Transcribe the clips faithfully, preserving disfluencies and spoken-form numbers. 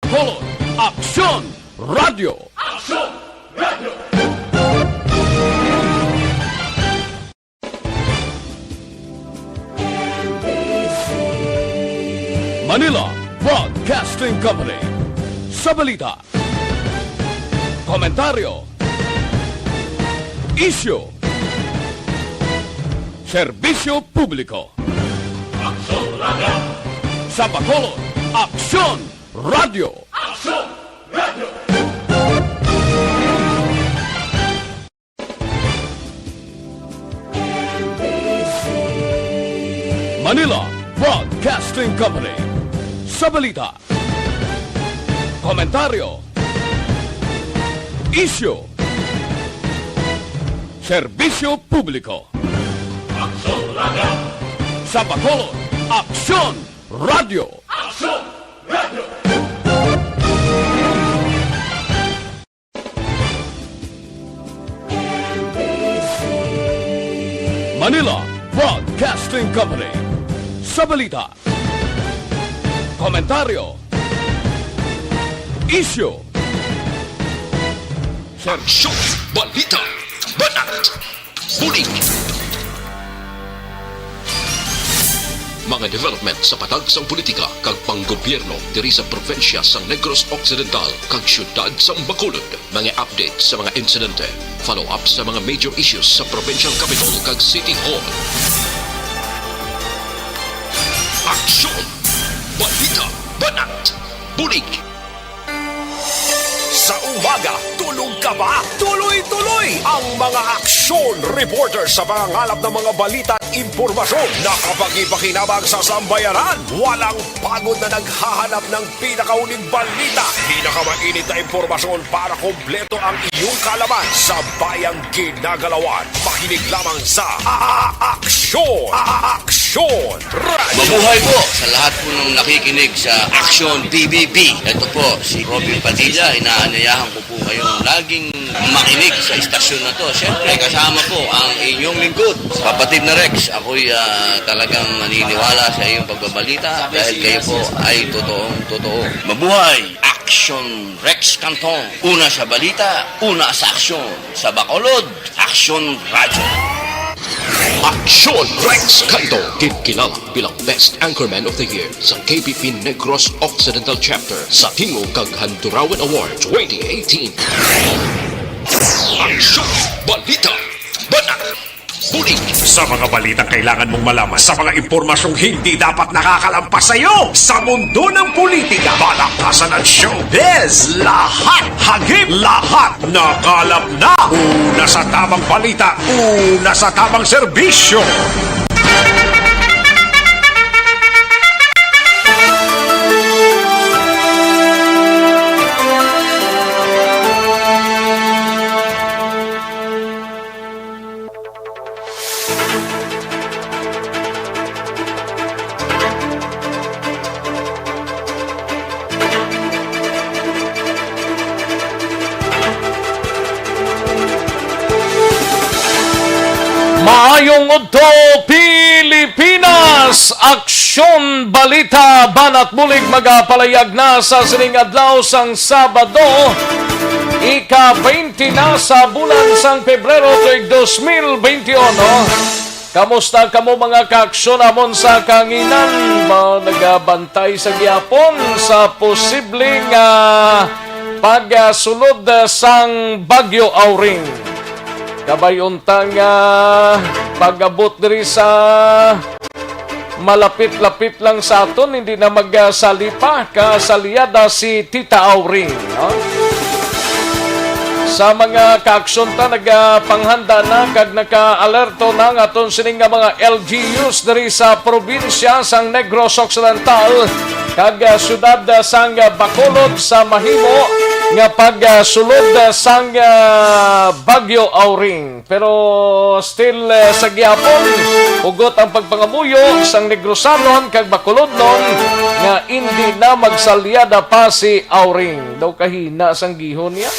Bacolod, Aksyon Radio. Manila Broadcasting Company. Sa balita, komentaryo, isyu, serbisyo publiko. Aksyon Radio. Sa Bacolod, Aksyon Radio. Aksyon Radio. Manila Broadcasting Company. Sa balita, komentaryo, isyu, serbisyo publiko. Aksyon Radio. Sa Bacolod, Aksyon Radio. Aksyon Radio. Manila Broadcasting Company. Sa balita, komentaryo, isyu, serbisyo, balita, banat, bulig. Mga development sa patag sang politika kag panggobyerno diri sa probinsya sang Negros Occidental kag siyudad sang Bacolod. Mga update sa mga insidente, follow-up sa mga major issues sa provincial capital kag city hall. Aksyon! Balita! Banat! Bulig! Sa umaga, tulog ka ba? Tuloy-tuloy ang mga aksyon reporter sa pangangalap ng mga balita at impormasyon na kapakipakinabang sa sambayanan. Walang pagod na naghahanap ng pinakahuling balita, pinakamainit na impormasyon para kompleto ang iyong kaalaman sa bayang ginagalawan. Makinig lamang sa A-, A-, Aksyon! A-, A-, Aksyon! Radyo! Mabuhay po sa lahat po ng nakikinig sa Aksyon P B B. Ito po si Robin Padilla. Inaanyayahan ko po kayong laging makinig sa istasyon na to. Siyempre, kasama po ang inyong lingkod, kapatid na Rex. Ako'y, ah, talagang naniniwala sa iyong pagbabalita dahil kayo po ay totoong totoo. Mabuhay! Aksyon Rex Canton. Una sa balita, una sa aksyon. Sa Bacolod, Aksyon Radyo. Aksyon Rex Canto, ginkilala bilang Best Anchorman of the Year sa K P P Negros Occidental Chapter sa Tingog kag Handurawan Award twenty eighteen. Aksyon, balita, banat, bulig. Sa mga balitang kailangan mong malaman, sa mga impormasyong hindi dapat nakakalampas sa iyo, sa mundo ng politika, balakasan at showbiz, lahat hagip, lahat nakalap na. Una sa tamang balita, una sa tamang serbisyo. Maayong udto, Pilipinas! Aksyon, balita, banat bulig magapalayag na sa sining adlaw sang Sabado, ika-twenty na sa bulan sang Pebrero tuig dos mil benti uno. Kamusta kamo, mga kaaksyon namon sa kahanginan? Ba, nagabantay sa gihapon sa posibleng, ah, pagsulod, ah, sang Bagyo Auring? Kabay unta nga pag-abot diri sa malapit-lapit lang sa aton, hindi na magsalipa ka sa liyada si Tita Auring, no? Sa mga kaaksyon ta, nagapanghanda na kag naka-alerto na ang aton sining nga mga L G Us diri sa probinsya sang Negros Occidental kag, ah, siyudad, ah, sang, ah, Bacolod sa mahimo nga pagsulod, ah, sang, ah, Bagyo Auring. Pero still, eh, sa gihapon, hugot ang pagpangamuyo sang Negrosanon kag Bacolodnon nga indi na magsalyada pa si Auring. Daw kahina sang gihon niya.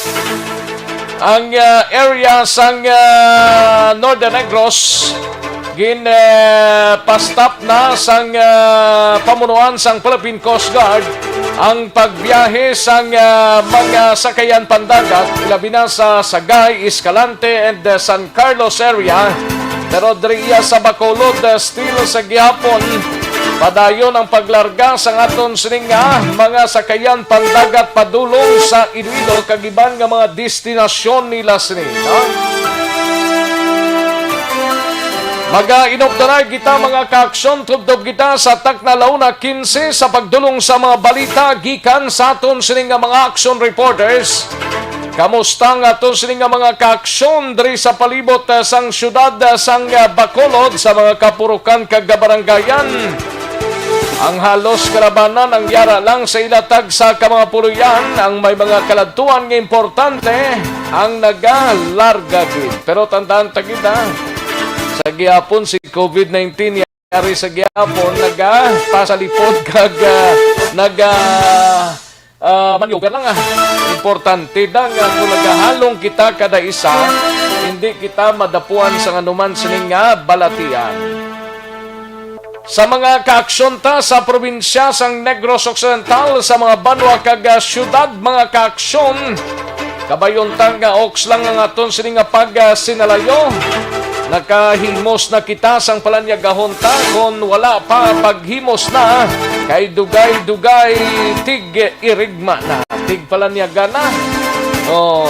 Ang, ah, area sang, ah, Northern Negros, Gin, eh, pastop na sang, ah, pamunuan sang Philippine Coast Guard ang pagbiyahe sang, ah, mga sakayan pandagat, ilabi na sa Sagay, Escalante, and, ah, San Carlos area. Pero diri iya sa Bacolod, ah, still sa gihapon, padayon ang paglarga sang aton sining, ah, mga sakayan pandagat padulong sa Iloilo kag iban nga mga destinasyon nila sini, no? Magainupdanay kita, mga kaaksyon, tubtob kita sa takna la una quince sa pagdulong sa mga balita gikan sa aton sini nga mga action reporters. Kamusta ang aton sini nga mga kaaksyon diri sa palibot, eh, sang siyudad, eh, sang, eh, Bacolod, sa mga kapurukan kag kabaranggayan? Ang halos kalabanan ang yara lang sa ila tagsa ka mga puloy-an, ang may mga kaladtuan nga importante ang nagalarga gid. Pero tandaan ta gid, ha, sa gihapon si covid nineteen yari sa gihapon, nagapasalipod kag, ah, naga, ah, maneuver lang, ah. Importante da nga kung nagahalong kita kada isa, hindi kita madapuan sa anuman sining nga balatian. Sa mga kaaksyon ta sa probinsya sang Negros Occidental, sa mga banwa kag, ah, siyudad, mga kaaksyon, kabayon ta nga oks lang ang aton sini nga pagsinalayo. Nakahimos na kita sang palanyagahon ta, kon wala pa, paghimos na, kay dugay-dugay tig-irigma na, tigpalanyaga na. Oh.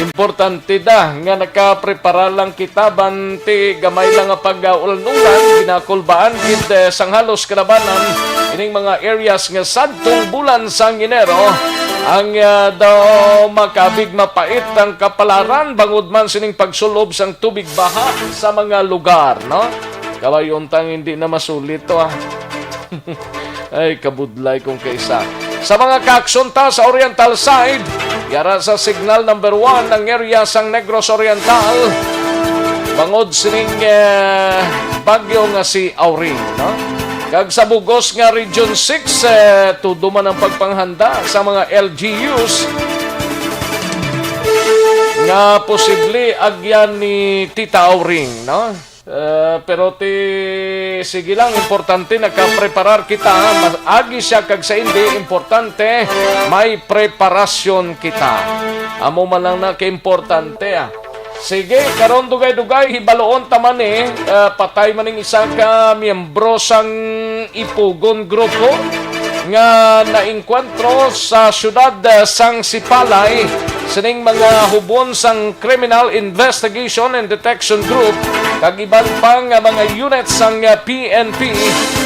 Importante da nga nakaprepara lang kita, ban ti gamay lang nga pag-ulan-ulan, ginakulbaan gid, eh, sang halos kalabanan ining mga areas nga sadtong bulan sang Enero ang, ah, daw makabig mapait ang kapalaran bangod man sining pagsulob sang tubig baha sa mga lugar, no? Kabayon ta nga hindi na masulit to, ah. Ay, kabudlay kong kaisa. Sa mga kaaksyon ta sa Oriental side, yara sa signal number one ang area sang Negros Oriental, bangod sining, eh, bagyo nga si Auring, no? Kag sa bugos nga Region six, eh, tudo man ang pagpanghanda sa mga L G Us nga posible agyan ni Tita Auring, no? Eh, pero ti, sige lang, importante nakapreparar kita. Mas agi siya kag sa hindi, importante may preparasyon kita. Amo man lang na kaimportante, ah. Sige, karon dugay-dugay, hibaluon ta man ni, eh, patay man ning isa ka miyembro sang Ipugon Grupo nga naengkwentro sa siyudad, eh, sang Sipalay sining mga hubon sang Criminal Investigation and Detection Group kag iban pa nga mga unit sang, eh, P N P,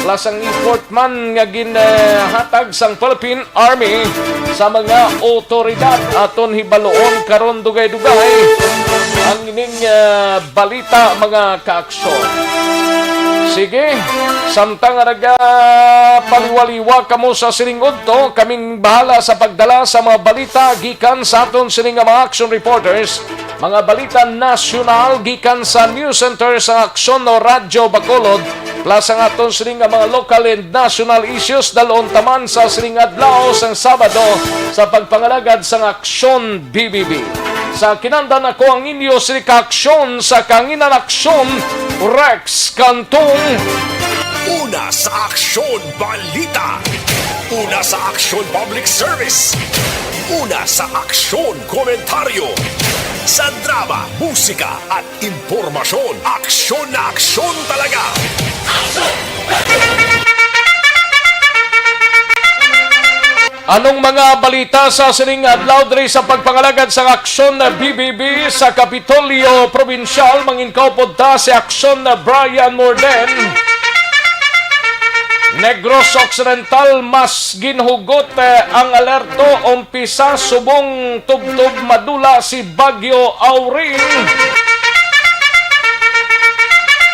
plus ang effort man nga ginhatag sang Philippine Army sa mga otoridad. Aton hibaluon karon dugay-dugay ang ining, eh, balita, mga kaaksyon. Sige, samtang nga nagapaliwaliwa kamo sa sining udto, kaming bahala sa pagdala sa mga balita gikan sa aton sini nga mga action reporters, mga balita nasyonal gikan sa news center sa Aksyon o Radyo Bacolod, plus ang aton sini nga mga local and national issues, dalon taman sa sining adlaw sang Sabado sa pagpangalagad sang Aksyon B B B. Sa kinandan, ako ang inyo sini ka aksyon sa kanginan aksyon, Rex Cantong. Una sa Aksyon Balita. Una sa Aksyon Public Service. Una sa Aksyon Komentaryo. Sa drama, musika, at impormasyon, aksyon na aksyon talaga. Anong mga balita sa sining adlaw diri sa pagpangalagad sang Aksyon B B B sa Kapitolyo Probinsyal? Manginkaupod ta si Aksyon Brian Morden. Negros Occidental, mas ginhugot, eh, ang alerto, umpisa subong tubtob madula si Bagyo Auring.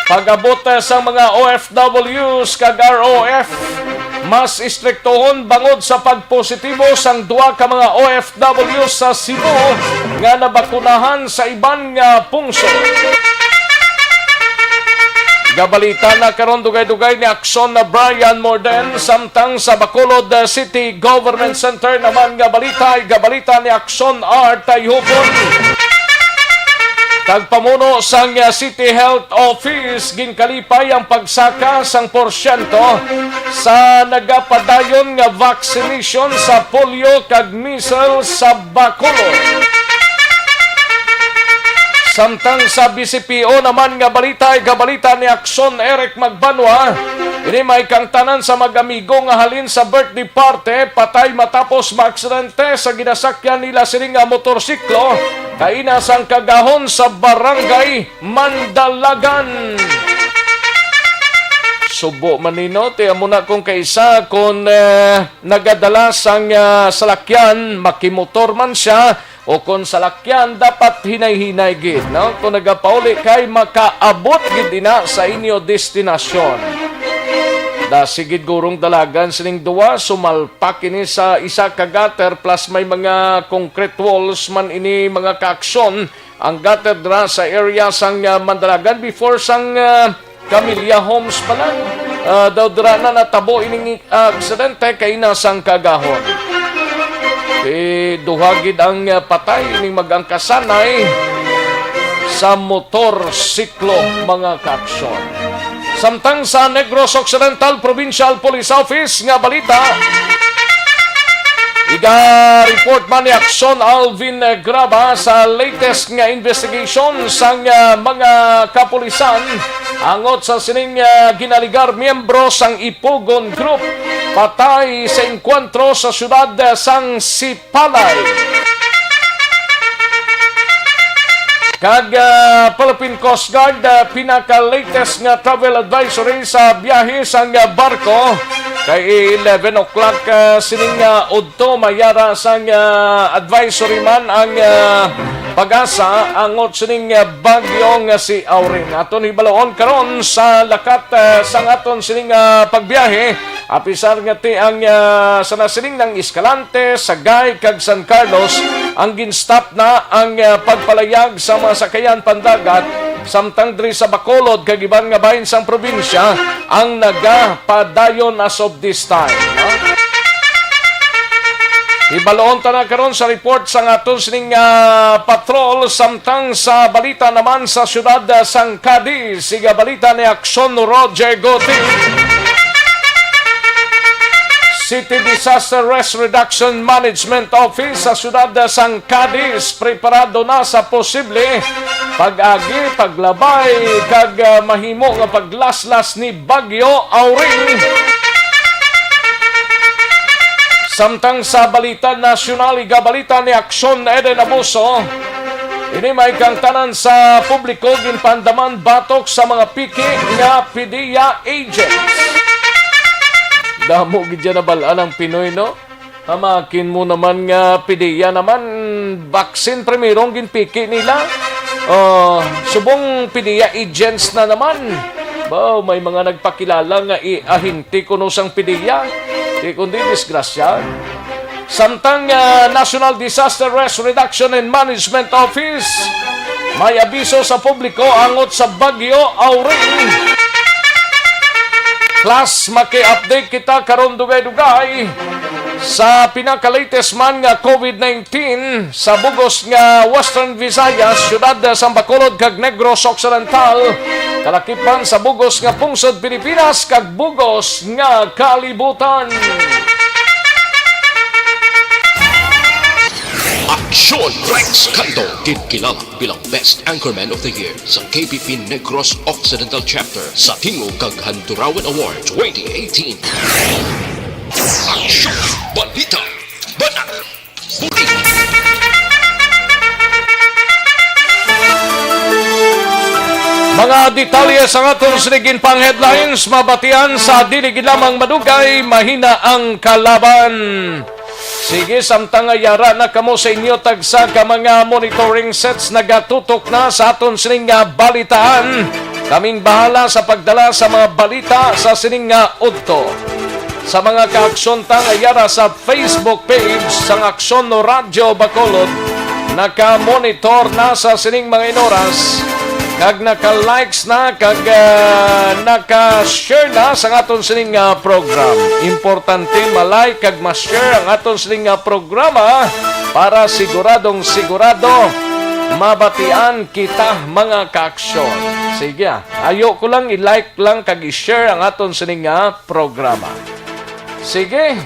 Pag-abot, eh, sa mga O F Ws kag R O F, mas istriktohon bangod sa pagpositibo sang duha ka mga O F W sa Cebu nga nabakunahan sa iban nga pungsod. Gabalita na karon dugay-dugay ni Aksyon na Brian Morden, samtang sa Bacolod City Government Center naman nga balita, gabalita ni Aksyon Art Tayhupon. Kag pamuno sang, ah, City Health Office, ginkalipay ang pagsaka sang porsyento sa nagapadayon nga vaccination sa polio kag measles sa Bacolod. Samtang sa B C P O naman nga balita, ikabalita ni Action Eric Magbanwa, ini may kang tanan sa mag-amigo nga halin sa birthday party, patay matapos maaksidente sa ginasakyan nila sini nga motorsiklo kaina sang Kagahon sa Barangay Mandalagan. Subo man nino, ti amo na kung kaisa kung, eh, nagadala sang, ah, salakyan, makimotor man siya, o kon salakyan, dapat hinay-hinay gid, no? Kung nagapauli kay makaabot gid ina sa inyo destinasyon. Da sigid gurong dalagan sining duwa, sumalpak ini sa isa ka gutter plus may mga concrete walls man ini mga kaaksyon. Ang gutter dira sa area sang, ah, Mandalagan before sang, ah, Camilla Homes pala. Ah, daw dira na natabo ining, ah, aksidente kaina sang Kagahon. Eh, duha gid ang, ah, patay ning mag-angkasanay sa motorsiklo, mga kaaksyon. Samtang sa Negros Occidental Provincial Police Office nga balita, iga-report man ni Action Alvin Graba sa latest nga investigation sang, ah, mga kapulisan angot sa sining, ah, ginaligar miyembro sang Ipugon Group patay sa engkwentro sa siyudad sang Sipalay. Kag, ah, Philippine Coast Guard, ah, pinaka-latest nga travel advisory sa biyahe sang, ah, barko kay eleven o'clock, ah, sining, ah, udto. Mayara sang, ah, advisory man ang, ah, pag-asa angot sining, ah, bagyo nga si Auring. Aton hibaloon karon sa lakat, ah, sang aton sining, ah, pagbiyahe. Apisar nga ti ang, ah, sa nasiling nang Escalante, Sagay, kag San Carlos, ang ginstop na ang, ah, pagpalayag sa mga sakayan pandagat, samtang diri sa Bacolod kag iban nga bahin sang probinsya ang nagapadayon as of this time, no? Hibaloon ta na karon sa report sang aton sining, ah, patrol, samtang sa balita naman sa siyudad, ah, sang Cadiz, siga balita ni Aksyon Roger Guti. City Disaster Risk Reduction Management Office sa siyudad sang Cadiz preparado na sa posible pag-agi, paglabay, kag, ah, mahimo nga paglaslas ni Bagyo Auring. Samtang sa balita nasyonal, igabalita ni Aksyon Eden Abuso, ini may kang tanan sa publiko ginpandaman batok sa mga piki nga PDEA agents. Damo gid dyan nabal-an ang Pinoy, no? Hamakin mo naman nga PDEA naman, vaccine primero ang ginpiki nila. Oh, subong PDEA agents na naman. Ba, may mga nagpakilala nga i-, ahente kuno sang PDEA. Di kundi disgrasya. Samtang, ah, National Disaster Risk Reduction and Management Office, may abiso sa publiko angot sa Bagyo Auring. Plus, maki-update kita karon dugay-dugay sa pinaka-latest man nga COVID nineteen sa bugos nga Western Visayas, siyudad sang Bacolod kag Negros Occidental, kalakip man sa bugos nga pungsod Pilipinas kag bugos nga kalibutan. Aksyon Rex Cantong, ginkilala bilang Best Anchorman of the Year sa K P P Negros Occidental Chapter sa Tingog kag Handurawan Award twenty eighteen. Aksyon! Balita! Bana! Buli! Mga detalye sa aton sining ginpang headlines, mabatian sa dili gid lamang madugay, mahina ang kalaban. Sige, samtang nga yara na kamo sa inyo tagsa ka mga monitoring sets, nagatutok na sa aton sining nga balitaan. Kaming bahala sa pagdala sa mga balita sa sining nga udto. Sa mga kaaksyon ta nga yara sa Facebook page sang Aksyon no Radyo Bacolod, naka-monitor na sa sining mga inoras, kag naka-likes na, kag, ah, naka-share na sa aton sining, ah, program. Importante ma-like kag ma-share ang aton sining, ah, programa para siguradong sigurado mabatian kita, mga kaaksyon. Sige, ah. Ayo ko lang i-like lang kag i-share ang aton sini nga programa. Sige,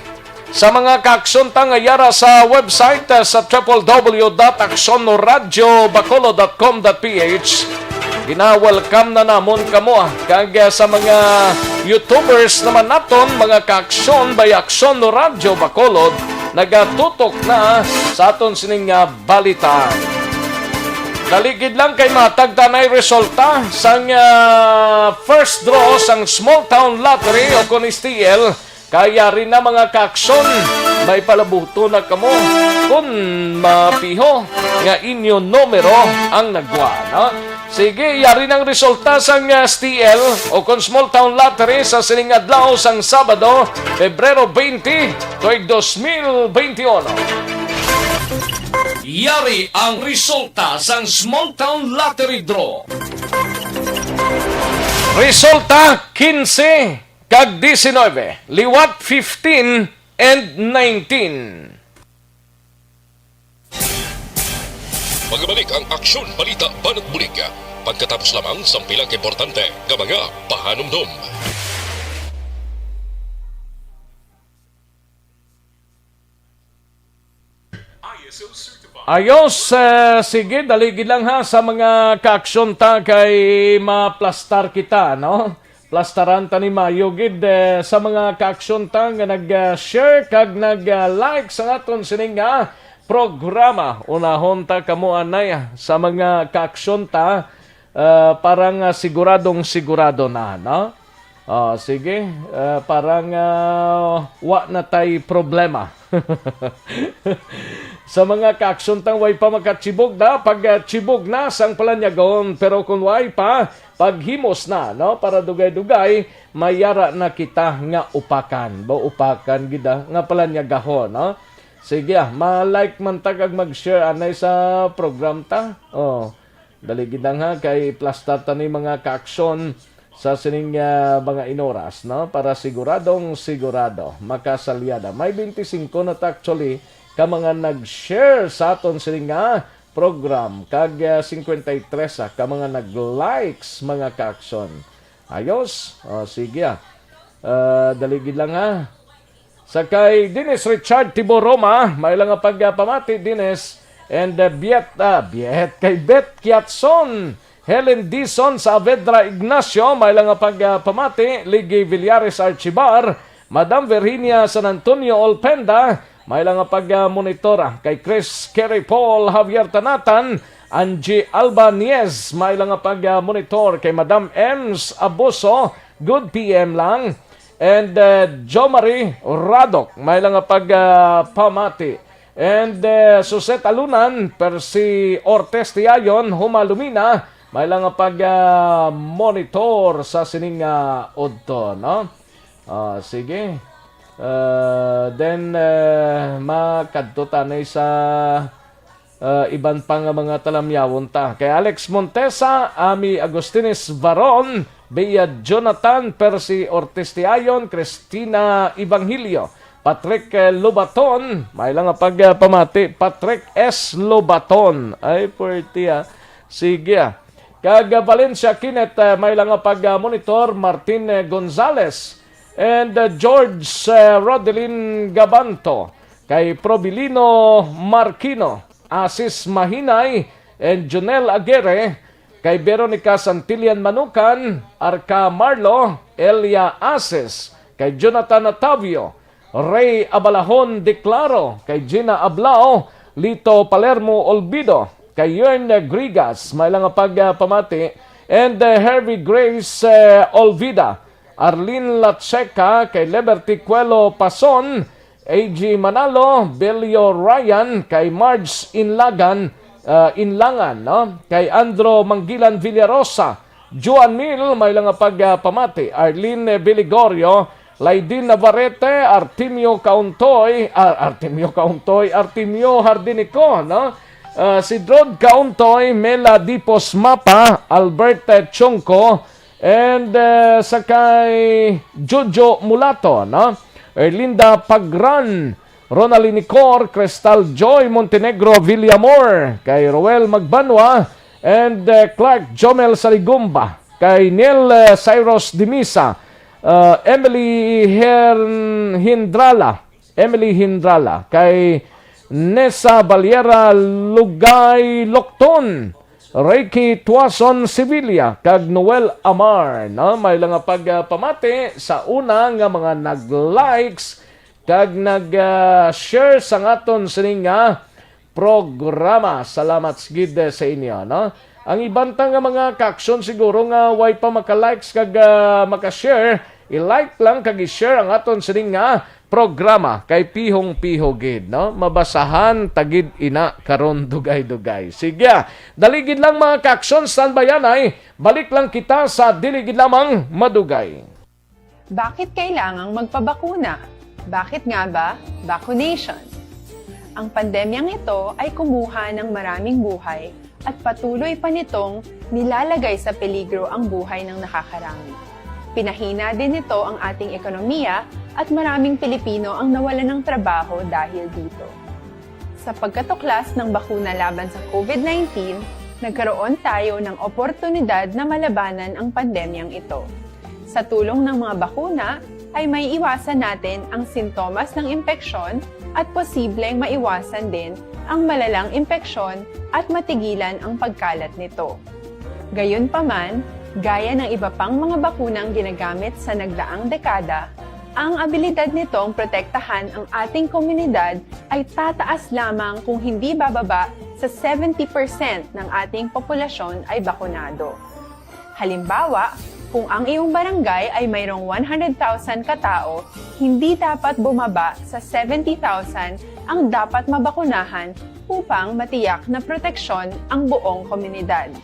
sa mga kaaksyon ta nga yara sa website, ah, sa triple W dot aksyon radio bacolod dot com dot P H, gina-welcome na namon kamo, ah. Kag, ah, sa mga YouTubers naman naton, mga kaaksyon, by Aksyon Radio Bacolod, nagatutok na sa aton sining, ah, balita. Dali gid lang kay matagtanay resulta sang, ah, first draw sang Small Town Lottery o kon S T L. Kay yari na, mga kaaksyon, may palabuto na kamo kon mapiho nga inyo numero ang nagwa, no? Sige, yari nang resulta sang, ah, S T L o kon Small Town Lottery sa sining adlaw sang Sabado, Pebrero twenty, tuig dos mil twenty-one. Yari ang resulta sang Small Town Lottery Draw. Resulta, quince kag diecinueve, liwat fifteen and nineteen. Magbalik ang Aksyon Balita Banat Bulig pagkatapos lamang sang pila ka importante nga mga pahanumdom. Ayos, eh, sige, dali gid lang ha sa mga kaaksyon ta kay maplastar kita, no? Plastaran ta ni mayo gid, eh, sa mga kaaksyon ta nga nag-share kag nag-like sa aton sining nga programa. Unahon ta kamo anay, ah, sa mga kaaksyon ta, ah, para nga siguradong sigurado na, no? Ah, sige, ah, para nga wa na tay problema. Sa mga kaaksyon tang way pa makachibog na, pag, ah, chibog na sang palanyagon, pero kung way pa, paghimos na, no? Para dugay-dugay, mayara na kita nga upakan. Ba, upakan gid, ah, nga palanyagahon, no? Sige, ah, ma-like man ta kag mag-share anay sa program ta. Oh, dali gid lang ha, kay plastar ta ni mga kaaksyon sa sining, ah, mga inoras, no? Para siguradong sigurado, makasalyada. May twenty-five na ta actually ka mga nag-share sa aton sining nga program, kag, ah, cincuenta y tres, ah, ka mga nag-likes, mga kaaksyon. Ayos? O, sige, ah. Ah, dali gid lang, ha. Sa kay Dennis Richard Tiboroma, may lang nga pagpamati, Dennis, and, uh, Biet, ah, Biet, kay Bet Kiatson, Helen Dizon Saavedra Ignacio, may lang nga pagpamati, Ligi Villares Archibar, Madam Virginia San Antonio Olpenda, may lang nga pagmonitor, ah, kay Chris Kerry Paul Javier Tanatan, Angie Albanez, may lang nga pagmonitor kay Madam Ems Abuso, good P M lang. And, uh, Jo Marie Radok, may lang nga pag, uh, pamati. And, uh, Suset Alunan, Percy Ortiz Tiayon, Huma Lumina, may lang nga pag, uh, monitor sa sining, uh, udto, no? Ah, sige. Uh, then, uh, makadto tanay sa ah, iban pa nga mga talamyawon ta. Kay Alex Montesa, Ami Agustines Varon, Bea Jonathan, Percy Ortiz Tiayon, Cristina Evangelio, Patrick, eh, Lobaton, may lang nga pagpamati, Patrick S. Lobaton. Ay, puwerte, ah. Sige, ah. Kag, ah, Valencia Kenneth, ah, may lang nga pagmonitor, Martin, eh, Gonzales, and, ah, George, eh, Rodelin Gabanto, kay Probilino Marquino, Asis Mahinay, and Jonel Aguirre, kay Veronica Santillan Manukan, Arca Marlo, Elia Asis, kay Jonathan Atavio, Ray Abalahon Declaro, kay Gina Ablao, Lito Palermo Olvido, kay Yern Grigas, may lang nga pagpamati, and, uh, Hervey Grace, uh, Olvida, Arlene Lacheca, kay Liberty Cuelo Pason, A G Manalo, Belio Ryan, kay Marge Inlagan, ah, Inlangan, no? Kay Andro Manggilan Villarosa, Juan Mil, may lang nga pagpamati, Arlene Biligorio, Laidin Navarrete, Artemio Kauntoy, ah, Artemio Kauntoy, Artemio Hardinico, no? Ah, si Drod Kauntoy, Mela Dipos Mapa, Albert, eh, Chongco, and, eh, sa kay Jojo Mulato, no? Erlinda Pagran, Ronaldinho Cor, Crystal Joy Montenegro Villamor, kay Roel Magbanwa, and, uh, Clark Jomel Saligumba, kay Neil, uh, Cyrus Dimisa, uh, Emily Hern-, Hindrala, Emily Hindrala, kay Nessa Valera Lugay Locton, Ricky Tuason Sevilla, kag Noel Amar, no? May lang nga pagpamati sa una nga mga nag-likes kag nag, ah, share sa aton sini nga programa. Salamat gid sa inyo, no? Ang iban ta nga mga kaaksyon siguro nga way pa maka-likes kag, ah, maka-share, i-like lang kag i-share ang aton sini nga programa kay pihong-piho gid, no? Mabasahan ta gid ina karon dugay-dugay. Sige, ah, dali gid lang mga kaaksyon, standby anay. Balik lang kita sa dili gid lamang madugay. Bakit kailangang magpabakuna? Bakit nga ba vaccination? Ang pandemyang ito ay kumuha ng maraming buhay at patuloy pa nitong nilalagay sa peligro ang buhay ng nakakarami. Pinahina din nito ang ating ekonomiya at maraming Pilipino ang nawalan ng trabaho dahil dito. Sa pagkatuklas ng bakuna laban sa COVID nineteen, nagkaroon tayo ng oportunidad na malabanan ang pandemyang ito. Sa tulong ng mga bakuna, ay may iwasan natin ang sintomas ng impeksyon at posibleng maiwasan din ang malalang impeksyon at matigilan ang pagkalat nito. Gayunpaman, gaya ng iba pang mga bakunang ginagamit sa nagdaang dekada, ang abilidad nitong protektahan ang ating komunidad ay tataas lamang kung hindi bababa sa seventy percent ng ating populasyon ay bakunado. Halimbawa, kung ang iyong barangay ay mayroong one hundred thousand katao, hindi dapat bumaba sa seventy thousand ang dapat mabakunahan upang matiyak na proteksyon ang buong komunidad.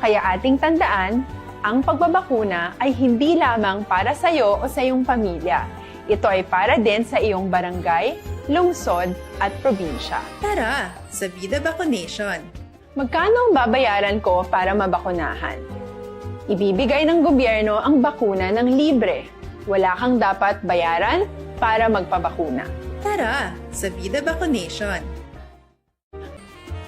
Kaya ating tandaan, ang pagbabakuna ay hindi lamang para sa iyo o sa iyong pamilya. Ito ay para din sa iyong barangay, lungsod, at probinsya. Tara, sa Vida Vaccination! Magkano ang babayaran ko para mabakunahan? Ibibigay ng gobyerno ang bakuna ng libre. Wala kang dapat bayaran para magpabakuna. Tara, sa Vida Vaccination!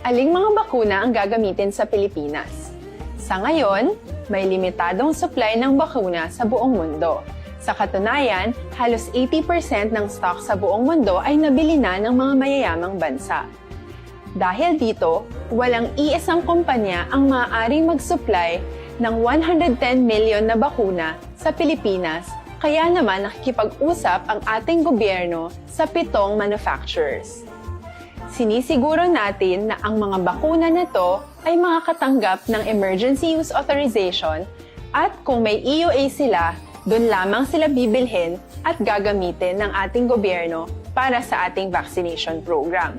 Aling mga bakuna ang gagamitin sa Pilipinas? Sa ngayon, may limitadong supply ng bakuna sa buong mundo. Sa katunayan, halos eighty percent ng stock sa buong mundo ay nabili na ng mga mayayamang bansa. Dahil dito, walang iisang kumpanya ang maaaring mag-supply ng one hundred ten million na bakuna sa Pilipinas, kaya naman nakikipag-usap ang ating gobyerno sa pitong manufacturers. Sinisiguro natin na ang mga bakuna na to ay makakatanggap ng Emergency Use Authorization at kung may E U A sila, doon lamang sila bibilhin at gagamitin ng ating gobyerno para sa ating vaccination program.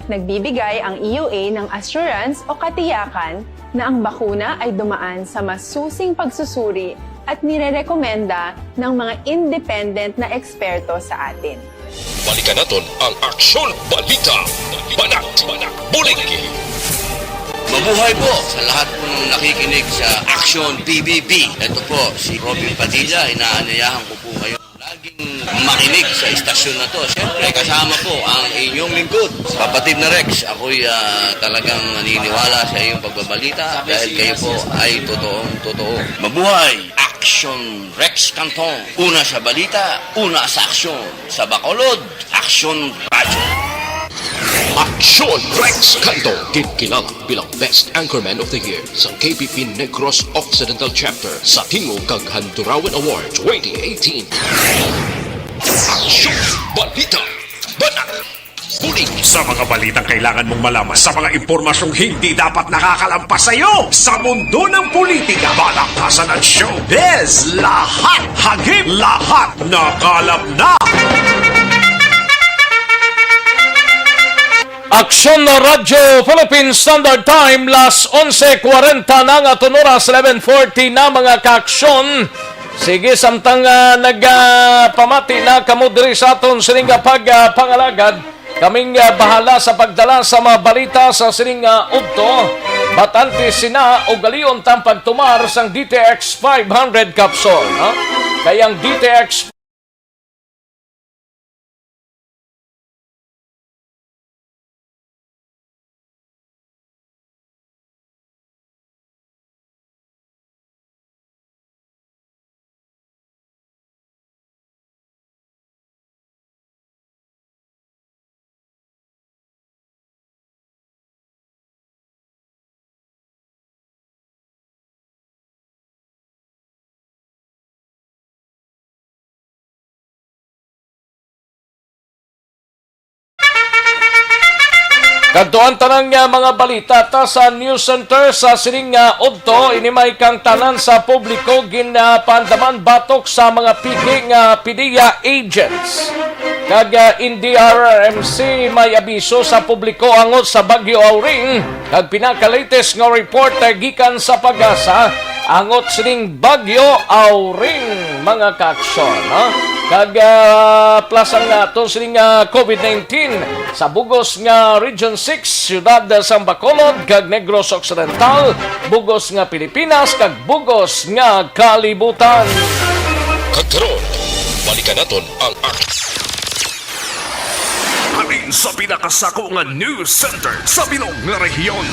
Nagbibigay ang E U A ng assurance o katiyakan na ang bakuna ay dumaan sa masusing pagsusuri at nirerekomenda ng mga independent na eksperto sa atin. Balikan naton ang Aksyon Balita, Banat, Bulig. Mabuhay po sa lahat po ng nakikinig sa Aksyon P B B. Ito po si Robin Padilla. Inaanyayahan ko po kayo laging makinig sa istasyon na to. Siyempre, kasama po ang inyong lingkod, kapatid na Rex. Ako'y, ah, talagang naniniwala sa iyong pagbabalita dahil kayo po ay totoong totoo. Mabuhay! Aksyon Rex Canton. Una sa balita, una sa aksyon. Sa Bacolod, Aksyon Radyo. Aksyon Rex Canton, ginkilala bilang Best Anchorman of the Year sa K P P Negros Occidental Chapter sa Tingog kag Handurawan Award twenty eighteen. Aksyon Balita, Banat, Bulig. Sa mga balitang kailangan mong malaman, sa mga impormasyong hindi dapat nakakalampas sa iyo, sa mundo ng politika, balaktasan at showbiz, lahat hagip, lahat nakalap na. Aksyon na Radyo Philippine Standard Time, las onse kwarenta na nga aton oras, eleven forty na, mga kaaksyon. Sige, samtang, ah, nagapamati na kamo diri sa aton sining nga pag, ah, pangalagad, kaming, ah, bahala sa pagdala sa mga balita sa sining nga udto. But antes sina, ugalion tang pagtumar sang D T X five hundred capsule, ha? Kay ang D T X Kadto ang tanan nga mga balita ta sa News Center sa sining nga udto. Ini may kang tanan sa publiko ginapandaman batok sa mga pigi nga PDEA agents. Kag, ah, N D R R M C may abiso sa publiko angot sa Bagyo Auring, kag pinaka-latest nga report, ah, gikan sa PAGASA angot sining Bagyo Auring, mga kaaksyon, ha? Kag, ah, plus ang ato sining, ah, COVID nineteen sa bugos nga Region Six, siyudad sang Bacolod kag Negros Occidental, bugos nga Pilipinas kag bugos nga kalibutan. Kag karon, balikan naton ang ak- Halin sa pinakasako nga news center sa bilog nga rehiyon.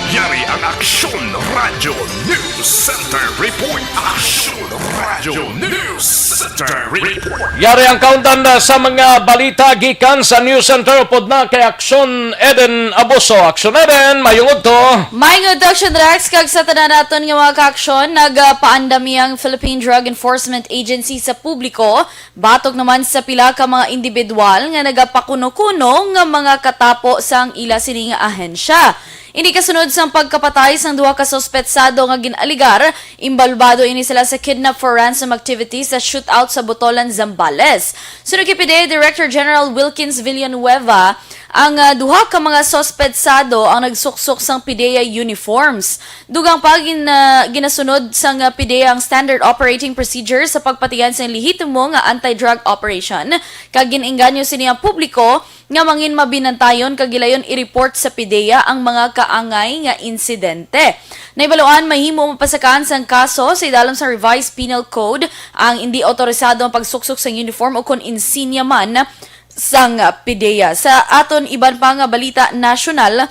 Yari ang Aksyon Radyo News Center Report. Aksyon Radyo News Center Report. Yari ang countdown na sa mga balita gikan sa News Center upod na kay Aksyon Eden Abuso. Aksyon Eden, mayong udto. Mayong udto, Aksyon Rex, kag sa tanan naton nga mga kaaksyon, nagapaandam ang Philippine Drug Enforcement Agency sa publiko batok naman sa pila ka mga individual nga nagapakuno-kuno nga mga katapo sang ila sini nga ahensya. Ini kasunod sang pagkapatay sang duha ka suspetsado nga gin-alegar inbolbado ini sila sa kidnap for ransom activities sa shootout sa Botolan, Zambales. Suno kay PDEA Director General Wilkins Villanueva, ang, ah, duha ka mga suspetsado ang nagsuksok sang PDEA uniforms. Dugang pa, gin-, ah, ginasunod sang, ah, PDEA ang standard operating procedure sa pagpatihan sang lehitimo nga anti-drug operation, kag gin-engganyo sini ang publiko nga mangin mabinantayon kag gilayon i-report sa PDEA ang mga kaangay nga insidente. Nahibaluan, mahimo mapasakaan sang kaso sa idalom sa Revised Penal Code ang indi awtorisado ang pagsuksok sang uniform o kon insinya man sang PDEA. Sa aton iban pa nga balita nasyonal,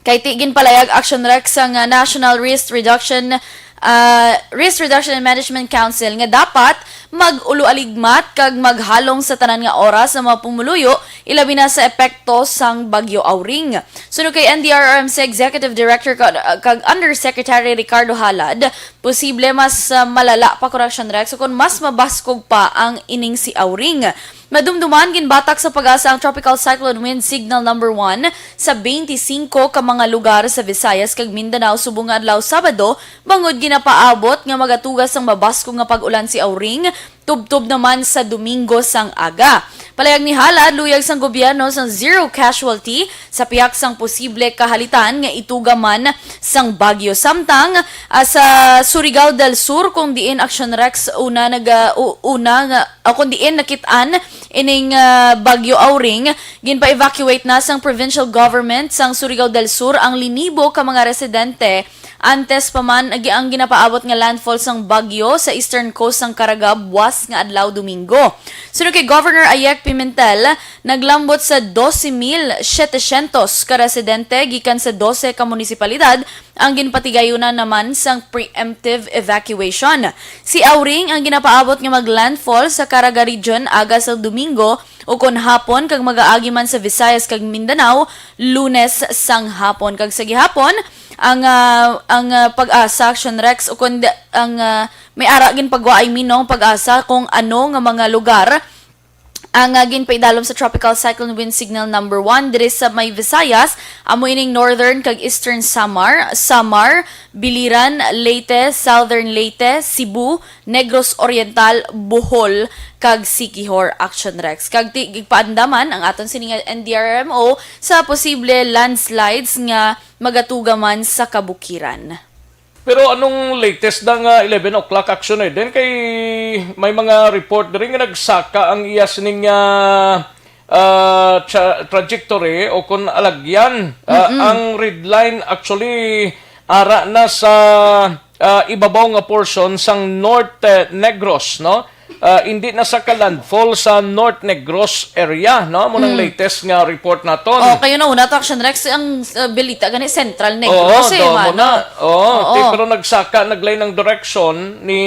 kay ti ginpalayag, Action Rex, sang, ah, National Risk Reduction, ah, Risk Reduction and Management Council nga dapat mag-uloaligmat kag maghalong sa tanan nga oras ang mga pumuluyo, ilabi na sa epekto sang Bagyo Auring. Suno kay N D R R M C Executive Director kag, kag Undersecretary Ricardo Halad, posible mas, ah, malala pa, Action Rex, o kon mas mabaskog pa ang ining si Auring. Madumduman, ginbatak sa PAGASA ang Tropical Cyclone Wind Signal Number One sa twenty-five ka mga lugar sa Visayas kag Mindanao subong nga adlaw Sabado, bangod ginapaabot nga magatuga sang mabaskog nga pag-ulan si Auring, tubtob naman sa Domingo sang aga. Palayag ni Halad, luyag sang gobyerno sang zero casualty sa pihak sang posible kahalitan nga ituga man sang bagyo. Samtang, ah, sa Surigao del Sur, kung diin, Action Rex, una naga-, u-, una nga o kon diin nakit-an ining, ah, Bagyo Auring, ginpa-evacuate na sang provincial government sang Surigao del Sur ang linibo ka mga residente antes pa man agi-, ang ginapaabot nga landfall sang bagyo sa eastern coast sang Caraga buwas nga adlaw Domingo. Suno kay Governor Ayek Pimentel, naglambot sa doce mil setecientos ka residente gikan sa doce ka munisipalidad ang ginpatigayunan naman sang preemptive evacuation. Si Auring ang ginapaabot nga maglandfall sa Caraga Region aga sang Domingo ukon hapon kag magaagi man sa Visayas kag Mindanao Lunes sang hapon. Kag sa gihapon, ang, ah, ang, ah, PAGASA, Action Rex, ukon di-, ang, ah, may ara ginpagwa, I mean, no, PAGASA kung ano nga mga lugar ang, ah, ginpaidalom sa Tropical Cyclone Wind Signal Number One diri sa may Visayas, amo ining Northern kag Eastern Samar, Samar, Biliran, Leyte, Southern Leyte, Cebu, Negros Oriental, Bohol, kag Siquijor, Action Rex. Kag ti-, gigpaandaman ang aton sini nga N D R R M O sa posible landslides nga magatuga man sa kabukiran. Pero anong latest na nga eleven o'clock, Action Eden? Kay may mga report diri nga nagsaka ang iya sining, ah, ah, tra-, trajectory o kon alagyan. Ah, ang red line actually ara na sa, ah, ibabaw nga portion sang North, eh, Negros, no? Ah, hindi na sa ka-landfall sa North Negros area, no? Amo nang latest nga report naton. Oh, kayo na una to, Action Rex, ang, uh, balita gani Central Negros, eh, mano. Oo, ti-, pero nagsaka, naglain ang direction ni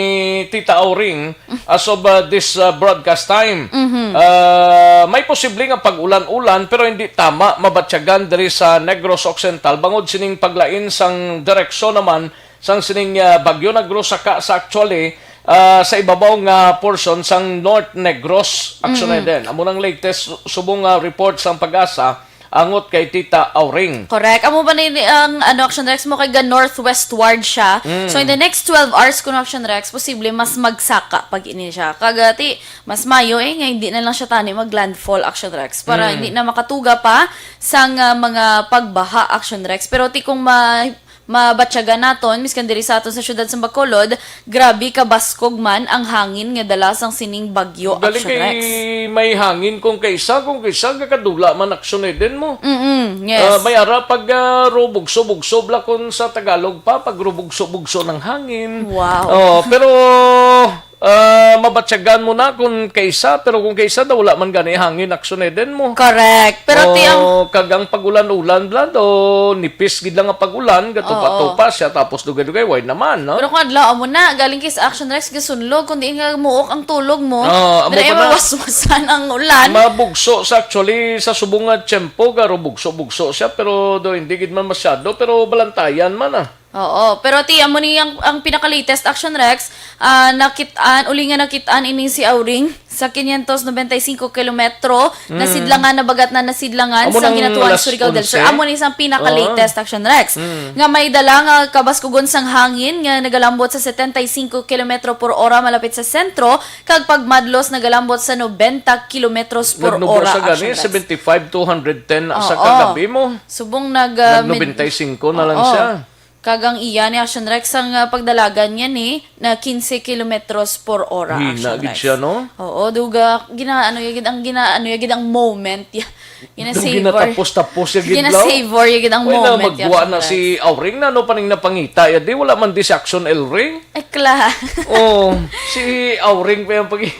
Tita Auring as of, uh, this, uh, broadcast time. Ah, may posible nga pag-ulan-ulan, pero hindi tama mabatyagan diri sa Negros Occidental bangod sining paglain sang direksyon naman sang sining, ah, bagyo. Nagrusaka sa actually ah, sa ibabaw nga portion sang North Negros, Action Eden. Amo nang latest su-, subong nga report sang PAGASA angot kay Tita Auring. Correct. Amo ba ni ang, ano, Action Rex, mo kay ga northwestward siya. Mm. So, in the next twelve hours, kuno, Action Rex, posible mas magsaka pag ini siya. Kag, ah, ti, mas mayo, eh, nga hindi na lang siya tani mag-landfall, Action Rex, para Mm. hindi na makatuga pa sang, ah, mga pagbaha, Action Rex. Pero ti kung ma-, mabatyagan naton, miskan diri sa aton sa siyudad sa Bacolod, grabe ka baskog man ang hangin nga dala sang sining bagyo, Galing Action kay Rex. May hangin kung kaisa, kung kaisa, gakadula man, Action Eden, mo. Mm-mm, yes. Ah, may ara pag, ah, rubugso-bugso, bla, kung sa Tagalog pa, pag rubugso-bugso ng hangin. Wow. Oh, pero, ah, mabatyagan mo na kung kaisa, pero kung kaisa daw, wala man gani hangin, Action Eden, mo. Correct. Pero ti ang Oh, kag ang pag-ulan-ulan, bla, do, nipis gid lang ang pag-ulan, gatupa-tupa Oo. siya, tapos dugay-dugay, way naman, no? Pero kung adlaw mo na, galing kay sa Action Rex, gasunlog, kung diin nga muok ang tulog mo, Oo, amo dili pa na. mawaswasan ang ulan. Mabugso sa, actually, sa subong nga tiyempo, garo bugso-bugso siya, pero do, hindi gid man masyado, pero balantayan man, ah. Oo, pero ti, amo ni ang, ang pinaka-latest, Action Rex, ah, nakit-an, uli nga nakit-an ini si Auring sa quinientos noventa y cinco kilometro, Mm. nasidlangan, nabagat na nasidlangan Amo sa nang Ginatuan, alas Surigao del Sur. onse? Amo ni sang pinaka-latest, Oo. Action Rex, Mm. nga may dala nga kabaskugon sang hangin nga nagalambot sa setenta y cinco kilometro por ora malapit sa sentro, kag pagmadlos nagalambot sa nobenta kilometros por Nagnubo ora, sa gani, Action Rex. seventy-five to hundred ten sa Oo. kagabi mo. Subong nag, ah, Nag mid- nobenta y cinco na lang Oo. siya. Kag ang iya ni Action Rex, ang, ah, pagdalagan niya ni na quince kilometros por ora, Hina Action gid Rex. siya, no? Oo, duga, ginaano ya gid ang, ginaano ya gid ang moment ya. Gina-savor. Ginatapos-tapos ya gid, Gina-savor ya gid ang Uy, na moment ya, magwa Action na Rex. si Auring na, no, paning napangita ya, di, wala man di si Action El Rey. Ekla. Oh, si Auring pa yung pag-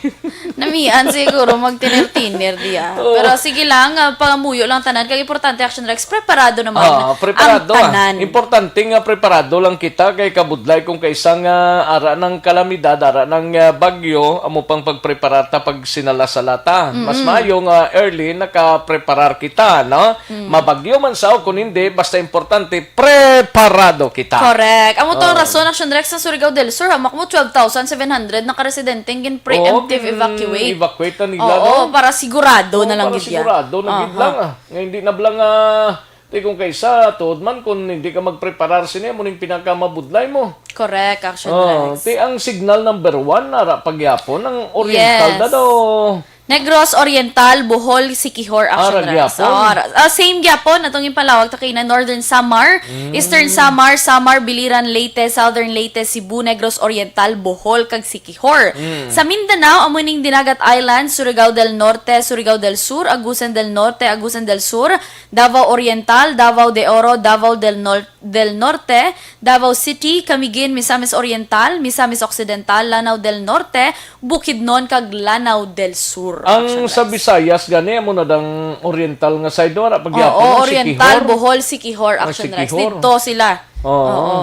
Namian siguro, magtiner-tiner diya. Oo. Pero sige lang, ah, pangamuyo lang tanan. Kag importante, Action Rex, preparado naman Ah, preparado, ang ah. tanan. Importante nga preparado lang kita kay kabudlay kung kaisa nga ara ng kalamidad, ara ng, ah, bagyo, amo pang pagpreparar ta pag sinala-sala ta. Mas Mm-mm. maayo nga early nakapreparar kita, no? Mm. Mabagyo man sa o kung hindi, basta importante, preparado kita. Correct. Amo to ang Oh. rason, Action Rex, sa Surigao del Sur, hamak mo, twelve thousand seven hundred na ka residente ang gin-preemptive Oo, gin- evacuate. evacuate na nila, Oo, no? para sigurado Oo, na lang para gid yan. sigurado na gid Aha. lang, ah. Nga hindi na bala nga, di kung kaisa, tuod man kung hindi ka magpreparar sini, amo ning pinakamabudlay mo. Correct, Action Oh, Rex. ti ang signal number one, nara pagyapon, ang oriental Yes. na daw. Negros Oriental, Bohol, Siquijor, Ah, Action ra Rex. gyapon? Oh, ra-, ah, same gyapon, atong ipalawag ta kay na Northern Samar, Mm. Eastern Samar, Samar, Biliran, Leyte, Southern Leyte, Cebu, Negros Oriental, Bohol, kag Siquijor. Mm. Sa Mindanao, amo ning Dinagat Island, Surigao del Norte, Surigao del Sur, Agusan del Norte, Agusan del Sur, Davao Oriental, Davao de Oro, Davao del Nor-, del Norte, Davao City, Camiguin, Misamis Oriental, Misamis Occidental, Lanao del Norte, Bukidnon, kag Lanao del Sur, Ang Action sa Rex. Visayas gani, amo na dang oriental nga side, wala pa gyapon, Oo, no? Oriental, Siquijor. Bohol, Siquijor, Ah, Action Rex. Siquijor. Dito sila. Oo. Oo.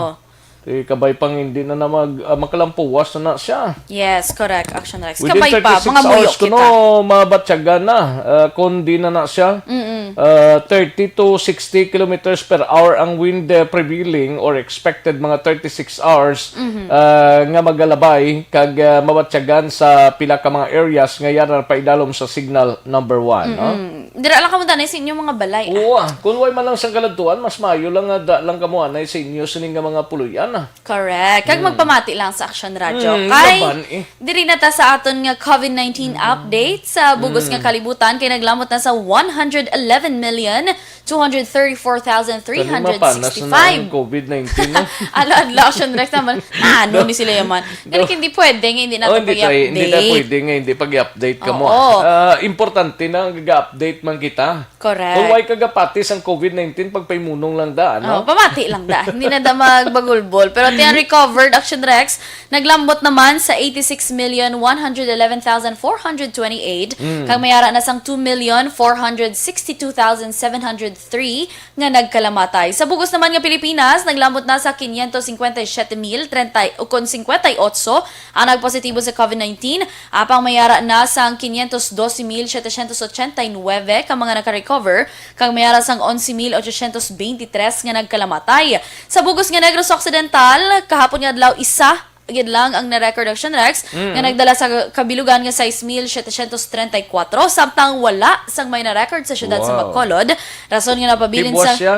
Ti kabay pang hindi na na mag-, ah, makalampuwas na na siya. Yes, correct, Action Rex. Within Kabay pa, thirty-six mga muyok hours, kuno, kita. mabatyagan na, ah, kung di na na siya. Mm-mm. Ah, thirty to sixty kilometers per hour ang wind, eh, prevailing or expected mga thirty-six hours, Mhm. ah, nga magalabay kag, ah, mabatyagan sa pila ka mga areas nga yara paidalom sa signal number one, no? Mm-mm. Dira lang kamo danay sa inyong mga balay, ah. Oo, ah. Kung way man lang sang kaladtuan, mas maayo lang nga da lang kamo anay sa inyo sining nga mga puloy-an, ah. Correct. Kag Mm. magpamati lang sa Action Radio. Mm, Kay laban, eh. diri na ta sa aton nga COVID nineteen Mm. update sa bugos nga Mm. kalibutan kay naglamot na sa one hundred eleven million two hundred thirty-four thousand three hundred sixty-five. Tani mapanas na ang COVID nineteen, no? Ala, adlaw, Action Rex naman. Ano ni sila yaman? Gani, No. hindi pwede nga hindi na Oh, to hindi tayo, hindi na pag-i-update. pwede nga hindi pag-i-update ka mo, Oo. ah. Ah, importante na ang ga-update man kita. Correct. Kung way ka gapati sang COVID nineteen, pagpaimunong lang da, ano? Oh, pamati lang da. Hindi na da magbagulbol. Pero ti ang recovered, Action Rex, naglambot naman sa eighty-six million one hundred eleven thousand four hundred twenty-eight, Mm. kag may ara na sang two million four hundred sixty-two thousand seven hundred three nga nagkalamatay. Sa bugos naman nga Pilipinas, naglambot na sa quinientos cincuenta y siete mil treinta o kon cincuenta y ocho ang nagpositibo sa COVID nineteen, apang may ara na sang quinientos doce mil setecientos ochenta y nueve ka mga naka-recover, kag may ara sang onse mil ochocientos veintitrés nga nagkalamatay. Sa bugos nga Negros Occidental, kahapon nga adlaw, isa gid lang ang na-record, Action Rex, Mm. nga nagdala sa kabilugan nga sais mil setecientos treinta y cuatro, samtang wala sang may na-record sa siyudad sa Wow. Bacolod. Rason nga napabilin Kibuas sa siya?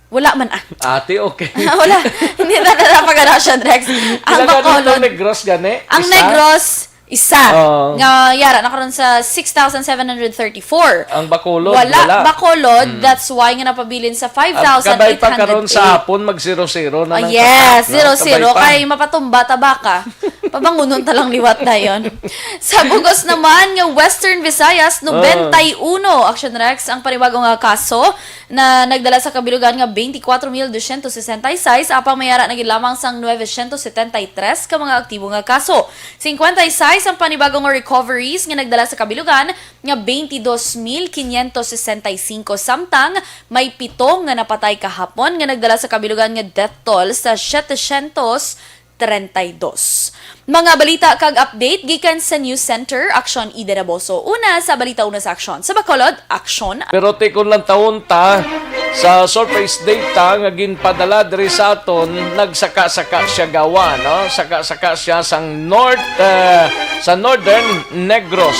Wala man, ah. Ate, okay. Wala. Hindi na na napagana, Action Rex. Ang Pila gani Bacolod, itong Negros gani? Ang Isa? Negros, isa. Oo. Nga yara na karon sa six thousand seven hundred thirty-four. Ang Bacolod, Wala. wala. Bacolod, Mm. that's why nga napabilin sa Ang kabay pa karon sa five thousand eight hundred eight. hapon, mag-zero-zero na Ah, ng yes, katak, no? zero-zero. Kabay pa. Kay mapatumba ta baka. Pabangunon ta lang liwat dayon. Sa bugos naman nga Western Visayas, Ah. nobenta y uno, Action Rex, ang panibago nga kaso na nagdala sa kabilugan nga twenty-four mil dosyentos sesenta y seis, apang may ara na gid lamang sang novecientos setenta y tres ka mga aktibo nga kaso. Cincuenta y seis ang panibago nga recoveries nga nagdala sa kabilugan nga twenty-two mil quinientos sesenta y cinco, samtang may pito nga napatay kahapon nga nagdala sa kabilugan nga death toll sa setecientos treinta y dos. Mga balita kag update gikan sa News Center, Aksyon Ida Daboso. Una sa Balita Una sa Aksyon. Sa Bacolod, Aksyon. Pero tikon lang taon ta, sa surface data nga ginpadala diri sa aton, nagsaka-saka siya gawa, no? Saka-saka siya sang north, eh, sa northern Negros.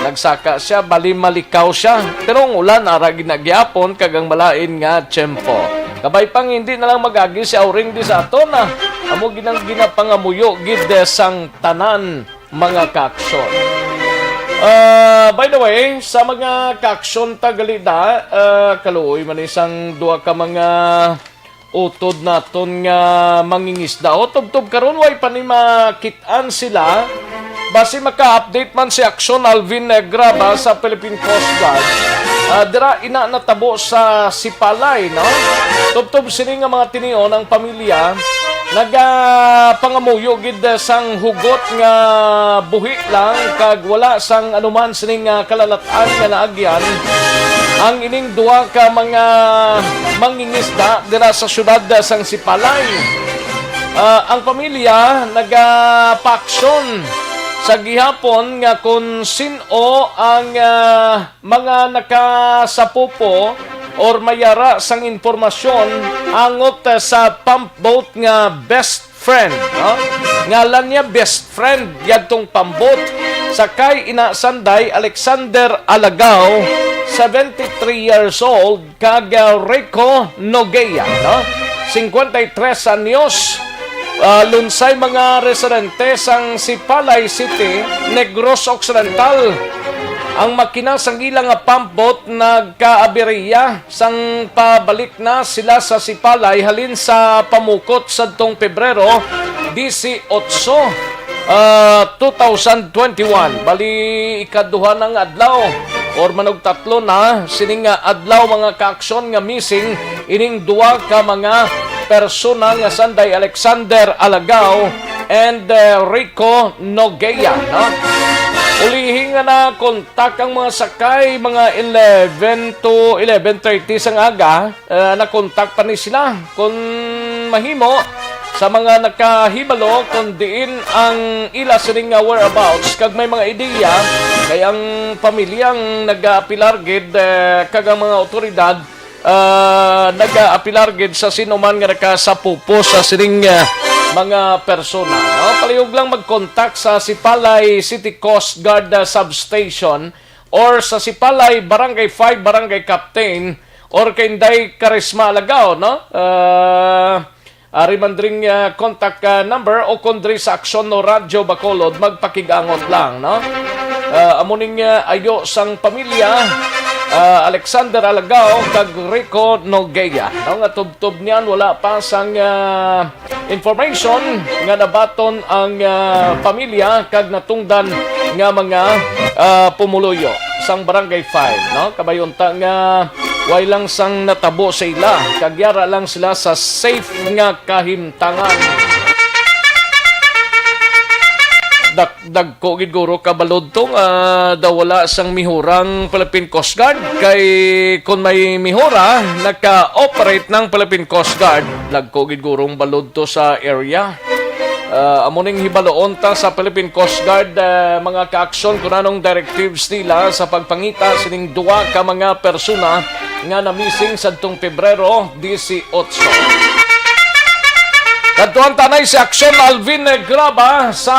Nagsaka siya, bali malikaw siya. Pero ang ulan, ara gid na gihapon, kag ang malain nga tiyempo. Kabay pang hindi na lang mag-agi si Auring di sa aton, ah. Amo ginang ginapangamuyo gid, eh, sang tanan, mga kaaksyon. Ah, by the way, sa mga kaaksyon ta gali da, ah, kaluoy man isang duha ka mga utod naton nga mangingisda. O, tubtob karon, way pa ni makit-an sila. Basi maka-update man si Aksyon Alvin Negra ba sa Philippine Coast Guard. Ah, dira ina natabo sa Sipalay, no? Tubtob sini nga mga tinion, ang pamilya nagapangamuyo gid sang hugot nga buhi lang kag wala sang anuman sining, ah, kalalat-an nga naagyan ang ining duha ka mga mangingisda dira sa siyudad sang Sipalay. Ah, ang pamilya nagapaaksyon sa gihapon nga kon sin-o ang, ah, mga nakasapupo or mayara sang impormasyon angot, ah, sa pump boat nga Best Friend, no? Ngalan niya Best Friend, yadtong pump boat. Sakay ina sanday Alexander Alagao, seventy-three years old, kag, ah, Rico Nogueya, no? Cincuenta y tres anyos, ah, lunsay mga residente sang Sipalay City, Negros Occidental. Ang makina sang ila nga pump boat nagkaaberya sang pabalik na sila sa Sipalay halin sa pamukot sadtong Pebrero disiotso, ah, two thousand twenty-one. Bali, ikaduha na nga adlaw or manugtatlo na sining nga adlaw, mga kaaksyon, nga missing ining duha ka mga persona nga sanday Alexander Alagao and, eh, Rico Nogueya, no? Ulihi nga nakontak ang mga sakay, mga eleven to eleven thirty sang aga, eh, nakontak pa ni sila. Kung mahimo, sa mga nakahibalo kung diin ang ila sining nga whereabouts, kag may mga ideya, kay ang pamilyang nagaapilar gid, eh, kag ang mga otoridad, ah, nagaapilar gid sa sino man nga nakasapupo sa sining, ah, mga persona, no? Palihog lang mag-contact sa Sipalay City Coast Guard, ah, Substation or sa Sipalay Barangay five Barangay Captain or kay Inday Karisma Alagao, no? Ah, ari man dring, ah, contact, ah, number o kon diri sa Aksyon o Radyo Bacolod, magpakig-angot lang, no? Ah, amo ning, ah, ayo sang pamilya, ah, Alexander Alagao kag Rico Nogueya, no? Nga tubtob niyan wala pa sang, ah, information nga nabaton ang, ah, pamilya kag natungdan nga mga, ah, pumuluyo sang Barangay five, no? Kabay unta nga way lang sang natabo sa ila, kag yara lang sila sa safe nga kahimtangan. Dak-, dagko gid guro ka balod to nga daw wala sang mihurang Philippine Coast Guard, kay kun may mihura, naka-operate ng Philippine Coast Guard. Dagko gid gurong balod to sa area. Ah, amo ning hibaloon ta sa Philippine Coast Guard, ah, mga kaaksyon, kung anong directives nila sa pagpangita sining duwa ka mga persona nga na-missing sadtong Pebrero disiotso. Kadtuan tanay si Aksyon Alvin Graba sa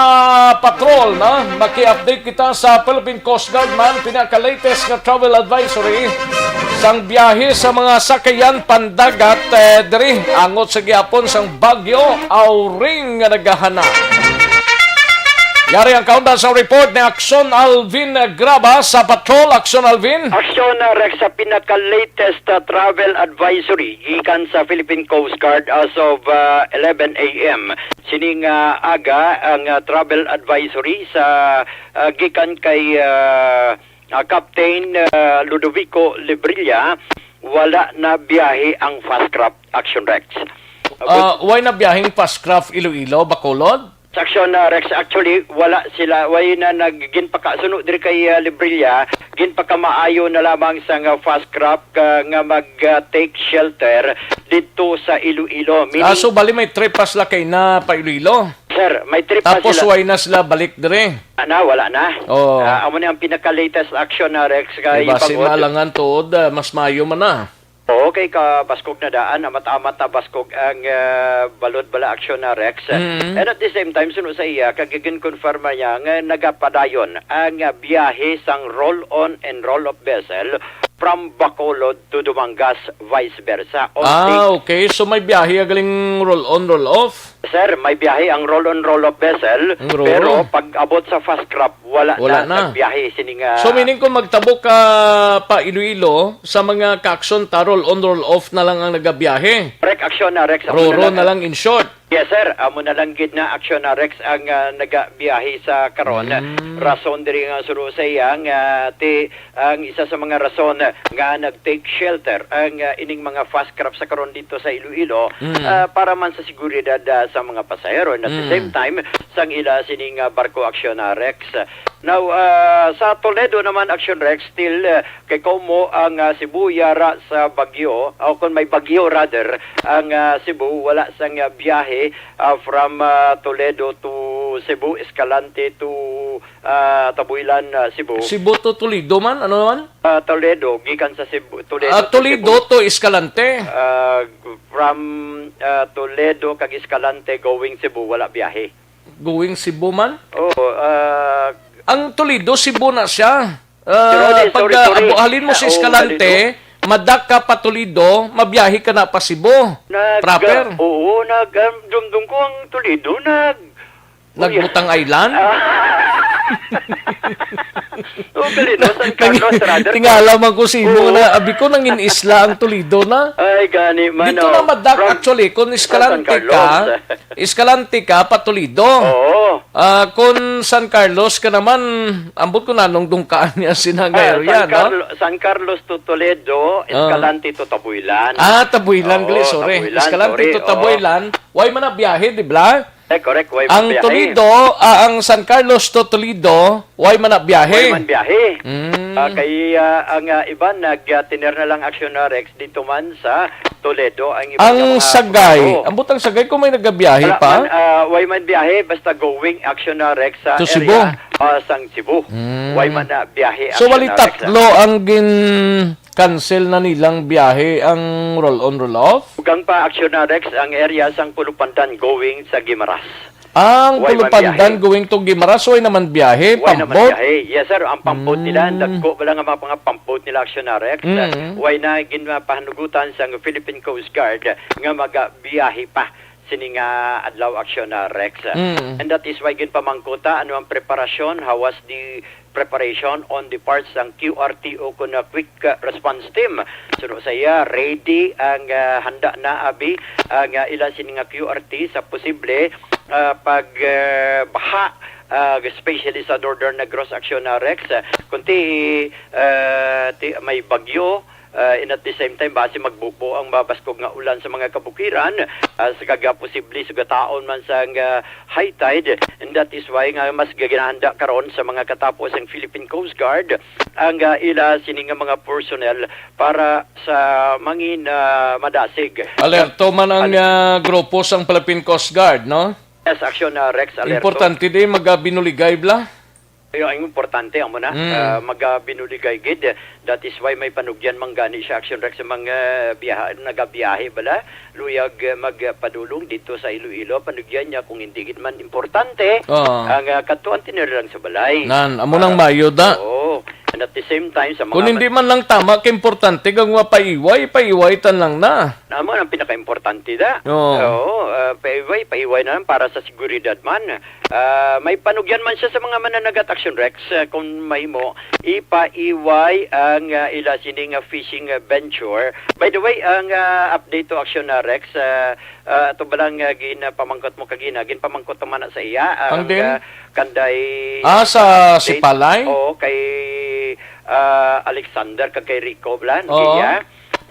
patrol, no? Maki-update kita sa Philippine Coast Guard man, pinaka-latest nga travel advisory sang biyahe sa mga sakayan pandagat, eh, diri angot sa gihapon sang Bagyo Auring nga nagahana. Yari ang kaundan sa report ni Aksyon Alvin Graba sa patrol. Aksyon Alvin. Aksyon, uh, Rex, sa pinaka-latest, uh, travel advisory gikan sa Philippine Coast Guard as of, uh, eleven a m. Sining, uh, aga ang, uh, travel advisory sa, uh, gikan kay, uh, uh, Captain, uh, Ludovico Lebrilla, wala na biyahe ang fast craft, Aksyon Rex. Uh, Ah, why na biyaheng fast craft Iloilo, Bacolod? Sa Aksyon, uh, Rex, actually, wala sila. Why na nag-, ginpakasuno diri kay, uh, Lebrilla, ginpakamaayo na lamang sa nga fast craft, uh, nga mag, uh, take shelter dito sa Iloilo. Ah, Meaning, so bali may trip pa sila kay na pa Iloilo? Sir, may trip pa Tapos sila. Why na sila balik diri? Ana, wala na. Oo. Ah, amo ni ang pinaka-latest action na, Rex, nga Kay basi ipag-, maalangan tuod, ah, mas maayo man na. Oo, kay kabaskog na daan, amat-amat na baskog ang, ah, balod bala aksyon na, Rex. Mm. And at the same time, suno sa iya, kag gin-confirm niya nga nagapadayon ang, ah, biyahe sang roll-on and roll-off vessel from Bacolod to Dumangas, vice versa. On Ah, the okay. So may biyahe galing roll-on, roll-off? Sir, may biyahe ang roll-on, roll-off vessel, Ang roll-on. Pero pag abot sa fast craft, wala Wala na na. Nagbiyahe sini nga So, meaning kung magtabok ka pa Iloilo, sa mga ka-aksyon ta, roll-on, roll-off na lang ang nagabiyahe. Correct, aksyon na, Rex. Amo Roro na lang. Na lang, in short. Yes, sir. Amo na lang gid na aksyon na, Rex, ang, ah, nagabiyahe sa karon. Mm. Rason diri nga suro sa iya nga ti-, ang isa sa mga rason nga nag-take shelter ang, ah, ining mga fast craft sa karon dito sa Iloilo, Mm. ah, para man sa seguridad, ah, sa mga pasahero. And at the Mm. same time, sang ila sining, ah, barko aksyon na, Rex. Now, ah, sa Toledo naman, aksyon, Rex, still, ah, kay Como ang, ah, Cebu yara sa Baguio, o kung may Baguio rather, ang, ah, Cebu, wala sang, ah, biyahe, ah, from, ah, Toledo to Cebu, Escalante to, ah, Tabuilan, ah, Cebu. Cebu to Toledo man? Ano naman? Ah, Toledo, gikan sa Cebu, Toledo Ah, to Toledo Cebu. To Escalante? Ah, from, ah, Toledo kag Escalante going Cebu, wala biyahe. Going Cebu man? Oo, ah, Ang Toledo, Cebu na siya. Ah, Sorry, pag, sorry, ah, sorry. Abo-, halin mo sa Ah, oo, Escalante, Toledo. Madak ka pa Toledo, mabiyahe ka na pa Cebu. Nag-, Proper. Oo, nag-, um, dumdum ko ang Toledo, nag-, Nagbutang Island? Ah. Oh, Toledo, San Carlos, Nangi-, rather. Tingala man ko sa imo Oo. Na, abi ko, nangin isla ang Toledo na. Ay, gani man, Dito oh. Na madak, From, actually, kung from San Escalante Carlos. Ka, Escalante ka, pa Toledo. Oo. Ah, kung San Carlos ka naman, ambot ko nanong dungkaan niya sina nga Ah, area, San no? Carlo-, San Carlos to Toledo, Ah. Escalante to Tabuilan. Ah, Tabuilan, Oo, gali, sorry. Tabuilan, Escalante sorry, to oo. Tabuilan. Why man na biyahe, di ba? Eh, correct, why Ang biyahe? Toledo, ah, ang San Carlos to Toledo, why man na biyahe? Why man biyahe? Mm. Ah, kay, ah, ang, ah, iban nag, ah, tiner na lang aksyon na Rex dito man sa Toledo, ang iba Ang nga mga Sagay, trabaho. Ambot ang Sagay kung may nagabiyahe Wala pa? Man, ah, way man biyahe, basta going action na Rex sa To Cebu? Area, ah, sang Cebu. Mm. Way man na biyahe So, action wali na Rex, tatlo ah. Ang gin-cancel na nilang biyahe, ang roll-on, roll-off? Ugang pa action na Rex ang area sang Pulupandan going sa Guimaras. Ang Way man Pulupandan biyahe. Going to Guimaras, way naman biyahe, Way naman pambot? Biyahe. Yes, sir. Ang pambot nila, Mm. Dagko pala nga mga, mga pambot nila, Action Rex. Mm. Way na ginpahanugutan sa Philippine Coast Guard nga magabiyahe pa sini nga adlaw, Action Rex. Mm. And that is why ginpamangkota, ano ang preparasyon? How was the preparation on the parts sang Q R T o kun, uh, quick, uh, response team. Suno sa iya, ready ang, uh, handa na abi ang, uh, ila sini nga Q R T sa posible, uh, pag, uh, baha, uh, especially sa Northern Negros, Action na Rex. Uh, kunti, uh, ti-, may bagyo, uh, and at the same time, basi magbubo ang mabaskog nga ulan sa mga kabukiran, uh, sa kaga posible sugataon man sang, uh, high tide, and that is why nga mas gaginahanda karon sa mga katapo sang Philippine Coast Guard ang, ah, ila sini nga mga personnel para sa mangin, ah, madasig. Alerto man ang, Al- ah, grupo sang Philippine Coast Guard, no? Yes, action, ah, Rex, alerto. Importante di magabinuligay bla. Ayo, ang importante, amo na, Mm. ah, magabinuligay gid. That is why may panugyan man gani siya, Action Rex, sa mga biyaha, nagabiyahe bala, luyag, eh, magpadulong dito sa Iloilo. Panugyan niya kung hindi gid man importante Oo. ang, ah, kadtuan tinira lang sa balay. Nan, amo nang Ah, mayo da. Oo. And at the same time, sa mga Kung hindi man lang tama, kaimportante kag mapaiway, paiway tan lang na. Amo ang pinakaimportante da. Oo. Oo, ah, paiway, paiway na lang para sa seguridad man. Ah, may panugyan man siya sa mga mananagat, Action Rex, ah, kung mahimo, ipaiway ang, ah, ila sini nga fishing, ah, venture. By the way, ang, ah, update to, Action, ah, Rex, ah, ah, ato ba lang, ah, ginpamangkot mo kagina? Ginpamangkot naman na sa iya ang, Ang din? ah, kanday Ah, sa update. Sipalay? Oo, kay, ah, Alexander kag kay Rico bala, Oo. Giya.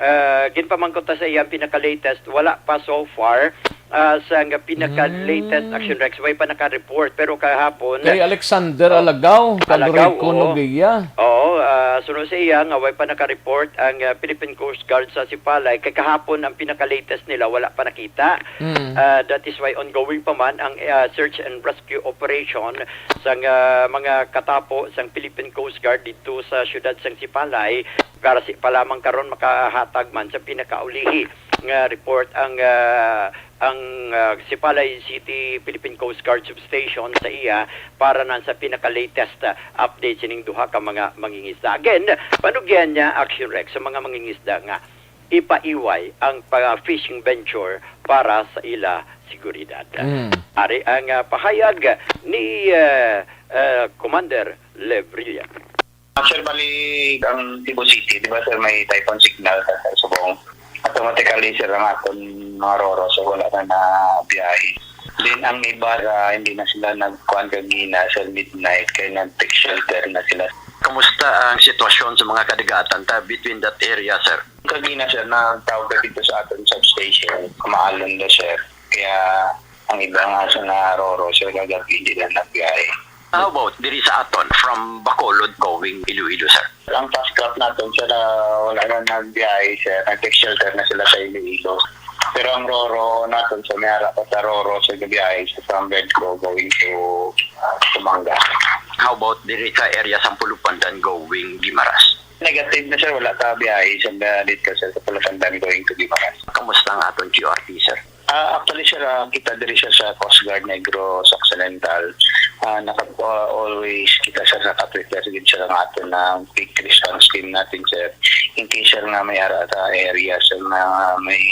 Ah, ginpamangkot ta sa iya ang pinaka-latest. Wala pa so far, ah, sa nga pinaka-latest Mm. Action Rex. Way pa naka-report. Pero kahapon, Kay Alexander Oh, Alagaw, kag Alagaw, Rico oo. Nogueira. Oo, ah, suno sa iya nga way pa naka-report ang, ah, Philippine Coast Guard sa Sipalay. Kay kahapon ang pinaka-latest nila, wala pa nakita. Mm. Ah, that is why ongoing pa man ang, ah, search and rescue operation sang, ah, mga katapo sang Philippine Coast Guard dito sa siyudad sang Sipalay. Karasi pa lamang karon makahatag man sa pinakaulihi nga report ang, ah, ang, ah, Sipalay City Philippine Coast Guard Substation sa iya para na sa pinaka-latest, ah, update sining duha ka mga mangingisda. Again, panugyan niya, Action Rex, sa mga mangingisda nga ipaiway ang pa-, fishing venture para sa ila seguridad. Mm. Ari ang, ah, pahayag ni, ah, ah, Commander Lebrilla. Ah, sir, bali, ang Cebu City, di ba, sir, may typhoon signal sa, sa subong. Automatically, sir, ang aton mga roro, so wala na na biyahe. Then, ang iba, ah, hindi na sila nagkuhan kagina, sir, midnight, kay nag-take shelter na sila. Kamusta ang sitwasyon sa mga kadagatan ta between that area, sir? Kagina, sir, nagtawag ka dito sa aton substation, kumaalon na, sir. Kaya ang iba nga sa nga roro, sir, kagabi, hindi na nagbiyahe. How about diri sa aton, from Bacolod going Iloilo, sir? Ang fast craft naton, sir, ah, wala na nagbiyahe, sir. Nag-take shelter na sila sa Iloilo. Pero ang roro naton, sir, may ara pa sa roro, sir, gabiyahe, sir, from Bedco going to, ah, Pampanga. How about diri sa area sang Pulupandan going Guimaras? Negative na, sir. Wala ka biyahe, sir, na dito, sir, sa Pulupandan going to Guimaras. Kamusta ang aton Q R T, sir? Ah, actually, sir, ah, kita diri, sir, sa Coast Guard Negros Occidental. Ah, naka-, ah, always kita, sir, naka-prepare gid, sir, ang aton ng quick response team natin, sir. In case, sir, nga may ara ta area, sir, na may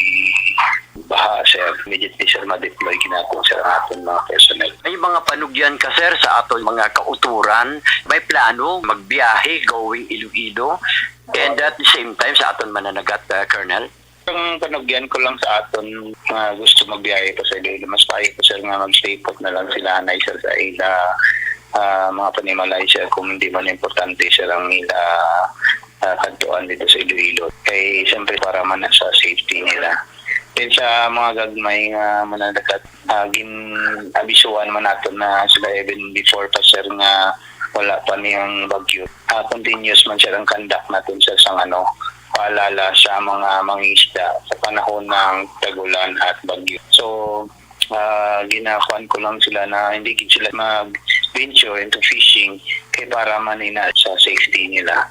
baha, sir, immediately, sir, ma-deploy ginako, sir, ang aton mga personnel. May mga panugyan ka, sir, sa aton mga kauturan? May plano magbiyahe going Iloilo? And at the same time, sa aton mananagat, ah, Colonel? Ang panugyan ko lang sa aton nga gusto magbiyahe pa sa Iloilo, mas payo ko, sir, nga mag-stay put na lang sila anay, sir, sa ila, ah, mga panimalay, sir, kung hindi man importante, sir, ang ila, ah, kadtuan dito sa Iloilo. Kay, siyempre, para man na sa safety nila. Then sa mga gagmay nga mananagat, ah, gin-abisuhan man nato na sila even before pa, sir, nga wala pa niyang bagyo. Ah, continuous man, sir, ang conduct natin, sir, sang, ano, paalala sa mga mangingisda sa panahon ng tag-ulan at bagyo. So, ah, ginakuan ko lang sila na hindi gid sila mag-venture into fishing kay para man ina sa safety nila.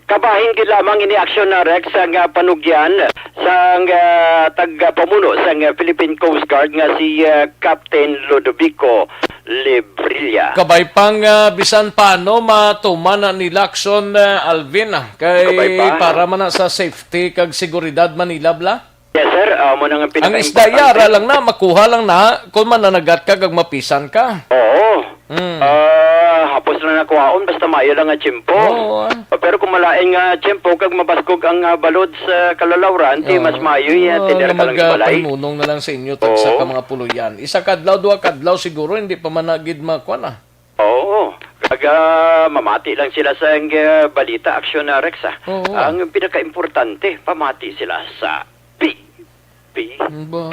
Kabahin gid lamang ini, Action Rex, ang, ah, panugyan sang, ah, tagapamuno sang, ah, Philippine Coast Guard nga si, ah, Captain Ludovico Lebrilla. Kabay pang, ah, bisan paano matuman na nila, Action, ah, Alvin, ah, kay Kabay pa. Para man na sa safety kag seguridad man nila, bla? Yes, sir. Ah, mo nang Ang isda pinaka-importante. Yara lang na, makuha lang na, kung mananagat ka, kag mapisan ka. Oo. Mm. Ah, hapos lang na kuhaon, basta maayo lang nga tiyempo. Oo, ah. Ah, pero kung malain nga tiyempo, kag mabaskog ang, ah, balod sa kalalawran, ti Oo. Mas maayo yan, Oo, tinira nga ka lang mag, sa ah, balay. Pahinunong na lang sa inyo, tagsa Oo. Ka mga puloyan. Isa ka adlaw, duha ka adlaw siguro, hindi pa man na gid makuha na. Oo. Kag, ah, mamati lang sila sa, ah, balita, Action, ah, Rex, ah. Oo. Ang pinakaimportante, pamati sila sa P P. Ba?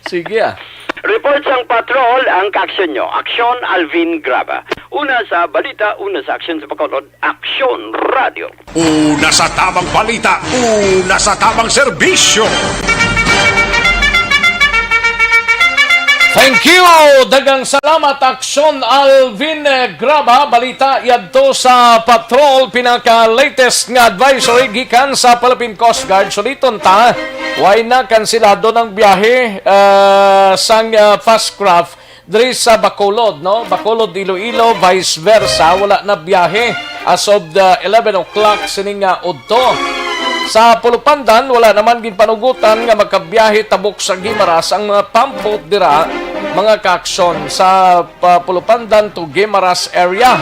Sige, ah. Report sang patrol ang ka-aksyon nyo. Aksyon Alvin Graba. Una sa balita, una sa aksyon sa pagkaulod, Aksyon Radio. Una sa tamang balita, una sa tamang serbisyo. Thank you! Daghang salamat, Aksyon Alvin, eh, Graba. Balita yadto sa patrol, pinaka-latest nga advisory gikan sa Philippine Coast Guard. Suliton ta, way na kansilado ng biyahe, ah, sang, ah, fast craft diri sa Bacolod, no? Bacolod, Iloilo, vice versa, wala na biyahe as of the eleven o'clock sining, ah, udto. Sa Pulupandan, wala naman ginpanugutan nga makabiyahe tabok sa Guimaras ang mga pampot dira, mga kaaksyon, sa, ah, Pulupandan to Guimaras area.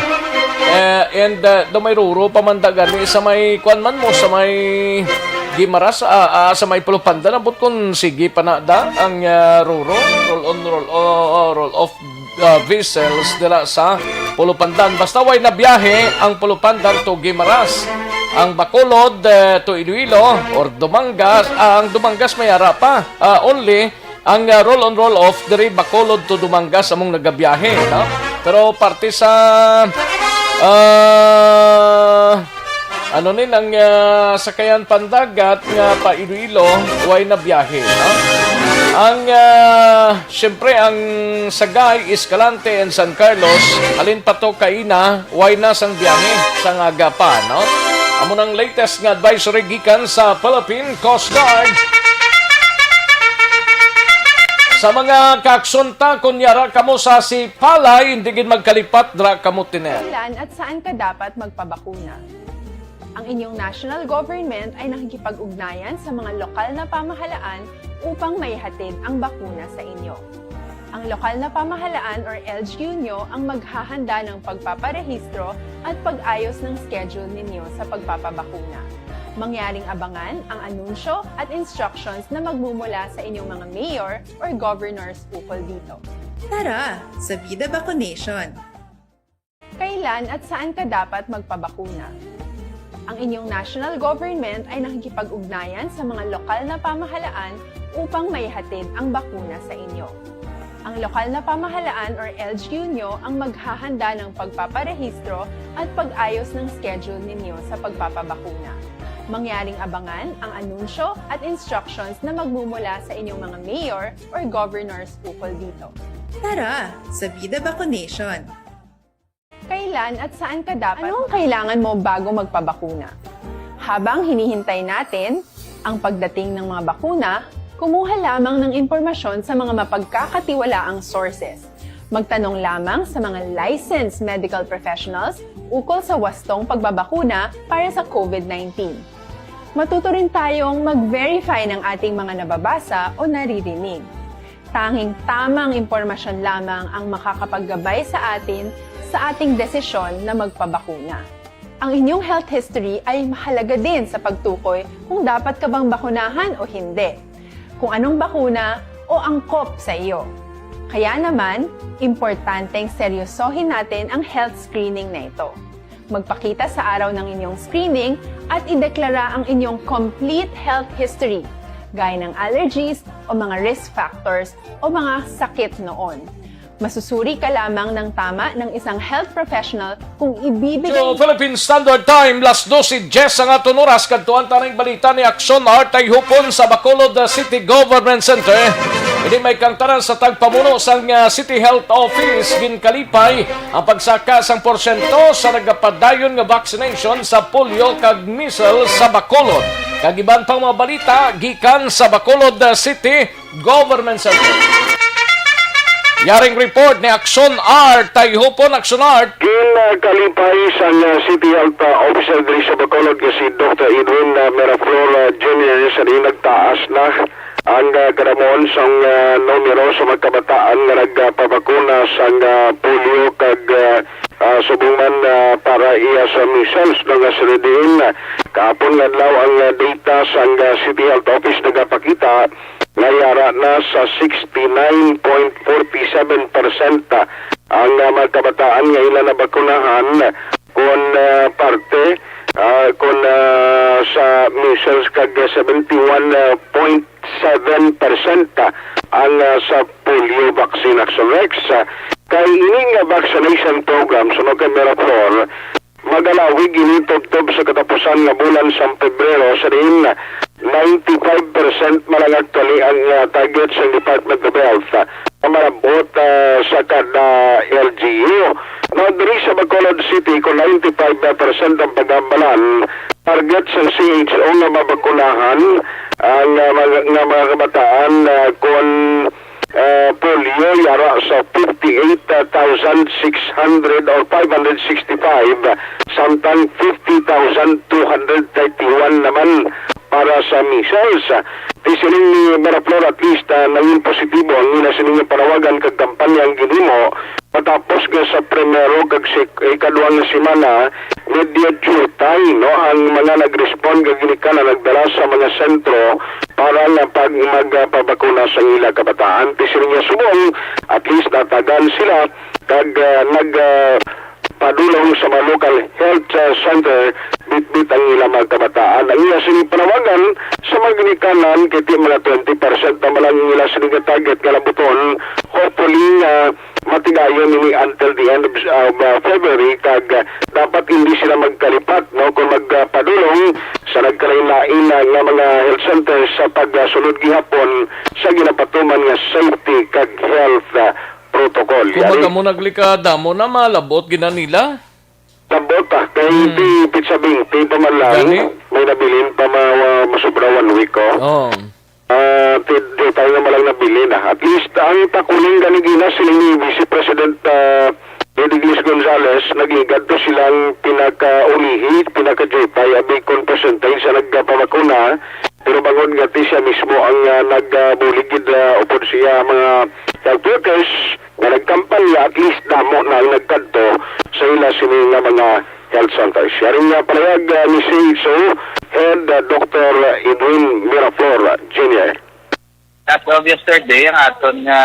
Eh, and, ah, do may ruro pa man da gani sa may, kuwan man mo, sa may Guimaras, ah, ah, sa may Pulupandan, ambot kung sige pa na da ang, ah, ruro, roll on, roll, oh, oh, roll off, ah, vessels dira sa Pulupandan. Basta way na biyahe ang Pulupandan to Guimaras, ang Bacolod, eh, to Iloilo or Dumangas, ah, ang Dumangas may ara pa, ah, only ang, ah, roll on, roll off diri Bacolod to Dumangas among nagabiyahe, no? Pero parte sa, ah, ano ni ang, ah, sakayan pandagat nga pa Iloilo, way na biyahe, no? Ang, ah, siyempre, ang Sagay, Escalante, and San Carlos, halin pa to kaina, way na sang biyahe sa nga aga pa, no? Amo nang latest nga advisory gikan sa Philippine Coast Guard. Sa mga kaaksyon ta, kun yara kamo sa Sipalay, hindi gid magkalipat, dra kamo tiner. Kailan at saan ka dapat magpabakuna? Ang inyong national government ay nakikipag-ugnayan sa mga lokal na pamahalaan upang maihatid ang bakuna sa inyo. Ang lokal na pamahalaan or L G U nyo ang maghahanda ng pagpaparehistro at pag-ayos ng schedule ninyo sa pagpapabakuna. Mangyaring abangan ang anunsyo at instructions na magmumula sa inyong mga mayor or governors ukol dito. Tara sa Vida Vaccination! Kailan at saan ka dapat magpabakuna? Ang inyong national government ay nakikipag-ugnayan sa mga lokal na pamahalaan upang maihatid ang bakuna sa inyo. Ang lokal na pamahalaan or L G U nyo ang maghahanda ng pagpaparehistro at pag-ayos ng schedule ninyo sa pagpapabakuna. Mangyaring abangan ang anunsyo at instructions na magmumula sa inyong mga mayor or governors ukol dito. Tara sa Vida Vaccination! Kailan at saan ka dapat? Ano ang kailangan mo bago magpabakuna? Habang hinihintay natin ang pagdating ng mga bakuna, kumuha lamang ng impormasyon sa mga mapagkakatiwalaang sources. Magtanong lamang sa mga licensed medical professionals ukol sa wastong pagbabakuna para sa COVID nineteen. Matuto rin tayong mag-verify ng ating mga nababasa o naririnig. Tanging tamang impormasyon lamang ang makakapaggabay sa atin sa ating desisyon na magpabakuna. Ang inyong health history ay mahalaga din sa pagtukoy kung dapat ka bang bakunahan o hindi, kung anong bakuna o angkop sa iyo. Kaya naman, importanteng seryosohin natin ang health screening na ito. Magpakita sa araw ng inyong screening at ideklara ang inyong complete health history, gaya ng allergies o mga risk factors o mga sakit noon. Masusuri ka lamang ng tama ng isang health professional kung ibibigay. So, Philippine Standard Time, las dose diyes ang aton oras. Kadtuan ta ning balita ni Aksyon Art Tayhupon sa Bacolod City Government Center. Ini may kangtaran sa tagpamuno sang, ah, City Health Office, ginkalipay ang pagsaka sang porsyento sa nagapadayon nga vaccination sa polio kag measles sa Bacolod, kag iban pang mga balita gikan sa Bacolod City Government Center. Yaring report ni Aksyon Art Tayhupon. Aksyon Art. Ginkalipay sang, ah, City Health, ah, Officer diri sa Bacolod nga si Doktor Edwin, ah, Miraflor, ah, Junior sa diin nagtaas na ang, ah, kadamon sang, ah, numero sa mga kabataan nga nagpabakuna sang, ah, polio kag, ah, ah, subong man, ah, para iya sa measles, no, nga sila diin. Kahapon nga adlaw ang, ah, data sang, ah, City Health Office nagapakita nga yara na sa sixty-nine point forty-seven percent ang, ah, mga kabataan nga ila nabakunahan kon, ah, parte, ah, kon, ah, sa measles kag seventy-one point seven percent ang, ah, sa polio vaccine. Aksyon Rex, ah, kay ini nga vaccination program suno kay Miraflor magalawig ini tubtob sa katapusan nga bulan sang Pebrero, sa diin ninety-five percent man lang actually ang, ah, target sa Department of Health, ah, nga malab-ot, ah, sa kada L G U. Now, diri sa Bacolod City, kung ninety-five percent ang paghambalan, target sa C H O nga mabakunahan ang, ah, mga, nga mga kabataan, ah, kung ah, polio, yara sa fifty-eight thousand six hundred or five hundred sixty-five, samtang fifty thousand two hundred thirty-one naman para sa measles. Ti sining ni Miraflor, at least, ah, nangin positibo ang ila sining panawagan kag kampanya ang ginhimo matapos nga sa primero kag sik-, ikaduha nga semana, medyo jutay, no, ang mga nag-respond kag ginikanan nagdala sa mga sentro para nga pag magpabakuna sa ila kabataan. Ti sining niya subong, at least natagan sila kag, ah, nag, ah, padulong sa mga local health, ah, center bitbit ang ila mga kabataan. Ang iya sini panawagan sa mga ginikanan kay ti mga twenty percent na man lang ang ila sini nga target nga labuton. Hopefully, ah, matigayon ini until the end of, of, ah, February, kag, ah, dapat hindi sila magkalipat, no, kung magpadulong sa nagkalain-lain na nga mga health centers sa pagsunod gihapon sa ginapatuman nga safety kag health, ah, protocol. Kung yari, magamo naglikada mo na, malabot gina nila. Labot, ah, kay Hmm. ti pitsa bente pa man lang, Gani? may nabilin pa ma-, masubra one week, oh. Oh. Ah, ti-, di tayo nga malang nabilin, ah. At least, ang takuling gani gina siling ni Vice President, ah, Eddie Gonzales, nagligad to silang pinakaulihi, pinakajupay, abi kon percentage sa nagpabakuna. Pero bangod nga ti siya mismo ang, ah, nagbulig gid, ah, upod siya mga health workers nga nagkampanya, at least damo na ang nagkadto sa ila sini nga mga health centers. Yari nga palayag, ah, ni C H O Head, ah, Doctor Edwin Miraflor Junior. As of yesterday, ang aton nga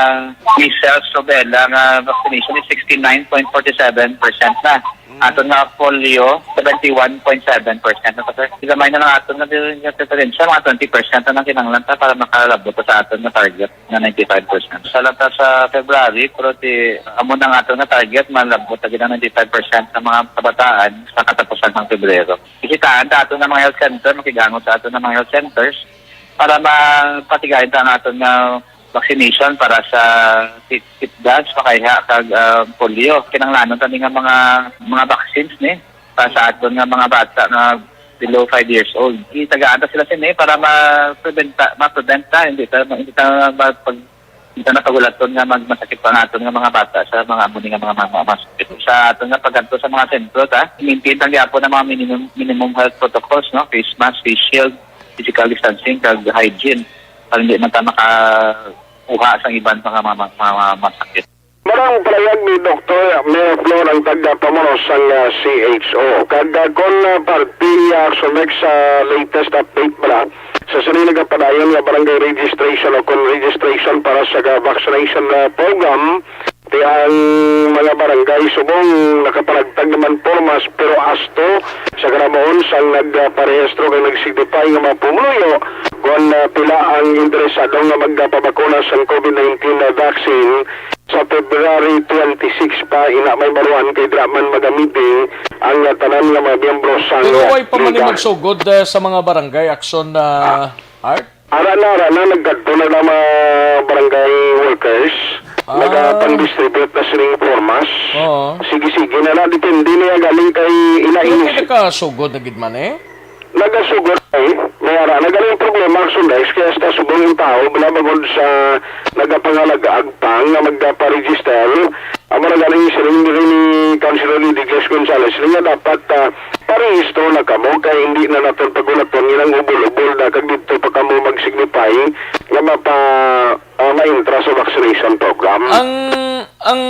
measles, rubella nga vaccination is sixty-nine point forty-seven percent na. Aton nga polio, seventy-one point seven percent na, sir. Gamay na lang aton nga di-, nga diferensya, mga twenty percent na lang kinahanglan ta para makalabot sa aton nga target nga ninety-five percent. Sa lang ta sa February, pero ti, amo na nga aton nga target, malabot na gid ang ninety-five percent sa mga kabataan sa katapusan sang Febrero. Bisitaan ta aton nga mga health center, makig-angot sa aton nga mga health centers para mapatigayon ta ang aton nga vaccination para sa tit-, tetanus, pakayha, kag, ah, polio. Kinahanglanon ta ni nga mga, mga vaccines ni para sa aton nga mga bata nga below five years old. Itagaan ta sila sini para ma-prevent ta, ma-prevent ta, hindi ta, hindi ta ma-, pag, hindi ta na pagulaton nga mag-, masakit pa ang aton nga mga bata sa mga amo ni nga mga, mga, mga masakit. Sa aton nga pagkadto sa mga sentro, ta, maintain lang gyapon ang mga minimum, minimum health protocols, no? Face mask, face shield, physical distancing, kag hygiene para hindi man ta makakuha sa iban pa nga mga, mga, mga, mga sakit. Marang palayag ni Doktor Miraflor ang tagapamuno sang, ah, C H O. Kag, ah, kon, ah, parte, ah, sumek sa latest update bala sa sini nagapadayon nga barangay registration o kon registration para sa ga-, vaccination, ah, program, ti ang mga barangay subong nakapanagtag naman pormas, pero asto sa karabaon sang nagparehistro kag nag-signify nga mga pumuluyo kon, ah, pila ang interesado nga magpabakuna sang COVID nineteen na vaccine sa February twenty-six pa, ina may baruan kay dira man magamiting ang, ah, tanan nga mga miyembro sang, Pero ah, way pa man ni liga. Magsugod, eh, sa mga barangay action na, Ah. Art? Ara na, ara na, nagkadto na ang mga barangay workers. Ah. Nagapang-distribute na sining formas. Oo. Sige-sige na na, depende niya galing kay ina Pero inis. May nakasugod na gid man, eh? Nagasugod, eh. May ara, nagaling problema, Action Desk, kaya sa subong yung tao, bala bangod sa nagapangalaga, agpang na magpa-register. Amo na galing siling diri ni Councilor Lady Grace Gonzales, siling nga dapat, ah, parehistro na kamo kay hindi na naton pagulaton nga nang ubol-ubol na kag didto pa kamo mag-signify nga mapa-, ah, ma-entra sa vaccination program. Ang, ang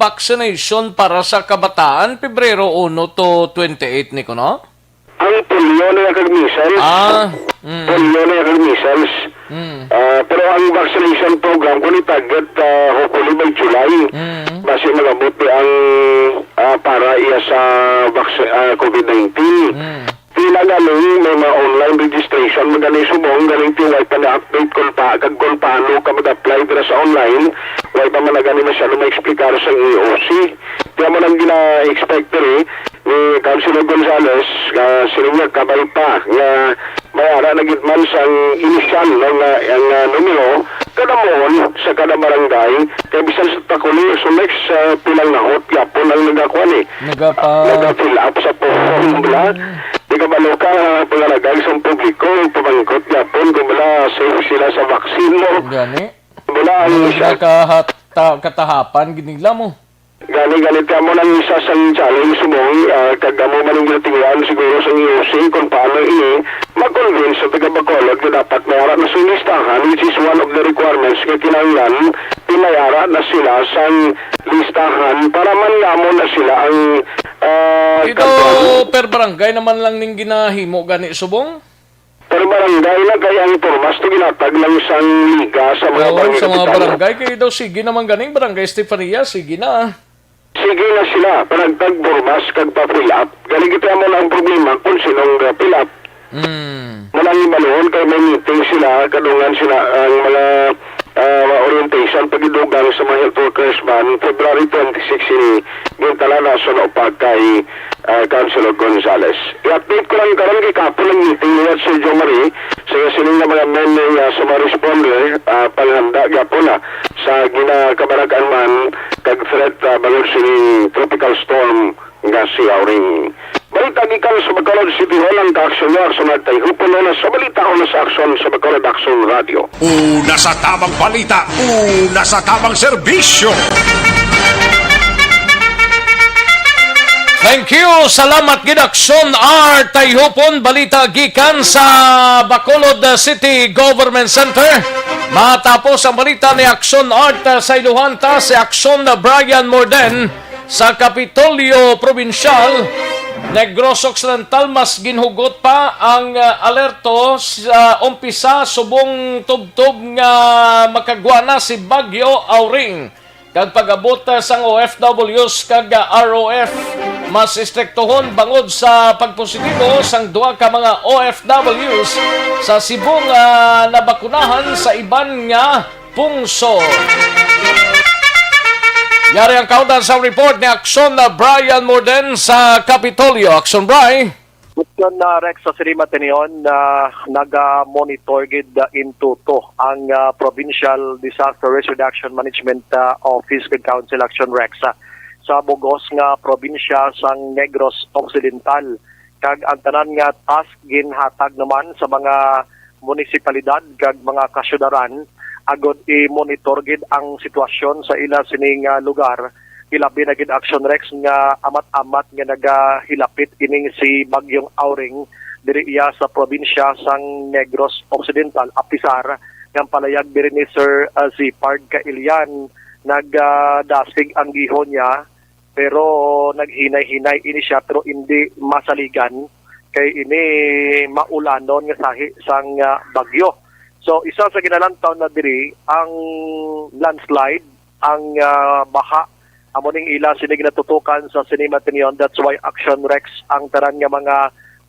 vaccination para sa kabataan, Pebrero uno to twenty-eight ni kuno? Ang polio na kag measles. Ah, mm. Polio na kag measles. Mm. Ah, pero ang vaccination program ko ni target, ah, hopefully by July. Mm. Basi magabot di ang, ah, para iya sa vac-, ah, COVID nineteen. Mm. Ti Galing may mga online registration, maganing subong, galing ti way pa na-update kung pa, kag kung paano ka mag-apply dira sa online, way pa man na gani masyado ma-explicar sa E O C. Kaya mo nang gina-expect diri ni Councilor Gonzales, ah, sila niya kabay pa nga may ara na gid man sang inisyal, no, nga, ang, ah, numero kada muon sa kada barangay, kay bisan sa takuli, so next, ah, pilang nahot gyapon ang nagakuan eh. Nagapa- Nag-fill up sa form, bla. Di ka balo ka, pangalagay sa publiko, pamangkot gyapon kung bala safe sila sa vaccine mo. Gani? Bala ang Mga isa. Nagkahata-, katahapan, gid nila mo. Gani, gani, ti amo nang isa sang challenge subong, ah, kag amo man ang ginatinguan siguro sa E O C kung paano ini ma-convince sa taga Bacolod nga dapat may ara na sa listahan, which is one of the requirements nga kinahanglan, ti may ara na sila sang listahan para man nga amo na sila ang, ah, Ito, kantuan. Per barangay naman lang ning ginahimo gani subong? Per barangay na kay ang pormas to ginatag lang sang liga sa mga Oo, barangay sa mga kapitan. Barangay. Kay daw sige naman ganing barangay Estefania, sige na. Sige na sila, panagtag pormas kag pa-fill up. Gani kita mo lang ang problema kung sinong, uh, fill up. Mm. Malang ibaluhon kay may meeting sila, kadungan sila ang mga, uh, orientation pagidugang sa mga health workers ban February twenty-six ini. Gintala na sa naupa kay, uh, Councilor Gonzales. I-update ko lang karon kay kapon ang meeting niya, Sir Jomari, sa sining nga mga men, uh, sa mga responder, uh, panghanda gyapon na sa ginakabarakan man kag threat, ah, bangod sining tropical storm nga si Auring. Balita gikan sa Bacolod City Hall, ang kaaksyon niya sa mga tayhupon una sa balita, una sa aksyon sa Bacolod Aksyon Radio. Una sa tabang balita, una sa tabang serbisyo. Thank you. Salamat gid, Aksyon R. Tayhupon. Balita gikan sa Bacolod City Government Center. Matapos ang balita ni Aksyon Art, uh, sa iluhan ta si Aksyon Brian Morden sa Kapitolyo Probinsyal, Negros Occidental. Mas ginhugot pa ang, uh, alerto sa umpisa subong tubtob nga makagwa na si Bagyo Auring kag pag-abot, uh, sang O F Ws kag, uh, R O F. Mas estriktohon bangod sa pagpositibo sang duha ka mga O F Ws sa Cebu nga nabakunahan sa iban nga pungsod. Yari ang kaundan sa report ni Aksyon na Brian Morden sa Kapitolyo. Aksyon, Bri. Aksyon na Rex, sa sini matinion, ah, naga-monitor gid, ah, in toto ang, ah, Provincial Disaster Risk Reduction Management, ah, Office kag Council Aksyon Rex, ah, sa bugos nga probinsya sang Negros Occidental, kag ang tanan nga task ginhatag naman sa mga munisipalidad kag mga kasyudaran agod i-monitor gid ang sitwasyon sa ila sining, ah, lugar, ilabi na gid, Aksyon Rex, nga amat-amat nga nagahilapit ining si Bagyong Auring diri iya sa probinsya sang Negros Occidental, apisar nga ang palayag diri ni Sir, ah, Zipard Kailian, nagdasig ang gihon niya, pero naghinay-hinay ini siya, pero indi masaligan kay ini maulanon nga sahi sang, ah, bagyo. So, isa sa ginalantaw na diri ang landslide, ang, ah, baha. Amo ning ila sini ginatutukan sa sini matinion. That's why Action Rex ang tanan nga mga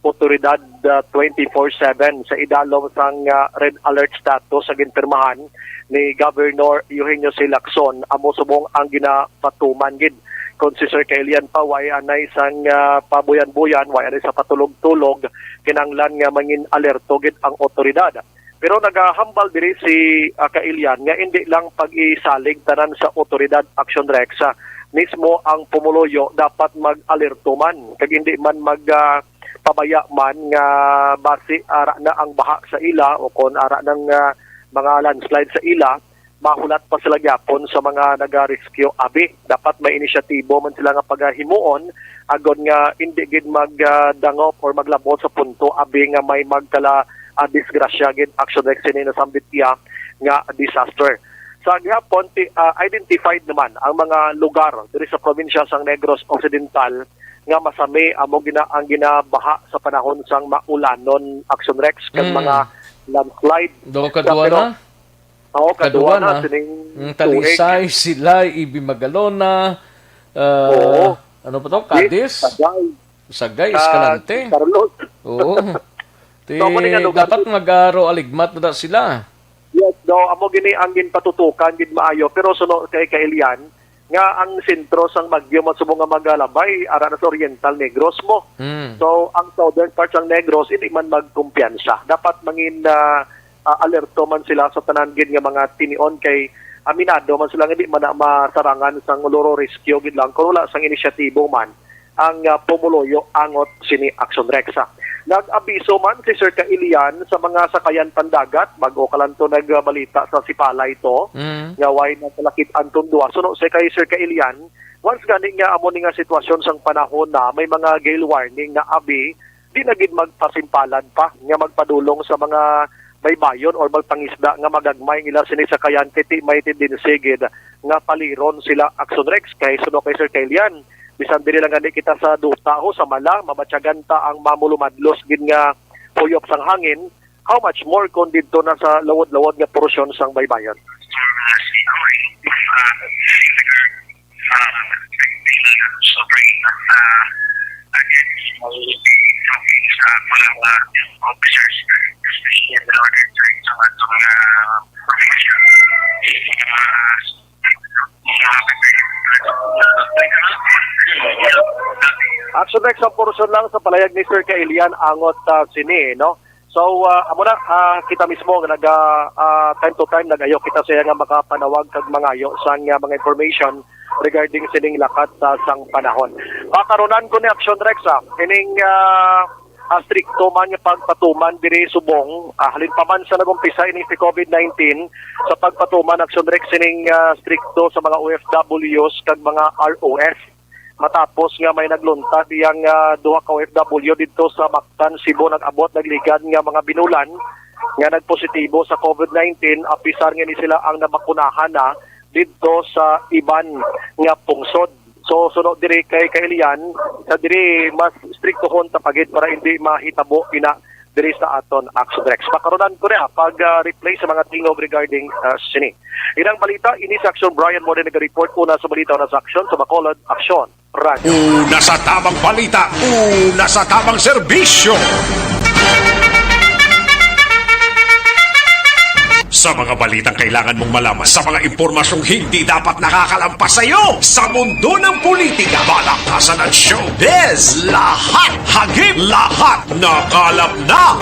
otoridad, ah, twenty-four seven sa idalom sang, ah, red alert status sa ginpirmahan ni Governor Eugenio C. Lacson. Amo subong ang ginapatuman gid. Kung si Sir Kailian pa, way anay sang, ah, pabuyan-buyan, way anay sa patulog-tulog, kinahanglan nga mangin alerto gid ang otoridad. Pero nagahambal diri si, ah, Kailian nga indi lang pag-isalig tanan sa otoridad, Action Rex, ah, mismo ang pumuluyo dapat mag-alerto man, kag indi man mag, ah, pabaya man nga basi ara na ang baha sa ila o kon ara nang, ah, mga landslide sa ila, mahulat pa sila gyapon sa mga naga-rescue abi. Dapat may inisyatibo man sila nga pagahimuon agod nga indi gid mag, ah, dangop or maglabot sa punto abi nga may magkala, ah, disgrasya gid, Action Rex, sini nasambit iya nga disaster. Sa gihapon, ti-, ah, identified naman ang mga lugar diri sa probinsya sang Negros Occidental nga masami amo gina-, ang ginabaha sa panahon sang maulanon, Action Rex, kag Mm. mga landslide. Duha ka Sa duha pero na? Oo, Kaduha kaduha na na. Sining Mm, tuig. Talisay, Silay, Ibi Magalona, ah, Oo. ano pa to? Cadiz? Cadiz? Tagay. Sagay, sa Escalante. Carlos. Oo. Ti, So, amo ni nga lugar. Dapat mag-aro aligmat na sila. Yes, no, amo gini ang ginpatutukan gid maayo, pero suno kay Kailian nga ang sentro sang bagyo man subong nga magalabay ara na sa Oriental Negros mo. Mm. So, ang southern part sang Negros hindi man magkumpiyansa. Dapat mangin ah, ah, alerto man sila sa tanan gid nga mga tinion kay aminado man sila nga hindi man na masarangan sang Luro Rescue gid lang kung wala sang inisyatibo man ang ah, pumuluyo angot sini Action Rex. Nag-abiso man si Sir Kailian sa mga sakayan pandagat, bag-o ka lang to nagbalita sa Sipalay to, Mm. nga way nagpalakit-an tong duwa. Suno sa kay Sir Kailian, once gani nga amo ni nga sitwasyon sang panahon na may mga gale warning na abi, di na gid magpasimpalad pa nga magpadulong sa mga baybayon or magpangisda nga magagmay ang ila sini sakayan, kay ti may tendency gid nga paliron sila, Action Rex, kay suno kay Sir Kailian. Bisan diri lang gani kita sa duta ho, sa Mala, mabatyagan ta ang mamulumadlos gid nga huyop sang hangin. How much more kon didto na sa lawod-lawod nga porsyon sang baybayon? Action Rex, sa porsyon lang sa palayag ni Sir Kailian angot ah, sini, no? So, ah, amo na, ah, kita mismo nga naga, ah, time to time nagayo kita sa iya nga makapanawag kag mangayo sang ah, mga information regarding sining lakat sa sang panahon. Pakarunan ko ni Action Rex, ah, ining ah, ah, strikto man nga pagpatuman diri subong, ah, halin pa man sa nag-umpisa ini si COVID nineteen, sa pagpatuman, Action Rex, sining ah, strikto sa mga O F Ws kag mga R O S. Matapos nga may nagluntad iyang ah, duha ka O F W didto sa Mactan, Cebu, nag-abot nagligad nga mga binulan nga nagpositibo sa COVID nineteen, apisar nga ni sila ang nabakunahan na didto sa iban nga pungsod. So, suno diri kay Kailian, sa diri mas striktohon ta pa gid para hindi mahitabo ina diri sa aton Action Rex. Pakarunan ko na pag ah, replay sa mga tingog regarding ah, sini. Inang balita, ini sa Action Brian mo rin nag-report una sa balita na sa Action sa Bacolod, Action. Radyo. Una sa tamang balita, una sa tamang serbisyo. Sa mga balitang kailangan mong malaman, sa mga impormasyong hindi dapat nakakalampas sa iyo, sa mundo ng politika, balakasan at showbiz, lahat hagip, lahat nakalap na.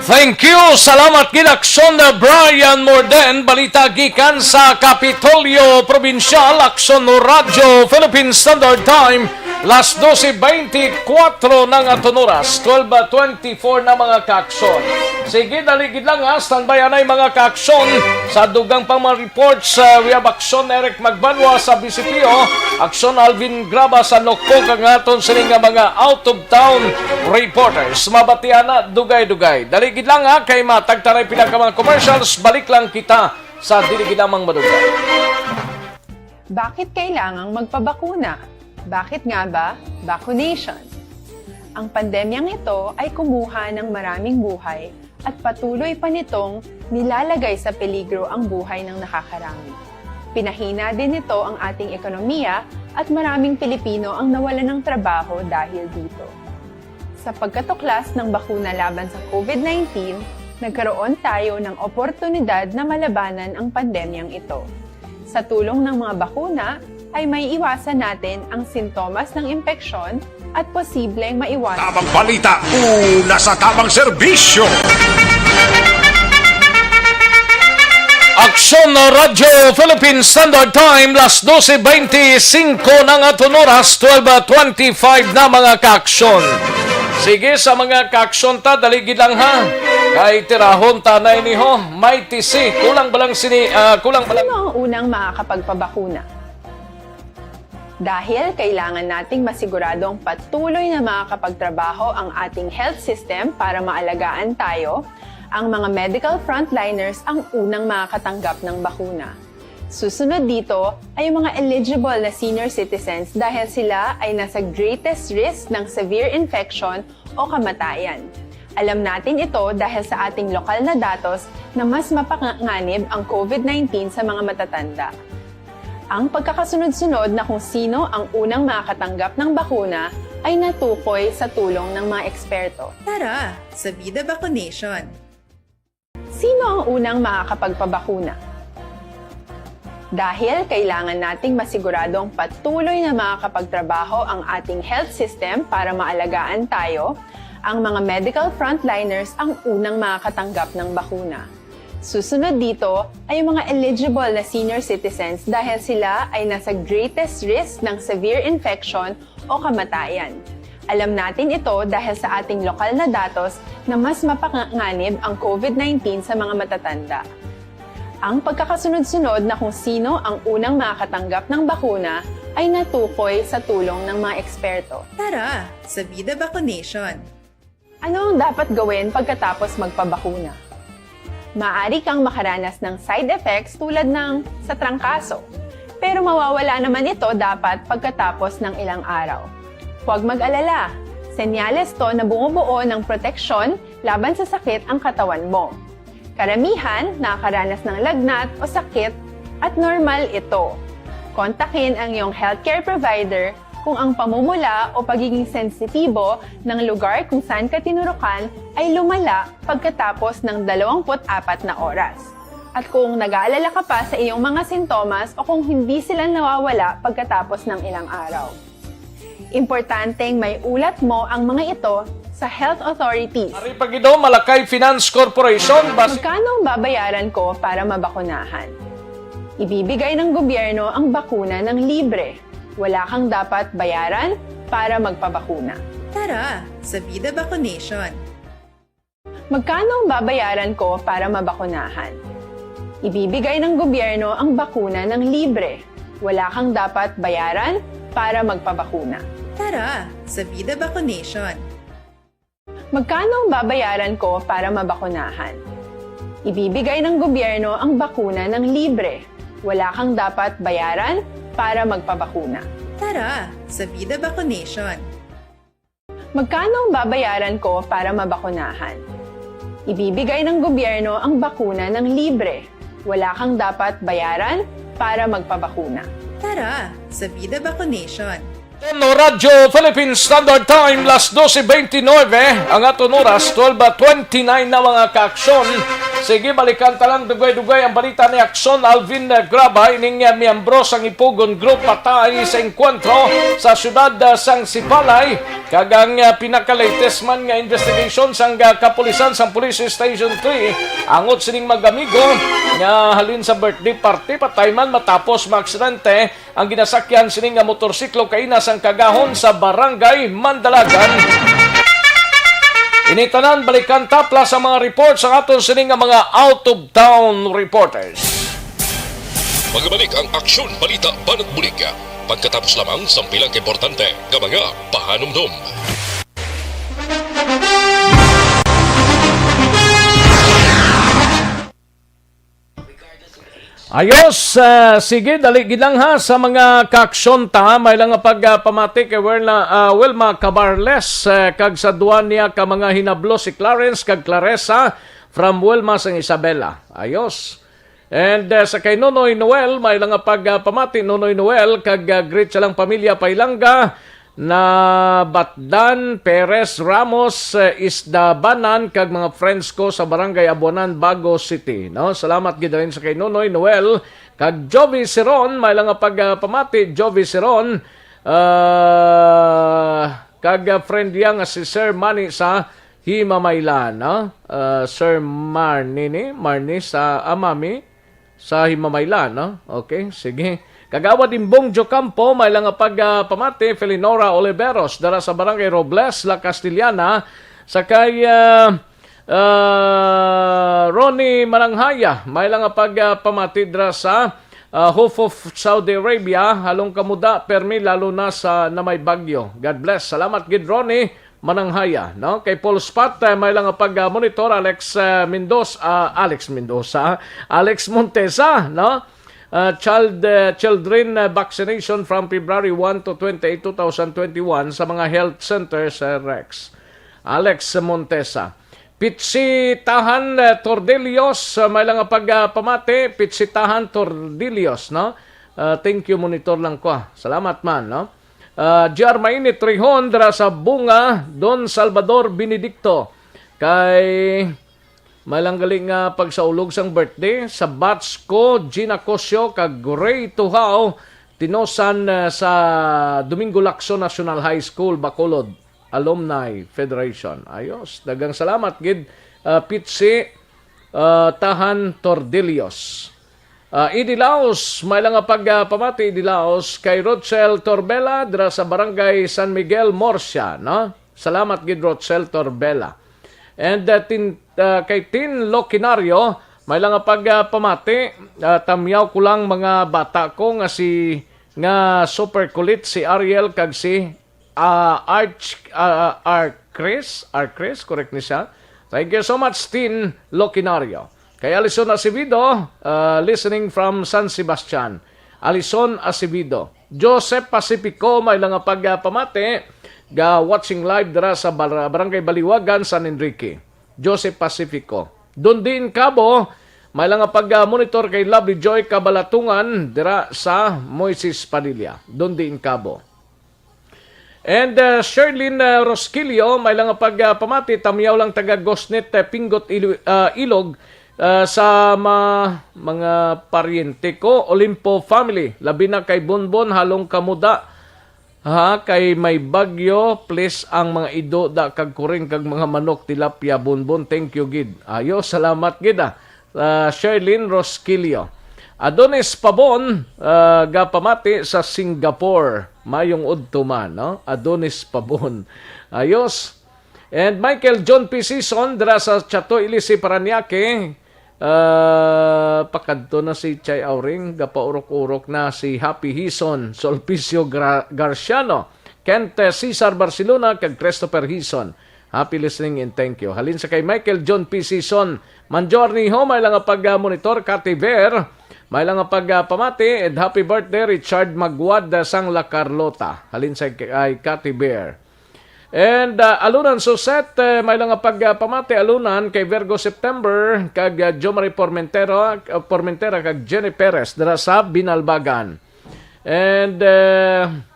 Thank you. Salamat gid, Action Brian Morden. Balita gikan sa Kapitolyo Probinsyal, Action Radyo Philippine Standard Time, las doce veinticuatro na nga aton oras, twelve twenty-four na, mga ka-action. Sige, dali gid lang, ha, standby anay, mga ka-action, sa dugang pang mga reports. Uh, we have Action Eric Magbanwa sa B C P O, Action Alvin Graba sa Nokpok, ang aton sini nga mga out of town reporters. Mabatian na dugay-dugay. Dali gid lang, ha, kay matagtaray pila ka mga commercials. Balik lang kita sa dili gid lamang madugay. Bakit kailangang magpabakuna? Bakit nga ba vaccination? Ang pandemyang ito ay kumuha ng maraming buhay at patuloy pa nitong nilalagay sa peligro ang buhay ng nakakarami. Pinahina din nito ang ating ekonomiya at maraming Pilipino ang nawalan ng trabaho dahil dito. Sa pagkatuklas ng bakuna laban sa COVID nineteen, nagkaroon tayo ng oportunidad na malabanan ang pandemyang ito. Sa tulong ng mga bakuna, ay maiiwasan natin ang sintomas ng impeksyon at posibleng maiwasan. Tamang balita, una sa tamang serbisyo. Aksyon Radyo Philippine Standard Time, las doce veinticinco na nga aton oras, twelve twenty-five na, mga kaaksyon. Sige, sa mga kaaksyon ta, dali gid lang, ha. Kay tirahon ta na ini, ho. May T C, kulang ba lang sini, ah, kulang ba lang? Sino ang unang makakapagpabakuna? Dahil kailangan nating masiguradong patuloy na makakapagtrabaho ang ating health system para maalagaan tayo, ang mga medical frontliners ang unang makakatanggap ng bakuna. Susunod dito ay ang mga eligible na senior citizens dahil sila ay nasa greatest risk ng severe infection o kamatayan. Alam natin ito dahil sa ating lokal na datos na mas mapanganib ang COVID nineteen sa mga matatanda. Ang pagkakasunod-sunod na kung sino ang unang makakatanggap ng bakuna ay natukoy sa tulong ng mga eksperto. Tara sa Bida Vaccination! Sino ang unang makakapagpabakuna? Dahil kailangan nating masiguradong patuloy na makakapagtrabaho ang ating health system para maalagaan tayo, ang mga medical frontliners ang unang makakatanggap ng bakuna. Susunod dito ay ang mga eligible na senior citizens dahil sila ay nasa greatest risk ng severe infection o kamatayan. Alam natin ito dahil sa ating lokal na datos na mas mapanganib ang COVID nineteen sa mga matatanda. Ang pagkakasunod-sunod na kung sino ang unang makakatanggap ng bakuna ay natukoy sa tulong ng mga eksperto. Tara sa Bida Vaccination! Ano ang dapat gawin pagkatapos magpabakuna? Maaari kang makaranas ng side effects tulad ng sa trangkaso, pero mawawala naman ito dapat pagkatapos ng ilang araw. Huwag mag-alala, senyales to na bumubuo ng proteksyon laban sa sakit ang katawan mo. Karamihan nakakaranas ng lagnat o sakit at normal ito. Kontakin ang iyong healthcare provider kung ang pamumula o pagiging sensitibo ng lugar kung saan ka tinurukan ay lumala pagkatapos ng dalawampu't apat na oras, at kung nag-aalala ka pa sa iyong mga sintomas o kung hindi sila nawawala pagkatapos ng ilang araw. Importanteng may ulat mo ang mga ito sa health authorities. Ari pa gid, oh, Malakay Finance Corporation, bas- Magkano ang babayaran ko para mabakunahan? Ibibigay ng gobyerno ang bakuna ng libre. Wala kang dapat bayaran para magpabakuna. Tara sa Bida Vaccination! Magkano ang babayaran ko para mabakunahan? Ibibigay ng gobyerno ang bakuna ng libre. Wala kang dapat bayaran para magpabakuna. Tara sa Bida Vaccination! Magkano ang babayaran ko para mabakunahan? Ibibigay ng gobyerno ang bakuna ng libre. Wala kang dapat bayaran para magpabakuna. Tara sa Bida Vaccination! Magkano ang babayaran ko para mabakunahan? Ibibigay ng gobyerno ang bakuna ng libre. Wala kang dapat bayaran para magpabakuna. Tara sa Bida Vaccination! Tono Radyo Philippine Standard Time, las doce veintinueve. Ang aton oras, twelve twenty-nine na, mga kaaksyon. Sige, balikan ta lang dugay-dugay ang balita ni Aksyon Alvin, eh, Graba. Ining, eh, miyembro sang Ipugon Group patay sa engkwentro sa siyudad, eh, sang Sipalay. Kag ang, eh, pinaka-latest man nga investigation sang, eh, kapulisan sang Police Station three, angot sining mag-amigo nga halin sa birthday party, patay man matapos maaksidente ang ginasakyan sini nga motorsiklo kaina sang Kagahon sa Barangay Mandalagan. Ini tanan, balikan ta plus ang mga report sa aton sini nga mga out-of-town reporters. Magbalik ang Aksyon Balita Banat Bulig pagkatapos lamang sang pila ka importante nga mga pahanumdom. Ayos, ah, sige, dali gid lang ha sa mga kaaksyon ta. May lang nga pag, ah, pamati kay Werna, ah, Wilma Cabarles, ah, kag sa duwa niya ka mga hinablo, si Clarence kag Clarissa from Wilma sang Isabela. Ayos. And, ah, sa kay Nonoy Noel, may lang nga pag, ah, pamati, Nonoy Noel, kag, ah, greet sa lang pamilya Pailanga, Nabatdan, Perez, Ramos, eh, Isdabanan, kag mga friends ko sa Barangay Abuanan, Bago City, no? Salamat gid rin sa kay Nonoy Noel kag Jovi Siron. May lang nga pag, ah, pamati, Jovi Siron, ah, kag, ah, friend niya nga si Sir Manny sa Himamaylan, no? Ah, Sir Marnie ni, Marnie sa, ah, Mami. Sa Himamaylan, no? Okay, sige. Kagawad Imbong Jocampo, may lang nga pag, ah, pamati, Felinora Oliveros, dara sa Barangay Robles, La Castellana, sa kay, ah, ah, Ronnie Mananghaya, may lang nga pag, ah, pamati dira sa, ah, Hufuf, Saudi Arabia, halong kamuda, permi, lalo na sa na may bagyo. God bless. Salamat gid, Ronnie. Mananghaya, no? Kay Paul Spot, eh, may lang nga pag, ah, monitor, Alex, eh, Mendoza, ah, Alex Mendoza, Alex Montesa, no? Ah, child, eh, children, eh, vaccination from February one to twenty-eight, two thousand twenty-one sa mga health centers, eh, Rex. Alex Montesa. Pitsi Tahan, eh, Tordillos, ah, may lang nga pag, ah, pamati, Pitsi Tahan Tordillos, no? Ah, thank you, monitor lang ko, ah. Salamat man, no? Ah, G R Mainit Rihon dira sa Bunga, Don Salvador Benedicto. Kay may lang gali nga pagsaulog sang birthday sa batch ko, Gina Cosio kag Ray Tuhao, Tinosan, ah, sa Domingo Lacson National High School, Bacolod Alumni Federation. Ayos, daghang salamat gid, ah, Pitsi, ah, Tahan Tordillos. Ah, Idi Laos, may lang nga pag, ah, pamati, Idi Laos, kay Rochelle Torbela, dira sa Barangay San Miguel, Murcia, no? Salamat gid, Rochelle Torbela. And, ah, tin, ah, kay Tin Loquinario, may lang nga pag, ah, pamati, ah, tamyaw ko lang mga bata ko nga si, nga super kulit si Ariel kag si, ah, Arch, ah, Archris, Archris, correct ni siya. Thank you so much, Tin Loquinario. Kay Alison Acevedo, ah, listening from San Sebastian. Alison Acevedo. Joseph Pacifico, may lang nga pag, ah, pamati, ga watching live dira sa Bar-, Barangay Baliwagan, San Enrique. Joseph Pacifico. Dundee in Cabo, may lang nga pag, ah, monitor kay Lovely Joy Kabalatungan dira sa Moises Padilla. Dundee in Cabo. And, uh, Sherlyn, uh, Rosquillo, may lang nga pag, uh, pamati, tamyaw lang taga Gosnit, uh, Pingot, Ilo-, uh, Ilog, uh, sa ma-, mga paryente ko, Olimpo family, labi na kay Bonbon, halong kamuda. Ha, kay may bagyo, please ang mga ido, da kag kuring kag mga manok, tilapia, Bonbon. Thank you gid. Ayo, salamat gid, ah. Ah, Sherlyn Rosquillo. Adonis Pabon, ah, gapamati sa Singapore. Mayong udto man, no? Adonis Pabon. Ayos. And Michael John P. Season, dira sa Chato Ilisi, Parañaque. Ah, pakadto na si Chay Auring, gapaurok-urok na si Happy Hison, Sulpicio Gra-, Garciano, Kent, eh, Cesar Barcelona, kag Christopher Hison. Happy listening and thank you. Halin sa kay Michael John P. Season, Manjor Niho, may lang nga pag-monitor, Cathy Ver, may lang nga pag-pamati, and happy birthday, Richard Maguad, uh, sang La Carlota. Halin sa kay Cathy Ver. And, uh, Alunan Suset, uh, may lang nga pag-pamati, Alunan, kay Virgo September, kag, uh, Jomari Formentera, uh, Formentera, kag Jenny Perez, dira sa Binalbagan. And, uh,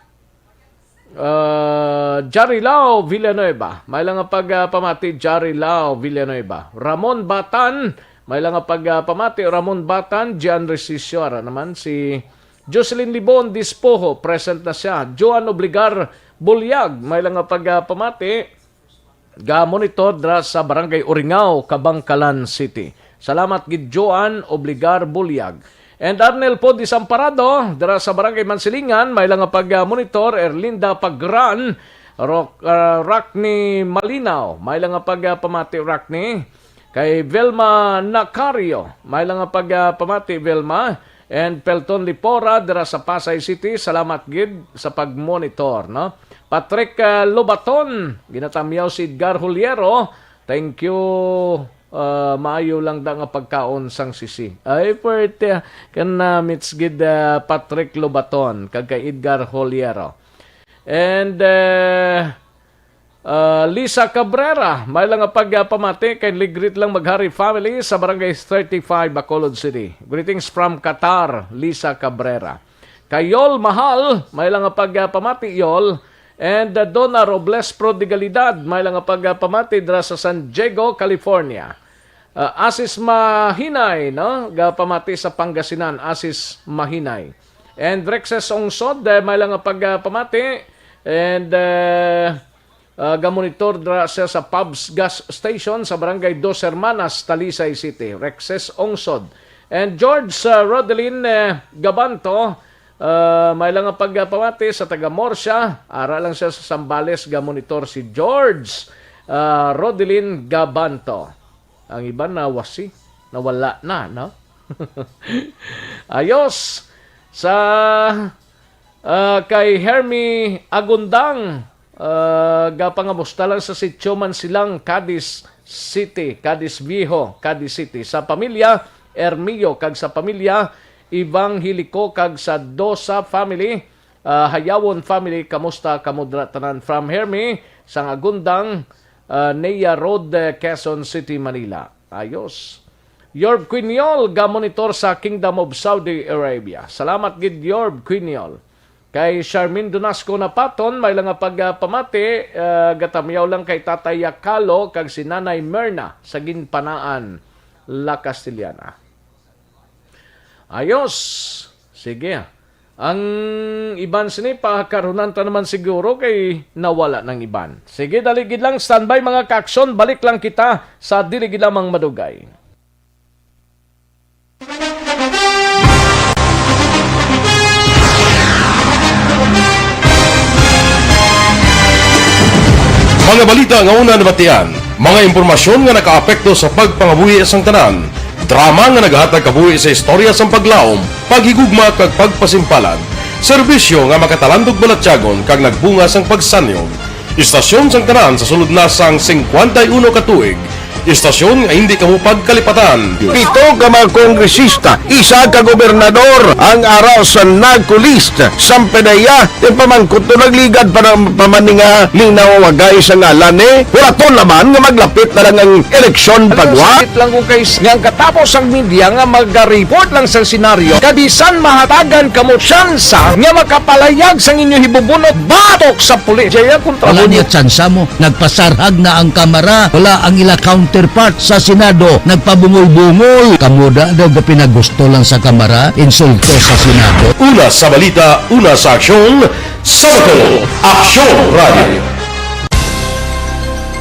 Uh, Jari Lau Villanueva. May lang nga pag, ah, pamati, Jari Lau Villanueva. Ramon Batan. May lang nga pag, ah, pamati, Ramon Batan, Gian Resisio. Ara naman si Jocelyn Libon Dispoho. Present na siya. Joan Obligar Bulyag. May lang nga pag, ah, pamati. Ga-monitor dira sa Barangay Uringao, Kabankalan City. Salamat gid, Joan Obligar Bulyag. And Arnel po Desamparado, dira sa Barangay Mansilingan, may lang nga pag-monitor, Erlinda Pagran, Rock, ah, Rockney Malinaw, may lang nga pag-, ah, pamati, Rockney. Kay Velma Nacario, may lang nga pag-, ah, pamati, Velma. And Pelton Lipora, dira sa Pasay City, salamat gid sa pag-monitor, no? Patrick, ah, Lobaton, ginatamyaw si Edgar Huliero. Thank you. Ah, maayo lang da nga pagkaon sang sisi. Ay, pwerte, ah, kana, Mits gid, ah, Patrick Lobaton, kag kay Edgar Holiero. And, ah, ah, Lisa Cabrera, may lang nga pag, ah, pamati kay Ligrit lang Maghari family sa Barangay thirty-five, Bacolod City. Greetings from Qatar, Lisa Cabrera. Kay Yol Mahal, may lang nga pag, ah, pamati, Yol. And, uh, Donna Robles Prodigalidad, may lang nga pag, uh, pamati dira sa San Diego, California. Uh, Asis Mahinay, no? Ga pamati sa Pangasinan, Asis Mahinay. And Rexes Ungsod, uh, may lang nga pag, uh, pamati. And, uh, uh, ga-monitor dira siya sa Pabs gas station sa Barangay Dos Hermanas, Talisay City. Rexes Ungsod. And George, uh, Rodelin, uh, Gabanto, Ah, may lang nga pagpamati sa taga Murcia. Ara lang siya sa Zambales, ga-monitor si George, ah, Rodelin Gabanto. Ang iban nawasi, nawala na, no? Ayos. Sa, ah, kay Hermie Agundang, ah, gapangamusta lang sa Sitio Mansilang, Cadiz City, Cadiz Viejo, Cadiz City. Sa pamilya Ermio kag sa pamilya Evangeliko kag sa Dosa family, ah, Hayawon family, kamusta kamo dira tanan? From Hermie, sang Agundang, ah, Nea Road, eh, Quezon City, Manila. Ayos. Yorb Quiniol, ga-monitor sa Kingdom of Saudi Arabia. Salamat gid, Yorb Quiniol. Kay Charmaine Donasco Napaton, may lang nga pagpamati, ah, gatamyaw lang kay Tatay Yakalo kag si Nanay Merna sa Ginpanaan, La Castellana. Ayos. Sige. Ang iban sini, pakarunan ta naman siguro kay nawala ng iban. Sige, dali gid lang, standby mga kaaksyon, balik lang kita sa dili gid lamang madugay. Mga balita nga una nabatian, mga impormasyon nga nakaapekto sa pagpangabuhi sang tanan, drama nga nagahatag kabuhi sa istorya sang paglaom, paghigugma kag pagpasimpalan, serbisyo nga makatalandog balatyagon kag nagbunga sang pagsanyog. Istasyon sang tanan sa sulod na sang singkwenta y uno ka tuig. Istasyon nga hindi kamo pagkalipatan. Pito ka mga kongresista, isa ka gobernador ang ara sa NAGCO list. Sampanaya, yung pamangkot to nagligad pa ng pamaninga ni nawagay sa ngalan ni. Wala to naman nga maglapit na lang ang eleksyon pagwa. Sakit lang kung kay nga ang katapos ang media nga magareport lang sa senaryo, kabisan mahatagan kamo tsansa nga makapalayag sang inyo hibubunot batok sa pulis. Jaya kontra Wala mo. Niya tsansa mo. Nagpasarhag na ang Kamara. Wala ang ila counterpart sa Senado. Nagpabungol-bungol. Kamo da daw gapinagusto lang sa Kamara. Insulto sa Senado. Una sa balita, una sa aksyon, sa Bacolod, Aksyon Radio.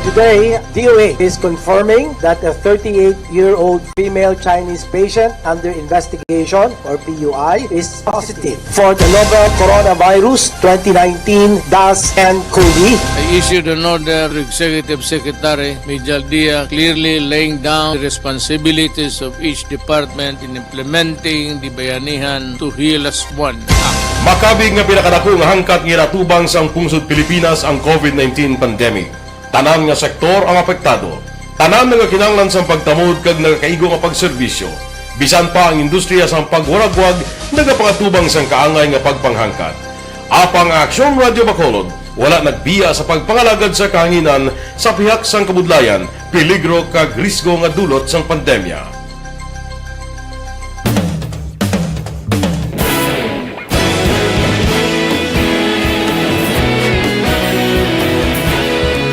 Today, D O A is confirming that a thirty-eight-year-old female Chinese patient under investigation, or P U I, is positive for the novel coronavirus twenty nineteen dash N COVID. I issued an order to Executive Secretary Mijal Dia, clearly laying down the responsibilities of each department in implementing the Bayanihan to Heal As One Act. Makabig nga pinakadako nga hangkat nga ginatubang sang pungsod Pilipinas ang COVID nineteen pandemic. Tanan nga sektor ang apektado. Tanan nagakinahanglan sang pagtamod kag nagakaigo nga pagserbisyo. Bisan pa ang industriya sang pagwaragwag nagapangatubang sang kaangay nga pagpanghangkat. Apang ang Aksyon Radio Bacolod wala nagbiya sa pagpangalagad sa kahanginan sa pihak sang kabudlayan, peligro kag risgo nga dulot sang pandemya.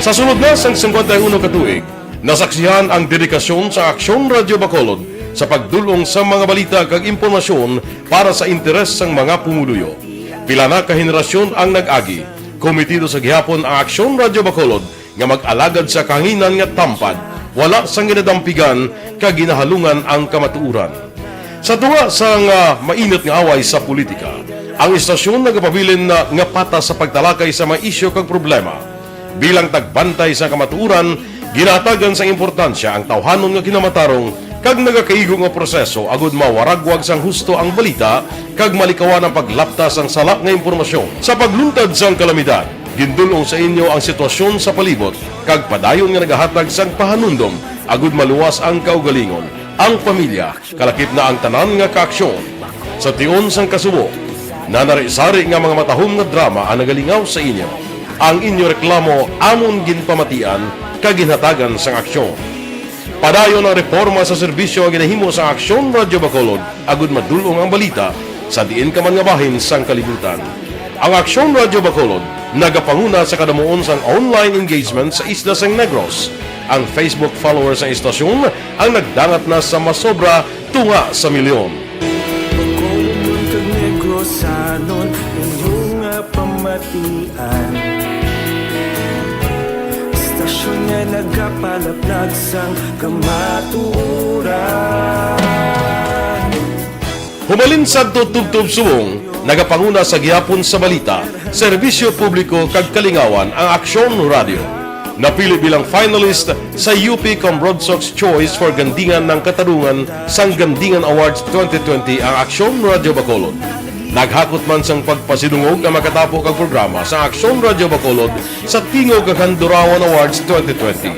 Sa sulod na sang singkwenta y uno ka tuig, nasaksihan ang dedikasyon sa Aksyon Radio Bacolod sa pagdul-ong sa mga balita kag impormasyon para sa interes sang mga pumuluyo. Pila na ka henerasyon ang nag-agi. Komitido sa gihapon ang Aksyon Radio Bacolod nga mag-alagad sa kahanginan nga tampad, wala sang ginadampigan kag ginahalungan ang kamatuoran. Sa tunga sang, ah, mainit nga away sa politika, ang istasyon nagapabilin na nga patas sa pagtalakay sa mga isyu kag problema. Bilang tagbantay sa kamatuoran, ginahatagan sang importansya ang tawhanon nga kinamatarong kag nagakaigo nga proseso agud mawaragwag sang husto ang balita kag malikawan ang paglapta sang sala nga impormasyon. Sa pagluntad sang kalamidad, gindul-ong sa inyo ang sitwasyon sa palibot kag padayon nga nagahatag sang pahanumdom agud maluwas ang kaugalingon, ang pamilya, kalakip na ang tanan nga kaaksyon. Sa tion sang kasubo, nanari-sari nga mga matahom nga drama ang nagalingaw sa inyo. Ang inyo reklamo amon ginpamatian kag ginhatagan sang aksyon. Padayon ang reporma sa serbisyo nga ginahimo sa Aksyon Radio Bacolod agud madul-ong ang balita sa diin ka man nga bahin sang kalibutan. Ang Aksyon Radio Bacolod nagapanguna sa kadamuon sang online engagement sa isla sang Negros. Ang Facebook followers sang istasyon ang nagdangat na sa masobra tunga sa milyon. Bacolod kag Negrosanon, inyo nga pamatian. Istasyon nga nagapalaplag sang kamatuoran. Humalin sadto tubtob subong, nagapanguna sa gihapon sa balita, serbisyo publiko kag kalingawan ang Aksyon Radio. Napili bilang finalist sa U P Cambrodsoc's Choice for Gandingan ng Katarungan sang Gandingan Awards twenty twenty ang Aksyon Radio Bacolod. Naghakot man sang pagpasidungog ang makatapo kag programa sa Aksyon Radio Bacolod sa Tingog kag Handurawan Awards twenty twenty.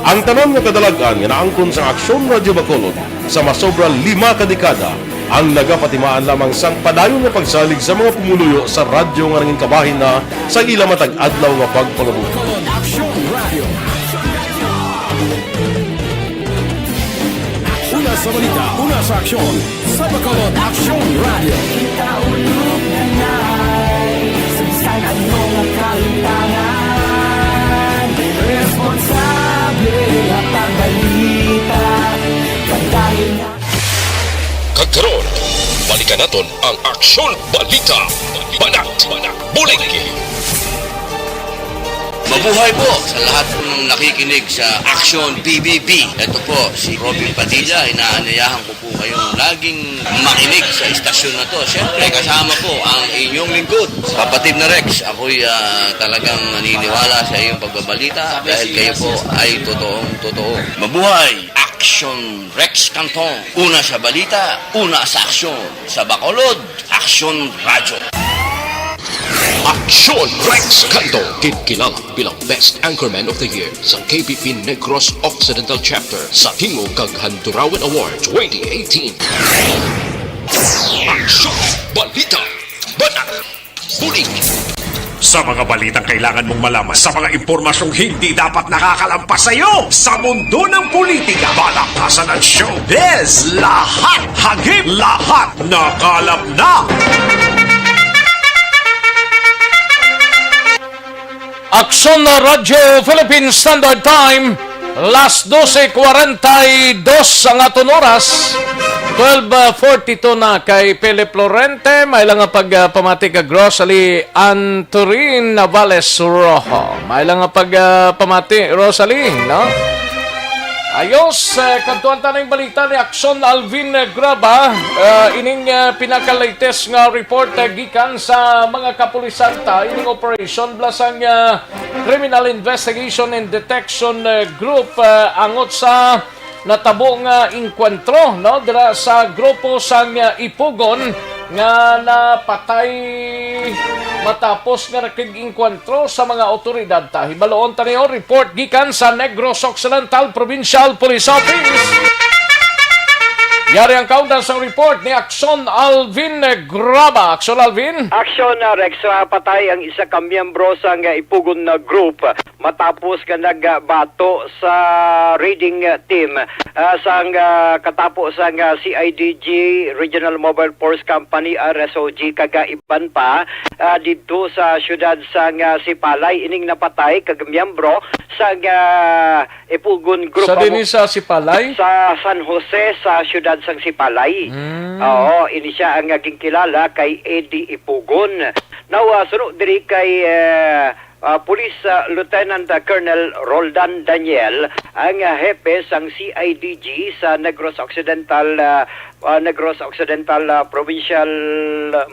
Ang tanan nga kadalag-an nga naangkon sa Aksyon Radio Bacolod sa masobra lima ka dekada ang nagapatimaan lamang sang padayon nga pagsalig sa mga pumuluyo sa radyo nga nangin kabahin na sa ila matag adlaw nga pagpangabuhi. Bacolod Aksyon Radio. Una sa balita, una sa aksyon, sa Bacolod Aksyon Radio. Kanaton ang Aksyon Balita, Banat, Bulig. Mabuhay po sa lahat po ng nakikinig sa Aksyon B B B. Ito po si Robin Padilla. Inaanyayahan ko po kayong laging makinig sa istasyon na to. Siyempre, kasama po ang inyong lingkod, kapatid na Rex. Ako'y ah, talagang naniniwala sa iyong pagbabalita dahil kayo po ay totoong totoo. Mabuhay! Aksyon Rex Cantong. Una sa balita, una sa aksyon. Sa Bacolod, Aksyon Radyo. Aksyon Rex Cantong, kinkilala bilang Best Anchorman of the Year sa K P P Negros Occidental Chapter sa Tingog kag Handurawan Award twenty eighteen. Aksyon, balita, banat, bulig. Sa mga balitang kailangan mong malaman, sa mga impormasyong hindi dapat nakakalampas sa iyo, sa mundo ng politika, balakasan at showbiz, lahat hagip, lahat nakalap na. Aksyon na Radyo Philippine Standard Time, las doce cuarenta y dos ang aton oras. Twelve forty-two na kay Philip Lorente, may lang nga pagpamati kag Rosalie Antorin Navales Rojo. May lang nga pagpamati, Rosalie, no? Ayos, eh, kadtuan ta na yung balita ni Aksyon Alvin, eh, Graba. Eh, ining, eh, pinaka-latest nga report, eh, gikan sa mga kapulisan ta, ining operation bala sang, eh, Criminal Investigation and Detection, eh, Group, eh, angot sa natabo nga engkwentro, no, dira sa grupo sang, eh, Ipugon nga napatay matapos nga nakig-engkwentro sa mga awtoridad ta. Hibaloon ta niyo, report gikan sa Negros Occidental Provincial Police Office. Yari ang kaundan sang report ni Aksyon Alvin Graba. Aksyon Alvin. Aksyon, ah, Rex, ah, patay ang isa ka miyembro sang Ipugon na group matapos nga nagbato sa raiding, ah, team, ah, sang, ah, katapo sang, ah, C I D G, Regional Mobile Force Company, R S O G, kag, ah, iban pa, ah, didto sa siyudad sang, ah, Sipalay. Ining napatay kag miyembro sang, ah, Ipugon Group Sa amo dinhi sa Sipalay? Sa San Jose, sa siyudad sang Sipalay. Mm. Oo, ini siya ang, ah, ginkilala kay Eddie Ipugon. Now, ah, suno diri kay, ah, ah, Police, ah, Lieutenant, ah, Colonel Roldan Daniel, ang, ah, hepe sang C I D G sa Negros Occidental, ah, ah, Negros Occidental, ah, Provincial,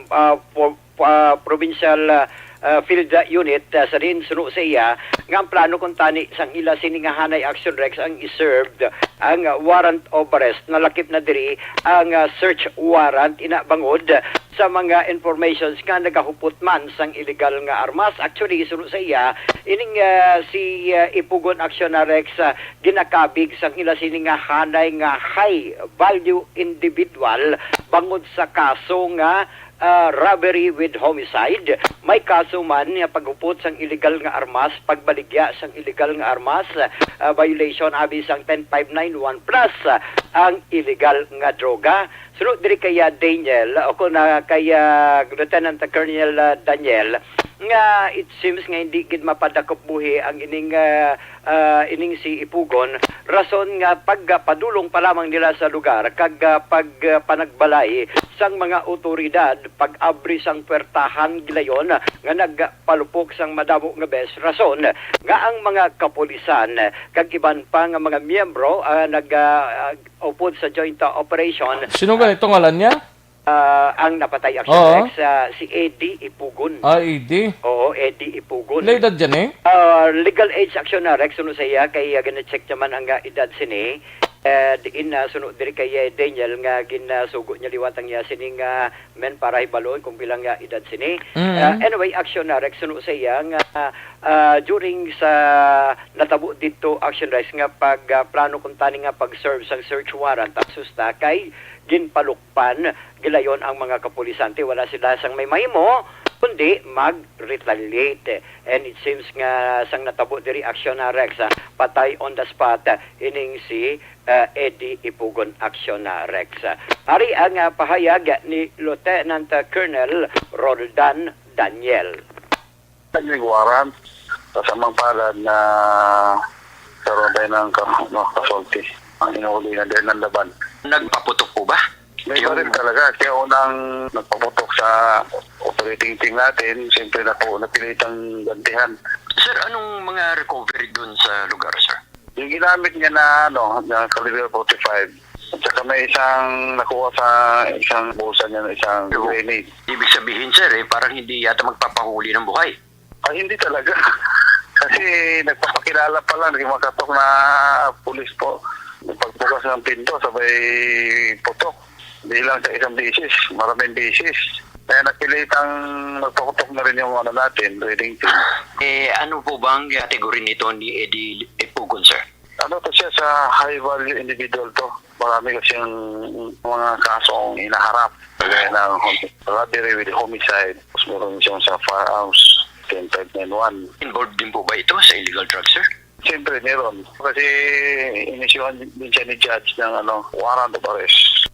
ah, po- ah, Provincial, ah, ah, Field Unit, ah, sa diin suno sa iya nga ang plano kuntani sang ila sini nga hanay action, Rex, ang i-served ang, ah, warrant of arrest. Nalakip na diri ang, ah, search warrant ina bangod sa mga informations nga nagahupot man sang illegal nga armas. Actually, suno sa iya, ining, ah, si, ah, Ipugon Action, ah, Rex, ah, ginakabig sang ila sini nga hanay nga high value individual bangod sa kaso nga ah, robbery with homicide. May kaso man nga paghupot sang illegal nga armas, pagbaligya sang illegal nga armas, ah, violation abi sang ten five nine one plus, ah, ang illegal nga droga. Suno diri kay, ah, Daniel, o kon, ah, kay, ah, Lieutenant Colonel, ah, Daniel, nga it seems nga hindi gid mapadakop buhi ang ining, ah, ah, ining si Ipugon, rason nga pagpadulong pa lamang nila sa lugar kag, ah, pag, ah, panagbalay sang mga awtoridad, pag-abri sang puwertahan gilayon nga nagpalupok sang madamo nga bes, rason nga ang mga kapulisan kag iban pa nga mga miyembro, ah, nag, ah, ah, upod sa joint, ah, operation. Sino ganito ngalan niya? Ah, ang napatay, Action Oo. Rex, ah, si Eddie Ipugon. Ah, Eddie. Oo, Eddie Ipugon. Pila edad dyan eh? Ah, legal age, Action, ah, Rex, suno sa iya, kay, ah, gina-check naman ang, ah, edad sini. Eh, diin na suno diri kay, eh, Daniel nga ginasugo niya liwat ang iya sining, ah, men para hibalon kung pila nga edad sini. Mm. Ah, anyway, Action, ah, Rex, suno sa iya nga, ah, during sa natabo dito, Action Rex, nga pag, ah, plano kuntani nga pag-serve sang search warrant, ang susta kay ginpalukpan gilayon ang mga kapulisan. Ti wala sila sang may mahimo, kundi mag-retaliate. And it seems nga sang natabo diri, Action, ah, Rex, ah, patay on the spot, ah, ining si, ah, Eddie Ipugon, Action, ah, Rex. Ari ang, ah, pahayag ni Lieutenant, ah, Colonel Roldan Daniel. Naging warrant, kasamang palad na karon tayo ng ka-, no, kasulti. Ang inuuli na din ng laban. Nagpaputok po ba? May Yung baril talaga. Siya unang nagpaputok sa operating team natin. Siyempre, naku-, napilitang gantihan. Sir, anong mga recovery dun sa lugar, sir? Yung ginamit niya na, ano, na caliber forty-five. At saka may isang nakuha sa isang bulsa niya na isang Yung grenade. Ibig sabihin, sir, eh, parang hindi yata magpapahuli ng buhay. Ay, hindi talaga. Kasi nagpapakilala pa lang, naging makatok na pulis po. Pagbukas ng pinto, sabay putok. Hindi lang sa isang beses, maraming beses. Kaya napilitang nagpaputok na rin yung ano natin, raiding team. Eh, ano po bang category nito ni Eddie Ipugon, sir? Ano to siya, sa high value individual to. Marami kasi yung mga kasong hinaharap. Kagaya ng hom-, robbery with homicide. Tapos meron siyang sa firearms, ten five nine one. Involved din po ba ito sa illegal drugs, sir? Siyempre, meron. Kasi inisyuhan din siya ni judge ng, ano, warrant of arrest.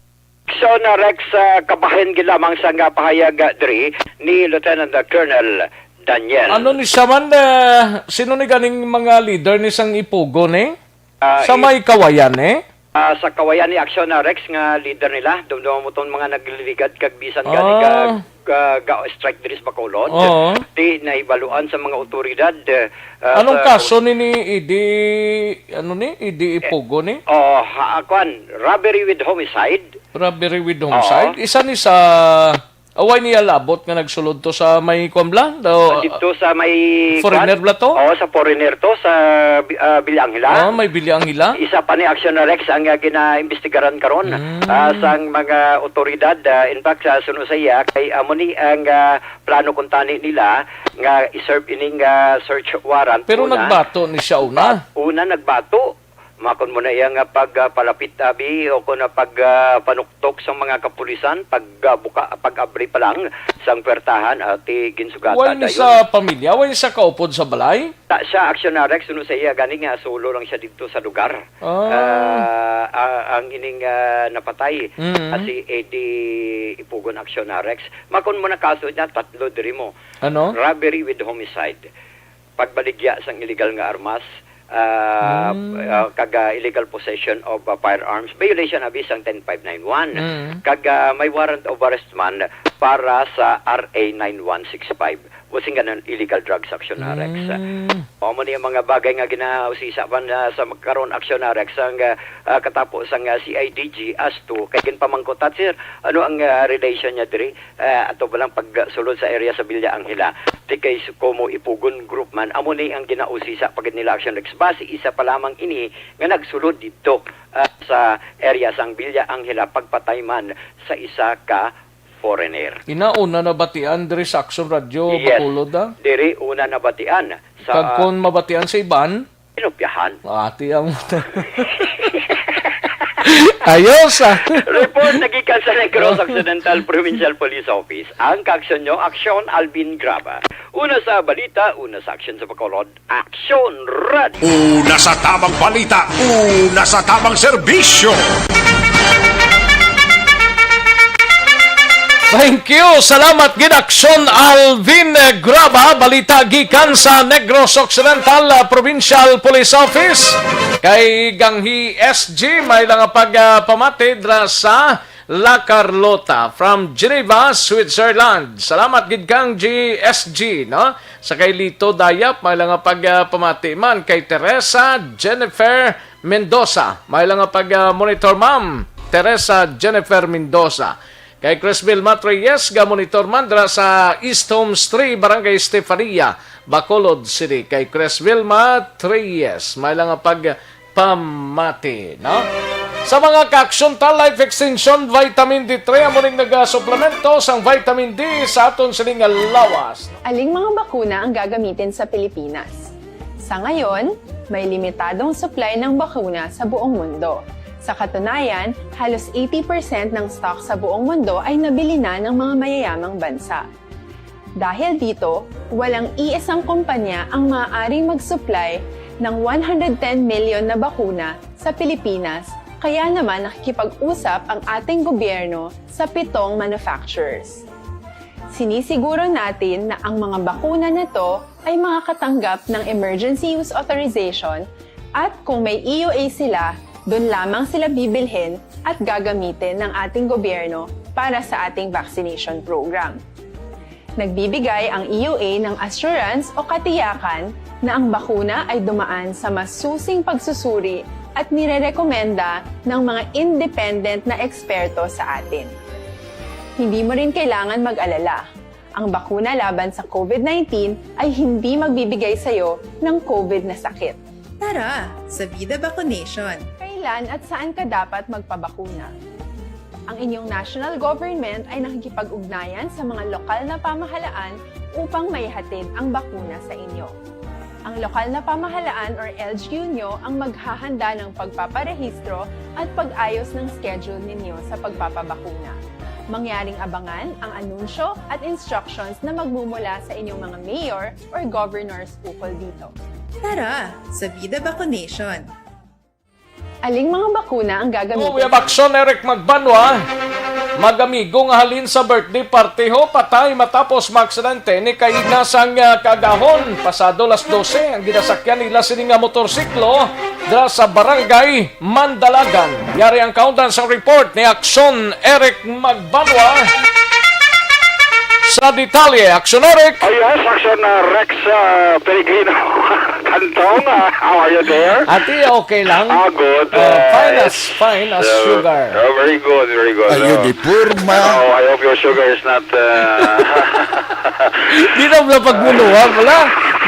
So, na Rex, ah, kabahin gid lamang sa nga pahayag, ah, diri ni Lieutenant, ah, Colonel Daniel. Ano ni siya man, ah, sino ni ganing mga leader ni sang Ipugon, eh? Ah, Sa i- may Kawayan, eh? Ah, sa Kawayan ni Aksyon na Rex nga leader nila, dumduma mo tong mga nagliligad kag bisan gani Ah. ka, ka, ga-strike diri sa Bacolod. Oo. Di nahibaluan sa mga otoridad, ah, Anong sa kaso ni, ni Idi, ano ni? Idi Ipugon ni? Oh, ha, kwan, robbery with homicide. Robbery with homicide? Oo. Isa ni sa, away niya labot nga nagsulod to sa may kwan bla? Do, Dito sa may foreigner kwan? Bla to? Oo, sa foreigner to, sa Bi-, ah, Villa Angela. Oh, may Villa Angela? Isa pa ni Aksyon na Rex ang, ah, ginaimbestigaran karon, Mm. ah, sang mga otoridad. Ah, in fact, sa suno sa iya, kay amo ni ang, ah, plano kuntani nila nga i-serve ining, ah, search warrant. Pero una, nagbato ni siya una? Ba-, una nagbato. Makon mo na iya nga pag, ah, palapit, abi, o kung na pag, ah, panuktok sa mga kapulisan, pag, ah, buka, pag-abri pa lang sang puwertahan, ati ginsugata Way ni dayon. Sa pamilya, way sa kaupod sa balay? Ta siya, Aksyon na Rex, suno sa iya gani nga solo lang siya dito sa lugar. Ah. Ah, ah, ang ining, ah, napatay, Mm. ah, si Eddie Ipugon Aksyon na Rex. Makon mo na kaso niya, tatlo diri mo. Ano? Robbery with homicide. Pagbaligya sang illegal nga armas, ah, Mm. ah, kag, ah, illegal possession of, ah, firearms, violation abi sang ten five nine one. Mm. Kag, ah, may warrant of arrest man para sa R A nine one six five. O sing ganan, illegal drugs, Aksyon na Rex. Mm. Amo ni ang mga bagay nga ginausisa man, ah, sa magkaron, Aksyon na Rex, ang, ah, ah, katapo sang, ah, C I D G as to kay ginpamangkot ta, sir, ano ang, ah, relation niya diri? Ah, ato ba lang pagsulod sa area sa Villa Angela? Ti kay s-, Como Ipugon Group man, amo ni ang ginausisa pa gid nila, Aksyon Rex. Basi isa pa lamang ini nga nagsulod didto, ah, sa area sang Villa Angela, pagpatay man sa isa ka foreigner. Ina, una nabatian diri sa Aksyon Radyo, Yes. Bacolod, ah. Diri una nabatian sa Kag kon mabatian sa iban, Inupyahan. Ati ang Ayos, ah. Report na gikan sa Negros Occidental Provincial Police Office. Ang kaaksyon nyo, Aksyon Alvin Graba. Una sa balita, una sa aksyon sa Bacolod, Aksyon Radio. Una sa tamang balita, una sa tamang serbisyo. Thank you. Salamat gid, Aksyon Alvin Graba. Balita gikan sa Negros Occidental, ah, Provincial Police Office. Kay Ganghi S G, may lang nga pag, ah, pamati dra sa La Carlota from Geneva, Switzerland. Salamat gid kang G S G, no? Sa kay Lito Dayap, may lang nga pag, ah, pamati man kay Teresa Jennifer Mendoza. May lang nga pag, ah, monitor, Ma'am Teresa Jennifer Mendoza. Kay Chris Vilma Treyes, ga monitor man dira sa East Homes three, Barangay Estefania, Bacolod City. Kay Chris Vilma Treyes, may lang nga pag pamati, no? Sa mga kaaksyon ta, Life Extension Vitamin D three, amo ning nagasuplemento sang vitamin D sa aton sining nga lawas. Aling mga bakuna ang gagamitin sa Pilipinas? Sa ngayon, may limitadong supply ng bakuna sa buong mundo. Sa katunayan, halos eighty percent ng stock sa buong mundo ay nabili na ng mga mayayamang bansa. Dahil dito, walang iisang kumpanya ang maaaring mag-supply ng one hundred ten million na bakuna sa Pilipinas, kaya naman nakikipag-usap ang ating gobyerno sa pitong manufacturers. Sinisiguro natin na ang mga bakuna na 'to ay makakatanggap ng emergency use authorization at kung may E U A sila, Doon lamang sila bibilhin at gagamitin ng ating gobyerno para sa ating vaccination program. Nagbibigay ang E U A ng assurance o katiyakan na ang bakuna ay dumaan sa masusing pagsusuri at nirerekomenda ng mga independent na eksperto sa atin. Hindi mo rin kailangan mag-alala. Ang bakuna laban sa COVID nineteen ay hindi magbibigay sa iyo ng COVID na sakit. Tara sa Vida Vaccination! Kailan at saan ka dapat magpabakuna? Ang inyong national government ay nakikipag-ugnayan sa mga lokal na pamahalaan upang maihatid ang bakuna sa inyo. Ang lokal na pamahalaan or L G U nyo ang maghahanda ng pagpaparehistro at pag-ayos ng schedule ninyo sa pagpapabakuna. Mangyaring abangan ang anunsyo at instructions na magmumula sa inyong mga mayor or governors ukol dito. Tara sa Vida Vaccination! Aling mga bakuna ang gagamitin? Oh, we have action, Eric Magbanwa. Magamigo nga halin sa birthday party ho, patay matapos maaksidente ni kay nasang, ah, kagahon. Pasado las dose, ang ginasakyan nila sini nga motorsiklo dira sa Barangay Mandalagan. Yari ang kaundan sa report ni Action Eric Magbanwa. Sa detalye, Action Eric. Oh, yes, Action, uh, Rex, uh, Peregrino. Cantong, uh, how are you there? Ati, okay lang. Ah, good. Uh, fine as, fine as sugar. Uh, very good, very good. Ayo, di purma. Oh, I hope your sugar is not, uh, Di na wala pagmuluha, wala.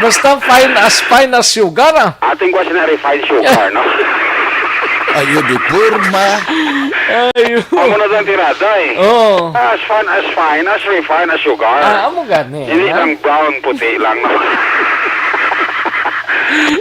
Basta fine as, fine as sugar, ah. Ating kwa sina refined sugar, no? Ayo, di purma. Ayo. Amo na ang tirada, eh. Oh. As fine, as fine, as refined as sugar. Ah, amo gani, hindi lang brown, puti lang, no?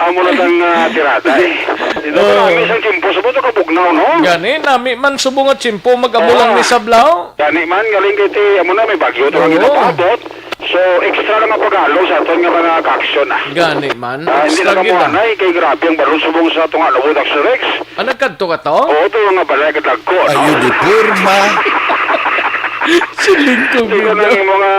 Amo na ang, ah, tirada, eh. Dito pa namin isang tiyempo, subong to kabugnaw, no? Gani, nami man subong nga tiyempo, mag-amo lang ni sablaw. Gani man, galing kay ti, amo na, may bagyo to ang ginapabot. So, extra lang ang pag-alo sa aton nga mga ka-action, ah. Gani man. Ah, hindi na kamuhanay, kay grabe ang balon subong sa ato nga lubot, Action Rex. Ah, nagkadto ka to? Oo, ito nga balay kadagko, no? Ayo, di purma. Siling ko, ikaw na ang mga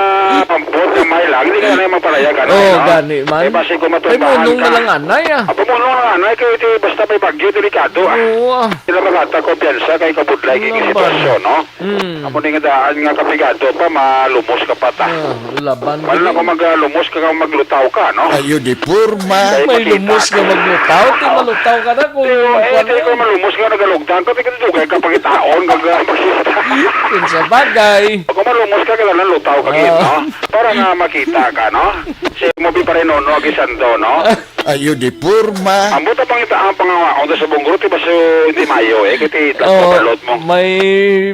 pampot nga may lang, hindi ka na yung magpalayag, ano, no? Oo, gani man. Kay basi kung matumbahan ka. Ay, munong na lang anay, ah. Ah, pamunong na lang anay, kay ito, basta may bagyo, delikado, ah. Oo, ah. Sila maghatag kumpiyansa kay kabudlay kay sitwasyon, no? Mm. Amo ni nga daan nga kapigado pa, malumos ka pa ta. Ah, laban. Wala na ko magalumos ka, kung maglutaw ka, no? Ayo, di purma. May lumos ka maglutaw, ti malutaw ka na kung, eh, kuwan, ti na. Kung malumos ka, nagalugdan ka, ti dugay ka pangitaon, kag, ah, kung sa bagay. Kung malumos ka, kailangan lutaw ka gid, no? Para nga makita ka, no? Si Mobi pa rin, no, no, Gisando, no? Ayo, di purma. Ambot ang pangita-, ang pangawaon ta sa Bungro, ti baso hindi mayo, eh, kay ti, oh, balot mo. May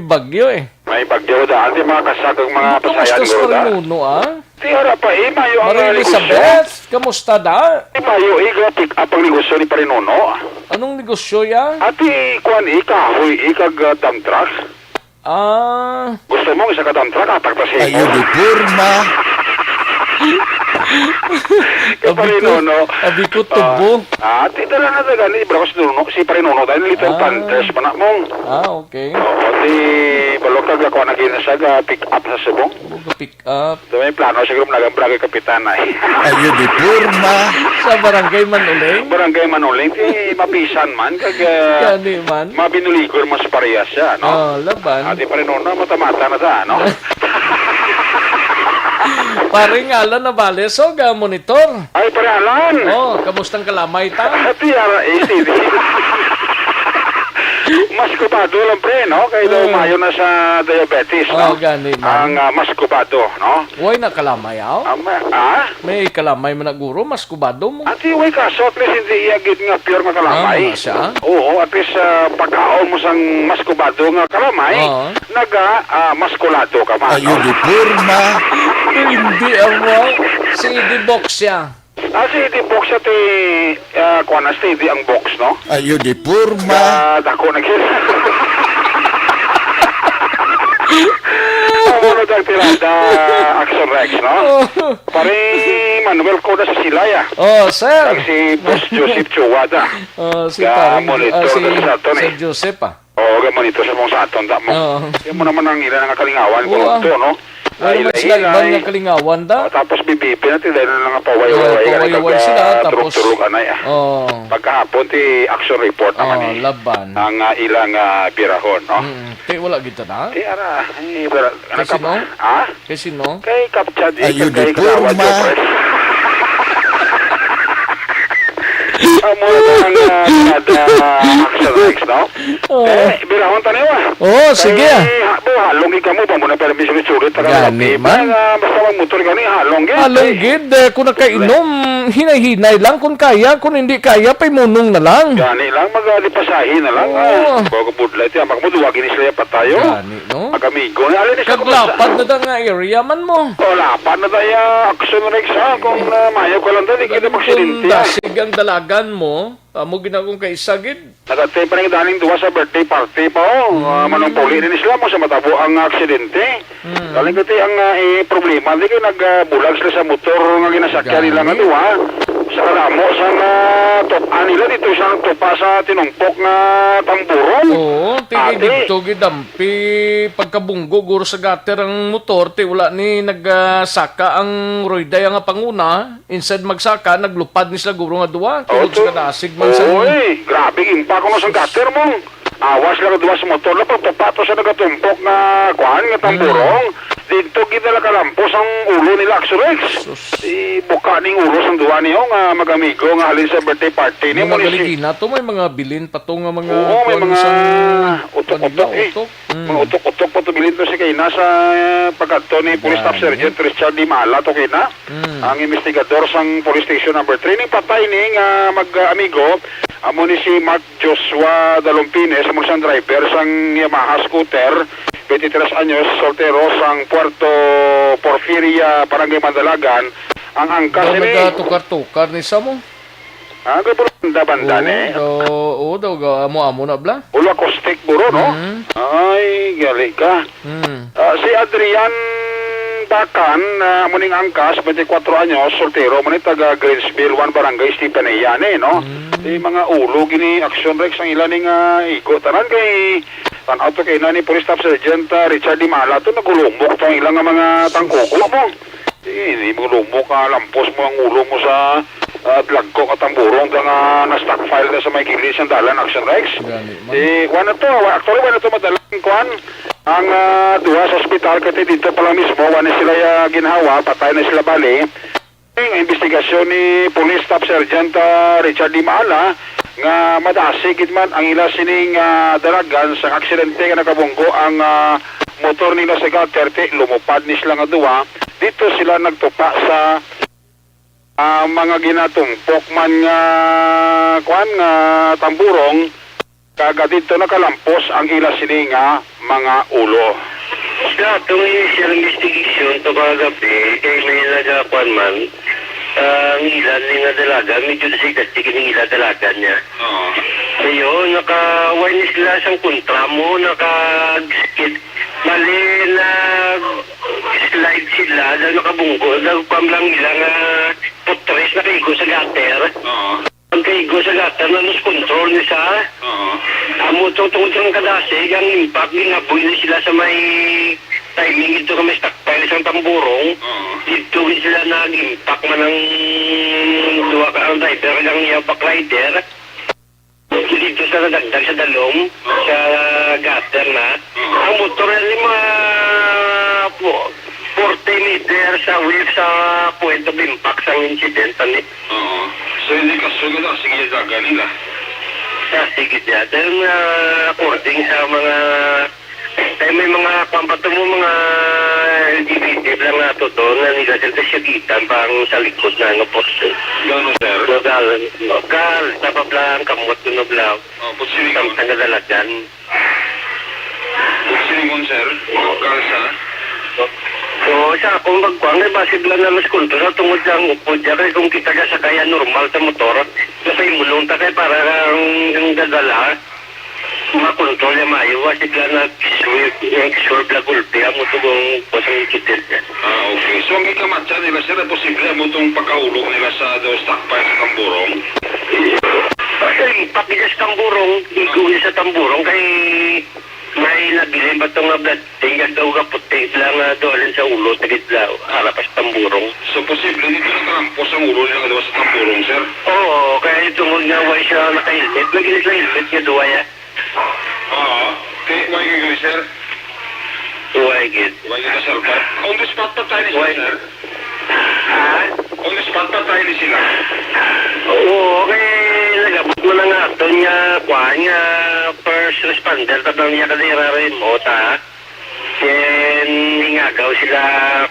bagyo, eh. May bagyo daan, ti mga kasag ang mga Pasayan, Guro, da. Kumusta si Parinuno, ah? Ti ara pa, eh, mayo ang, ah, negosyo. Maria Elizabeth, kamusta da? Ti mayo, eh, ga pick up ang negosyo ni Parinuno. Anong negosyo ya? Ati, kuwan, eh, kahoy, eh, kag, ah, dump truck. Ah. Gusto mo isa ka dump truck, atak ta siya. Ayo, di purma. Kay Parinuno. Abi ko, tubo. Ah, ah, ti dala na ta gani, bro, si Nuno, si Parinuno, dahil Little Panthers pa na mo. Ah, okay. Oo, ti, balo ka, gakuha na gina siya, ga pick up sa subong. Pick up. Ito may plano, siguro, managang barangay kapitan na, eh. Ayo, di purma. Sa Barangay Manuling? Barangay Manuling, ti, mapisan man, kag, ah, gani man. Mabinuligor mas parehas siya, no? Oh, laban. Ah, ti Parinuno, mata-mata na ta, no? Paring Alan Navales, oh, ga monitor. Ay, Pare Alan. Oh, kamustang kalamay ta? Ti ara, eh, ti, mas kubado lang, pre, no? Kay daw mayo na sa diabetes, no? Oh, gani man. Ang, ah, mas kubado, no? Way na kalamay, aw? Ah, ma-, ah? May kalamay man na, guro, mas kubado mo. Ati, way kaso, at least hindi iya gid nga pure nga kalamay. Ah, mga siya? Oo, at least, ah, pagkaon mo sang mas kubado nga kalamay, oo, naga, ah, maskulado ka man. Ayo, di purma. Hindi, amo. Si Eddie Box siya. Ah, si Eddie Box siya ti, ah, kuwan na, steady ang box, no? Ayo, di purma. Ah, dako na gid. Ang mga tirada, Action Rex, no? Oh. Pare Manuel Coda sa Silaya. Oh, sir. Kag si Boss Joseph Chuwada. Oh, si Paring, monitor ah, si sa aton, Sir eh. Joseph, ah. Oo, ga monitor sa mong sa aton, ta mo. Oo. Yan mo naman ang ila nga kalingawan, oo, kulunto, no? Wala man sila iban nga kalingawan, da? Oh, tapos bibibi na, ti, dahil na nga paway-way, oh, paway-way sila, tapos turog-turog, anay, ah. Oh. Pagkahapon, ti action report naman, oh, eh. Laban. Ang, ah, ilang, ah, birahon, no? Mm, ti, wala gid ta na? Ti, ara, eh, wala, kay sino? Ha? Kay sino? Kay Kapchad, eh, kay Kagawad Jopres. Amo na ang, ah, kada action next, no? Oh. Eh, birahon ta niyo, ah. Oh, sige, ah. Kay, ha-, bo, halong gid kamo, ba mo na permi sulit-sulit, taga. Gani man. Mga basta magmotor gani, halong gid. Halong gid, eh, kung nakainom, hinay-hinay lang, kung kaya, kung hindi kaya, paimunong na lang. Gani lang, mag-alipasahi na lang, ah. Oh. Bago budlay, ti, amak mo, duwagi ni sila patayo. Gani, no? Mag-amigo, ni, alin ni sa. Kag lapad na da nga area man mo. Oh, lapad na da ya, action next, ah, kung, eh, ah, mayo ka lang, dali, kita magsidente, ah. Dasig ang dalagan mo. Amo gid akong kaisa gid. Nagatay pa rin daning duwa sa birthday party pa, oh. Mm. Ah, manungpuli rin sila mo sa matabo ang aksidente. Mm. Galing kasi ang, ah, eh, problema, di kay nagbulag sila sa motor nga ginasakyan nila nga duwa. Sa kadamo sa nga tupa nila dito sa tupa sa tinumpok nga tamburong. Oo, ti, ate, dito gid ampi pagkabunggo guro sa gutter ang motor, ti wala ni nagsaka ang rueda nga panguna. Instead magsaka, naglupad ni sila guro nga duwa. Tungod sa kadasig man sa. Oy, grabe, impa kuno sa gutter mo. Awas lang duwa sa motor na pagpapato sa nagatumpok nga kuan nga tamburong. Mm. Dito gid na nakalampos ang ulo nila, Axorex. Sus. Ibuka ning ulo sang duwa niyo nga mag-amigo nga halin sa birthday party ni. Mga galigina to, may mga bilin pa to nga mga. Oo, may kuan mga sa utok-utok, eh. Utok. Mm. Mga utok-utok pa to bilin to si kay nasa pagkadto ni Police Staff Sergeant Richard Dimala to kay na. Mm. Ang investigador sang Police Station Number Three, ning patay ni nga mag-amigo, amo ni si Mark Joshua Dalompines, amo sang driver sang Yamaha scooter, twenty-three anyos, soltero sang Puerto Porfiria, Barangay Mandalagan. Ang angkas ni nagatukar-tukar ni sa mo? Ah, kay banda-banda ni. Oo, daw, oo, daw, ga-, amo-amo na bala. Ulo acoustic, buro, no? Mm. Ay, gali ka. Mm. Ah, si Adrian Bacan, ah, amo ning angkas, twenty-four anyos, soltero, man ni taga Greensville one, Barangay Estefanía ni, no? Mm. Di mga ulo gini, action, Rex, ang ila ning, ah, igo. Tanan kay, tan-aw to kay na ni Police Staff Sergeant, ah, Richard Dimala to, nagulumok to ang ila nga mga tangkugo mo. Sige, di mo lumok ka, lampos mo ang ulo mo sa, ah, dagko ka tamburong ka nga na-stockpile na sa may kilid sang dalan, Action Rex. Gani man. Eh, kuwan na to, wa-, actually, wala to madala ang kuwan. Ang, ah, duha sa ospital, kasi dito pa lang mismo, wala na sila, ah, ginhawa, patay na sila bali. Ang investigasyon ni Police Staff Sergeant, ah, Richard Dimala, nga madasig gid man ang ila sining, ah, dalagan sa aksidente nga nakabunggo ang, ah, motor nila sa gutter, ti lumupad ni sila nga duwa. Dito sila nagtupa sa, ah, mga ginatumpok man nga, kwan, nga tamburong, kag dito nakalampos ang ila sini nga mga ulo. Sa atong initial investigation to kagabi, kay may nagakuan man, ah, ang ila ni nga dalaga, medyo dasig-dasig ni ila dalaga niya. Oo. Ayun, naka-, why ni sila sang kontra mo, naka-skid. Bali, nag-slide sila, daw nakabunggo, daw pam lang ila nga putres, nakaigo sa gutter. Oo. Pagkaigo sa gutter, na-lose control ni sa. Oo. Amo to, tungod sa kadasig, ang impact, ginaboy ni sila sa may timing dito nga may stockpile sang tamburong. Oo. Dito gid sila nag-impact man ang duha ka, ang driver kag ang iya backrider. Dito sa nadagdag sa dalom, sa gutter na. Oo. Ang motor na lima, po, forty meter sa away sa point of impact sang incident, ani. Oo. So, hindi kasunod ang sige daga nila? Sa sige niya. Dahil nga, according sa mga, eh, may mga, kwan pa to mo, mga L G B T lang nga to doon, na nila sila siya gitan pa ang sa likod na, ano, poste. Gano'n, sir? Local, local, sa babla ang kamot, no, bla. Oh, put silingon. Sa, sa kadalagan. Put silingon, sir. Local sa? So, sa akong pagkuhan, kay basi bla na mas kultura tungod sa ang upod niya, kay kung kita ka sa kaya normal sa motor, sa imulong ta kay para ang, ang dadala, makontrol niya maayo, basi bla na swerve, swerve bla gulpi, amo to kung kusang incident niya. Ah, okay. So, ang ikamatsa nila, sir, ang posible amo tong pagkaulog nila sa do stockpile sa tamburong? Basta impact niya sa tamburong, igo niya sa tamburong, kay May nabilin ba to nga blood thing? Kasi daw kaputi sila nga doon sa ulo, sa gitla, ara pa sa tamburong. So, posible dito na trampos ang ulo nila nga duwa sa tamburong, sir? Oo, kaya tungod nga why siya naka-helmet? May ginis na helmet nga duwa ya. Oo. Kay, why kayo, sir? Why gid? Why kayo, sir? On the spot pa tayo, Why? sir? Ha? On the spot pa tayo ni sila. Oo, kay nagabot mo na nga ato nga, kuan nga, first responder, tapang niya kasi remote, ha? Then, ningagaw sila,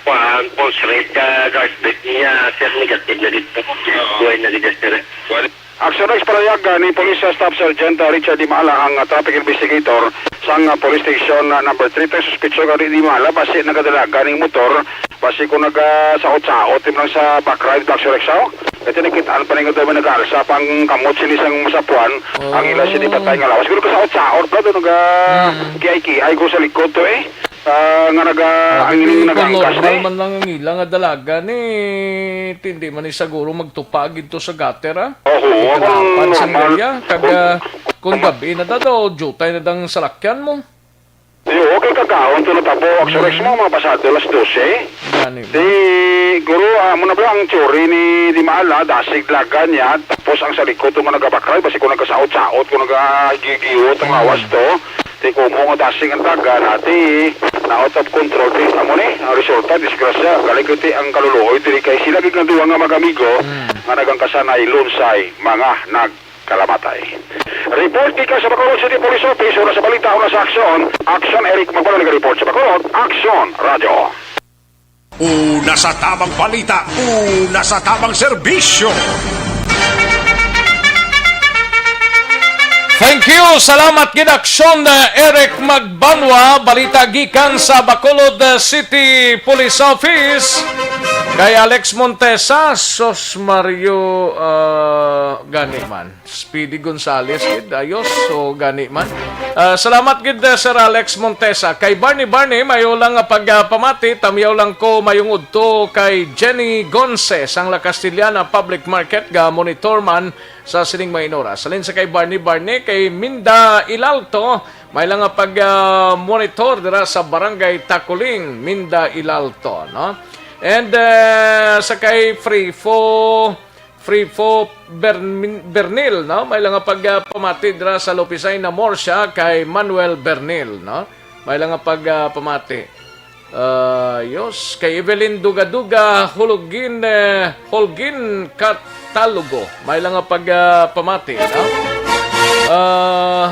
kuan, pulse rate, ka, heartbeat niya, sir, negative na dito. Oo. Buhay na dito, sir. Wala. Action X, parayag, ah, ni Police Staff Sergeant, ah, Richard Dimala, ang, ah, traffic investigator sang, ah, Police Station, ah, number three. Tay suspetso nga di Dimala, basi nagadalagan ning motor, basi kung nagasaot-saot, yun lang sa back ride, Black Surex, oh. Ito nakitaan pa ninyo daw may nag-aalsa pang kamot sini sang masapuan, ang ila sini patay nga lawas. Siguro kasaot-saot pa doon, naga Mm. kiay-kiay ko sa likod to eh. Ah, nga naga, Ah, ang hindi ining ko nagangkas normal eh. man lang ang ila nga dalaga ni, hindi man ni siguro magtupag ito sa gutter, ah. Oo, Kaganapan ang sa normal. Area, kag, Kung ah, kung gabi na daw, jutay na dang salakyan mo. Yo, okay, kagahon to natabo. Ang Surex Mm. mo, mga pasado alas dose. Gani. Di, guro, ah, mo na ba ang teori ni Di Maala, dasig lagan niya, tapos ang sa likod to nga nagabakray, basi kung nagasaot-saot, kung nagagigiwot ang Mm. lawas to, di kumo nga dasig ang dagan, ati, na out of control, di, amo ni, ang resulta, disgrasya, galing kuti ang kaluluoy, diri kay sila gid nga duha nga mag-amigo, Mm. nga nagangkasanay, lunsay, mga nag- kalamatay. Report gikan sa Bacolod City Police Office, una sa balita, una sa aksyon. Aksyon, Eric Magpalo, nag-report sa Bacolod. Aksyon, Radyo. Una sa tamang balita, una sa tamang serbisyo. Thank you. Salamat gid, Aksyon, uh, Eric Magbanwa. Balita gikan sa Bacolod, uh, City Police Office. Kay Alex Montesa, sos Mario, uh, gani man. Speedy Gonzales gid, ayos. So, gani man. Ah, salamat gid, eh, Sir Alex Montesa. Kay Barney, Barney, mayo lang nga pagpamati, tamyaw lang ko mayong udto kay Jenny Gonce sang La Castellana Public Market, ga monitor man sa sining mga inora. Salin sa kay Barney, Barney, kay Minda Ilalto, may lang nga pag, ah, monitor dira sa Barangay Takuling, Minda Ilalto, no? And, eh, sa kay Free Fo, Frifo Bern-, Bernil, no? May lang nga pag, ah, pamati dira sa Lopisay na Morsha kay Manuel Bernil, no? May lang nga pag, ah, pamati. Ah, yos, kay Evelyn Dugaduga, Hulugin, eh, Holgin Catalogo. May lang nga pag, ah, pamati, no? Ah,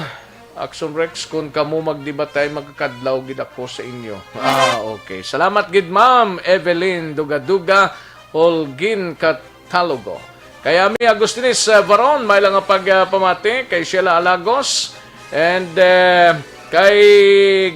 Action Rex, kung kamo magdebatay, magkakadlaw gid ako sa inyo. Ah, okay. Salamat gid, Ma'am Evelyn Dugaduga, Holgin Catalogo. Kay Ami Agustines, uh, Varon, may lang nga pag, uh, pamati kay Sheila Alagos and, uh, kay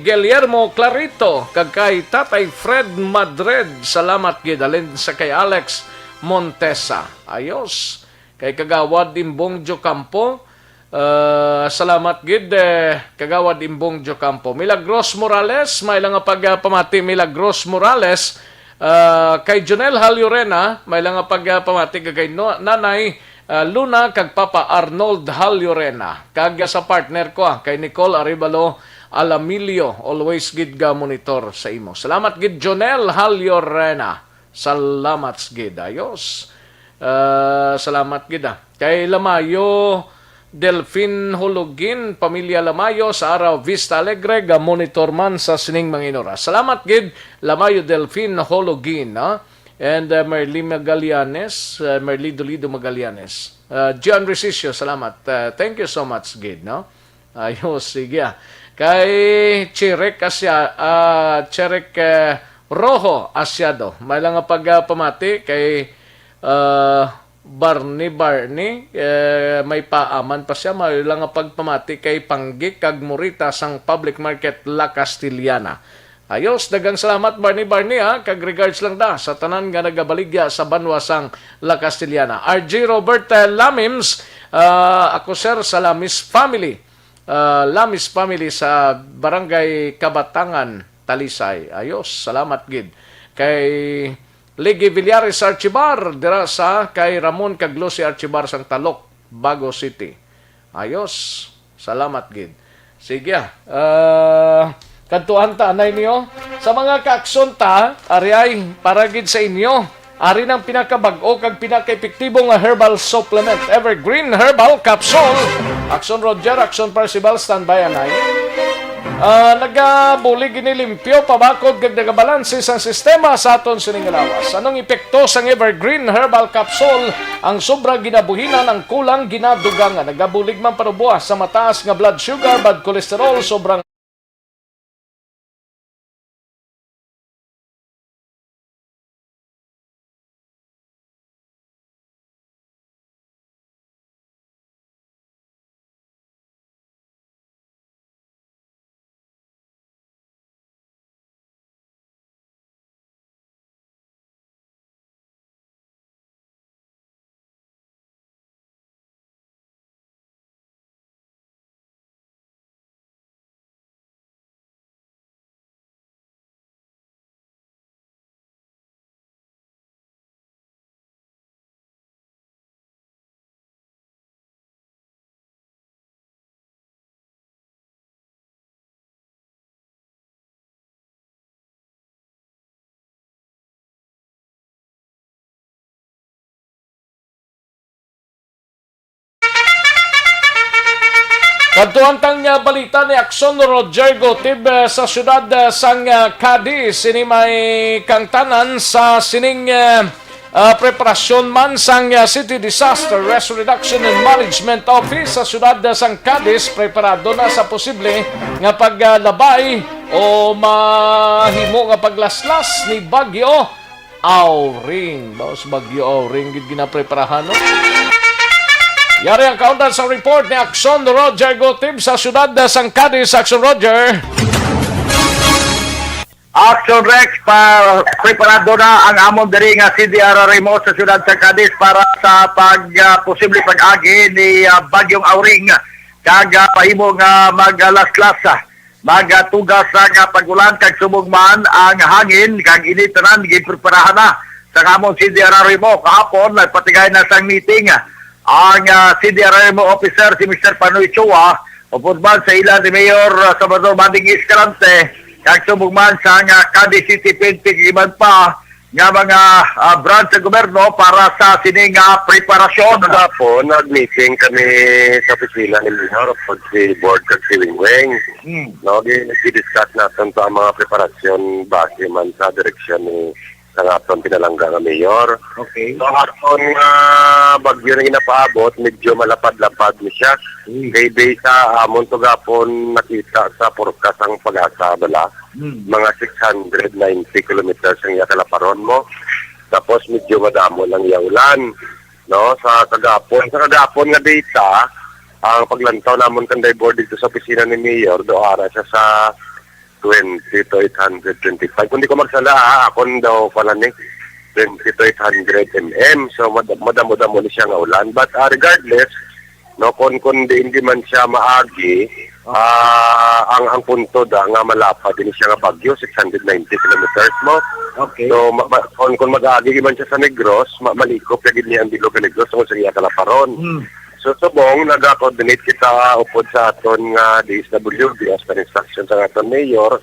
Guillermo Clarito kag kay Tatay Fred Madred. Salamat gid, halin sa kay Alex Montesa. Ayos. Kay Kagawad Imbong Diocampo, ah, salamat gid, eh, Kagawad Imbong Diocampo. Milagros Morales, may lang nga pag, ah, pamati, Milagros Morales, ah, kay Jonel Hal Llorena, may lang nga pag, ah, pamati, kag kay no-, Nanay, ah, Luna, kag Papa Arnold Hal Llorena. Kag sa partner ko, ah, kay Nicole Arevalo Alamilio, always gid ga monitor sa imo. Salamat gid, Jonel Hal Llorena. Salamat gid. Ayos. Ah, salamat gid, ah. Kay Lamayo Delfin Hulugin, pamilya Lamayo sa Araw, Vista Alegre, ga monitor man sa sining mga inora. Salamat gid, Lamayo Delfin Hulugin, ah. And, ah, Merly Magallanes, ah, Merly Dolido Magallanes. Ah, John Resisio, salamat. Ah, thank you so much gid, no? Ayos, sige, ah. Kay Chirek Asya-, ah, Chirek, eh, Rojo Asiado. May lang nga pag, ah, pamati kay, ah, Barney Barney, eh, may paaman pa siya. May lang nga pagpamati kay Panggi kag Morita sang Public Market La Castellana. Ayos, daghang salamat, Barney Barney, ha, kag regards lang da sa tanan nga nagabaligya sa banwa sang La Castellana. R J Robert, eh, Lamims, ah, ako, sir, sa Lamis family. Ah, Lamis family sa Barangay Kabatangan, Talisay. Ayos, salamat gid. Kay Ligi Villares Archibar, dira sa kay Ramon kag Lucy Archibar sang Talok, Bago City. Ayos, salamat gid. Sige, ah. Ah, kadtuan ta, anay niyo. Sa mga ka-aksyon ta, ari ay para gid sa inyo. Ari nang pinakabag-o kag pinakaepektibo nga herbal supplement, Evergreen Herbal Capsule. Action Roger, Action Percival, standby, anay. Ah, nagabulig ini limpyo, pabakod kag nagabalanse sang sistema sa aton sining nga lawas. Anong epekto sang Evergreen Herbal Capsule? Ang sobra ginabuhinan, ang kulang ginadugangan. Nagabulig man panuboa sa mataas nga blood sugar, bad cholesterol, sobrang Kadtuan tang, ah, balita ni Action Roger Gotib, ah, sa siyudad, ah, sang, ah, Cadiz. Ini may kangtanan sa sining, ah, ah, preparasyon man sang, ah, City Disaster Risk Reduction and Management Office sa siyudad, ah, sang Cadiz. Preparado na sa posible nga paglabay o mahimo nga paglaslas ni Bagyo Auring. Daw sa Bagyo Auring gid ginapreparahan, no? Yari ang kaundan sa report ni Action Roger Gotib sa siyudad, ah, sang Cadiz. Action Roger. Action Rex, pa, preparado na ang amon diri nga C D R R M O sa siyudad sa Cadiz para sa pag, ah, posible pag-agi ni, ah, Bagyong Auring kag, ah, pahimo nga maglaslas, ah, magtugas ang, ah, pag-ulan kag subong man ang hangin kag ini tanan ginpreparahan na sa amon C D R R M O. Kahapon nagpatigay na sang meeting, ah, ang, ah, C D R R M O officer si Mister Panoy Chua, upod man sa ila ni Mayor, ah, Salvador Manding Escalante, kag subong man sa nga Cadiz City P N P kag iban pa nga mga, ah, branch sa gobyerno para sa sini nga preparasyon. Kagapon, nag-meeting kami sa opisina ni Mayor, pag si Board kag si Wingwing. Hmm. No, gi-, gi-discuss naton pa ang mga preparasyon base man sa direksyon ni sa nga aton pinalangga nga mayor. Okay. So, aton nga bagyo na ginapaabot, medyo malapad-lapad ni siya. Hmm. Kay based sa amon to gapon nakita sa forecast ang PAGASA bala, Hmm. mga six hundred ninety kilometers ang iya kalaparon mo. Tapos medyo madamo lang iya ulan, no? Sa kagapon, sa kagapon nga data, ang paglantaw namon kanday board dito sa opisina ni Mayor, do ara siya sa twenty to eight hundred twenty-five. Kung di ko magsala, ha, akon daw pala ni twenty to eight hundred M M. So, mad-, madamo-damo ni siya nga ulan. But, ah, regardless, no, kung, kung di, hindi man siya maagi, ah, ang, ang punto da nga malapad din siya nga bagyo, six hundred ninety kilometers mo. Okay. So, ma-, ma-, kung, kung mag-agi man siya sa Negros, ma-, malikop ka gid niya ang bilog sa Negros tungod sa iya kalaparon. Hmm. So, subong, naga-coordinate kita upod sa aton nga D S W D, as per instruction sa aton mayor,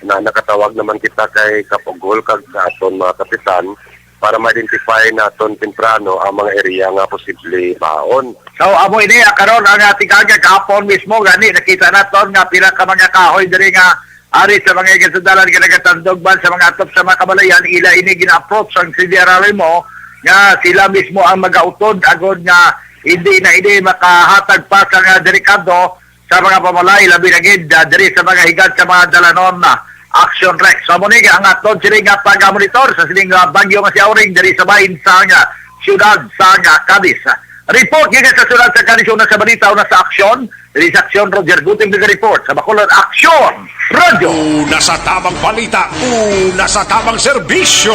na nakatawag naman kita kay Kap Ugol kag sa aton mga kapitan para ma-identify naton temprano ang mga area nga posible bahaon. So, amo ini, ah, karon ang, ah, tingkag kahapon mismo, gani nakita naton nga pila ka mga kahoy diri nga ari sa mga igasadalan nga nagatandog man sa mga atop sa mga kabalayan, ila ini gina-approach ang C D R R M O nga sila mismo ang magautod agod nga hindi na ini makahatag pa sa nga delikado sa mga pamalaay, labi na gid, ah, diri sa mga higad sa mga dalanon na Action Rex. So, amo ni ang aton sini nga pag-monitor sa sining, ah, bagyo nga si Auring diri sa bahin sa nga siyudad sa nga Cadiz. Report gid sa siyudad sa Cadiz, una sa balita, una sa aksyon. Diri sa aksyon, Roger Gutim nag-report sa Bacolod Aksyon Radyo. Una sa tamang balita, una sa tamang serbisyo.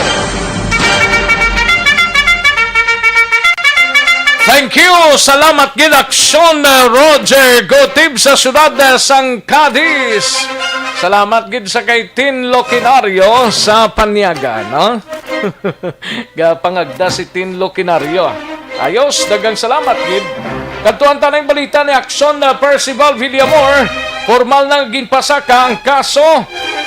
Thank you. Salamat gid, aksyon, uh, Roger Gotib sa siyudad, uh, sang Cadiz. Salamat gid sa kay Tin Loquinario sa Paniaga, no? Gapangagda si Tin Loquinario. Ayos, daghang salamat gid. Kadtuan ta na ang balita ni Aksyon, uh, Percival Villamor. Formal na ginpasaka ang kaso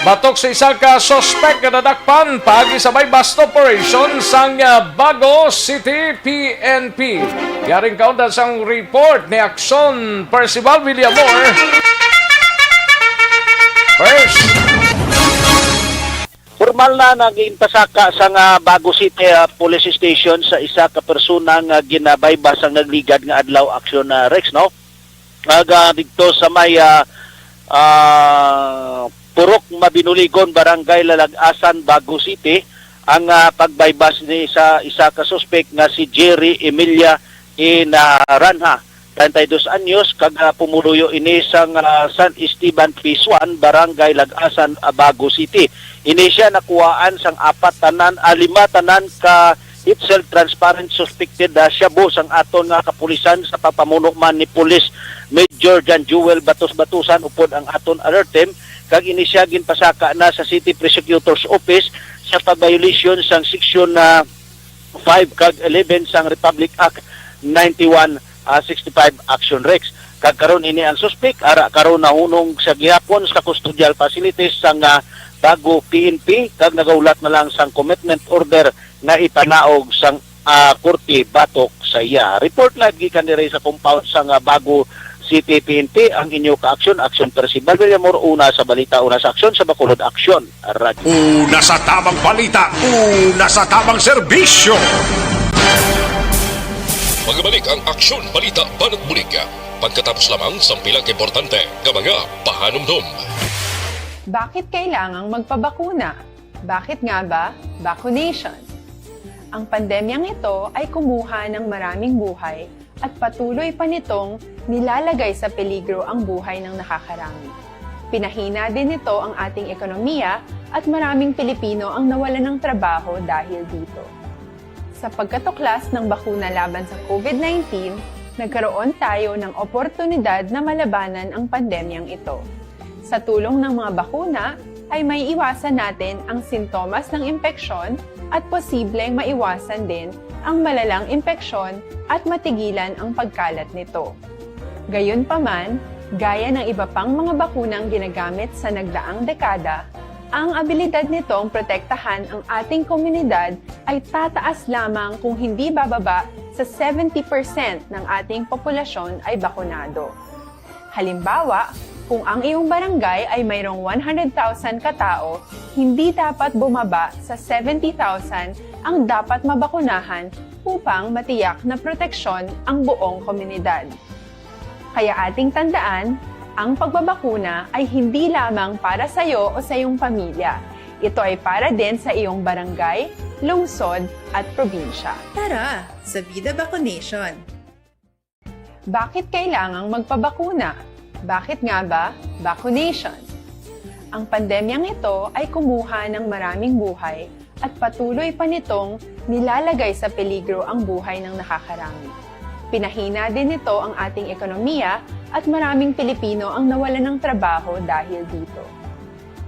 batok sa isa ka suspek nga nadakpan paagi sa buy-bust operation sang, ah, Bago City P N P. Yaring kaundan sang report ni Action Percival Villamor. First. Formal na nga ginpasaka sang, ah, Bago City, ah, Police Station sa isa ka persona nga ginabayba sang nagligad nga adlaw, Action, ah, Rex, no? Kag, ah, didto sa may, ah, ah, Purok Mabinuligon, Barangay Lalagasan, Bago City, ang, ah, pagbaybas ni sa isa ka suspek nga si Jerry Emilia Inaranha, treinta y dos anyos, kag, ah, pumuluyo ini sang, ah, San Esteban Phase one, Barangay Lagasan, ah, Bago City. Ini sia nakuhaan sang apat tanan, ah, lima tanan ka itself transparent suspected, ah, shabu sang aton nga kapulisan sa pagpamuno man ni Police Major John Jewel Batos Batusan upod ang aton alert team, kag ini sia ginpasaka na sa City Prosecutor's Office sa pag-violation sang section, ah, five kag eleven sang Republic Act ninety-one, ah, sixty-five, Action Rex. Kag karon ini ang suspek ara karon nahunong sa gihapon sa custodial facilities sang, ah, Bago P N P, kag nagahulat na lang sang commitment order nga ipanaog sang, ah, korte batok sa iya. Report live gikan diri sa compound sang, ah, Bago City P N P, ang inyo ka-aksyon, Aksyon Percival Villamor, una sa balita, una sa aksyon, sa Bacolod Aksyon Radyo. Una sa tamang balita, una sa tamang serbisyo. Magbalik ang Aksyon Balita Banat Bulig pagkatapos lamang sang pila ka importante nga mga pahanumdom. Bakit kailangang magpabakuna? Bakit nga ba vaccination? Ang pandemyang ito ay kumuha ng maraming buhay at patuloy pa nitong nilalagay sa peligro ang buhay ng nakakarami. Pinahina din nito ang ating ekonomiya at maraming Pilipino ang nawalan ng trabaho dahil dito. Sa pagkatuklas ng bakuna laban sa COVID nineteen, nagkaroon tayo ng oportunidad na malabanan ang pandemyang ito. Sa tulong ng mga bakuna, ay may iwasan natin ang sintomas ng impeksyon at posibleng maiwasan din ang malalang impeksyon at matigilan ang pagkalat nito. Gayunpaman, gaya ng iba pang mga bakunang ginagamit sa nagdaang dekada, ang abilidad nitong protektahan ang ating komunidad ay tataas lamang kung hindi bababa sa seventy percent ng ating populasyon ay bakunado. Halimbawa, kung ang iyong barangay ay mayroong one hundred thousand ka tao, hindi dapat bumaba sa seventy thousand ang dapat mabakunahan upang matiyak na proteksyon ang buong komunidad. Kaya ating tandaan, ang pagbabakuna ay hindi lamang para sa iyo o sa iyong pamilya. Ito ay para din sa iyong barangay, lungsod, at probinsya. Tara, sa Vida Vaccination! Bakit kailangang magpabakuna? Bakit nga ba vaccination? Ang pandemyang ito ay kumuha ng maraming buhay at patuloy pa nitong nilalagay sa peligro ang buhay ng nakakarami. Pinahina din nito ang ating ekonomiya at maraming Pilipino ang nawalan ng trabaho dahil dito.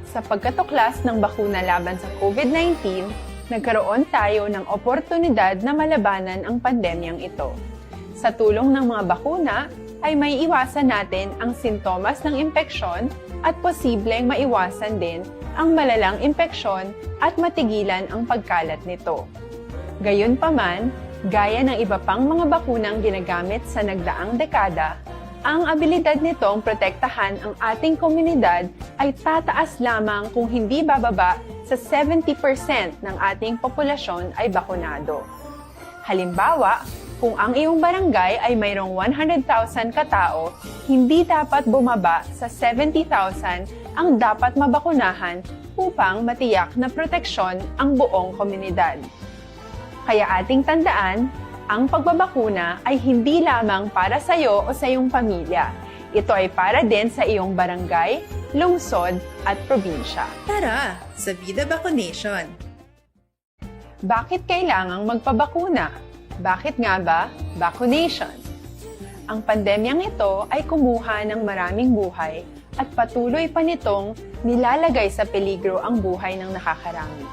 Sa pagkatuklas ng bakuna laban sa COVID nineteen, nagkaroon tayo ng oportunidad na malabanan ang pandemyang ito. Sa tulong ng mga bakuna, ay may iwasan natin ang sintomas ng impeksyon at posibleng maiwasan din ang malalang impeksyon at matigilan ang pagkalat nito. Gayunpaman, gaya ng iba pang mga bakunang ginagamit sa nagdaang dekada, ang abilidad nitong protektahan ang ating komunidad ay tataas lamang kung hindi bababa sa seventy percent ng ating populasyon ay bakunado. Halimbawa, kung ang iyong barangay ay mayroong one hundred thousand ka tao, hindi dapat bumaba sa seventy thousand ang dapat mabakunahan upang matiyak na proteksyon ang buong komunidad. Kaya ating tandaan, ang pagbabakuna ay hindi lamang para sa iyo o sa iyong pamilya. Ito ay para din sa iyong barangay, lungsod, at probinsya. Tara, sa Vida Vaccination! Bakit kailangang magpabakuna? Bakit nga ba vaccination? Ang pandemyang ito ay kumuha ng maraming buhay at patuloy pa nitong nilalagay sa peligro ang buhay ng nakakarami.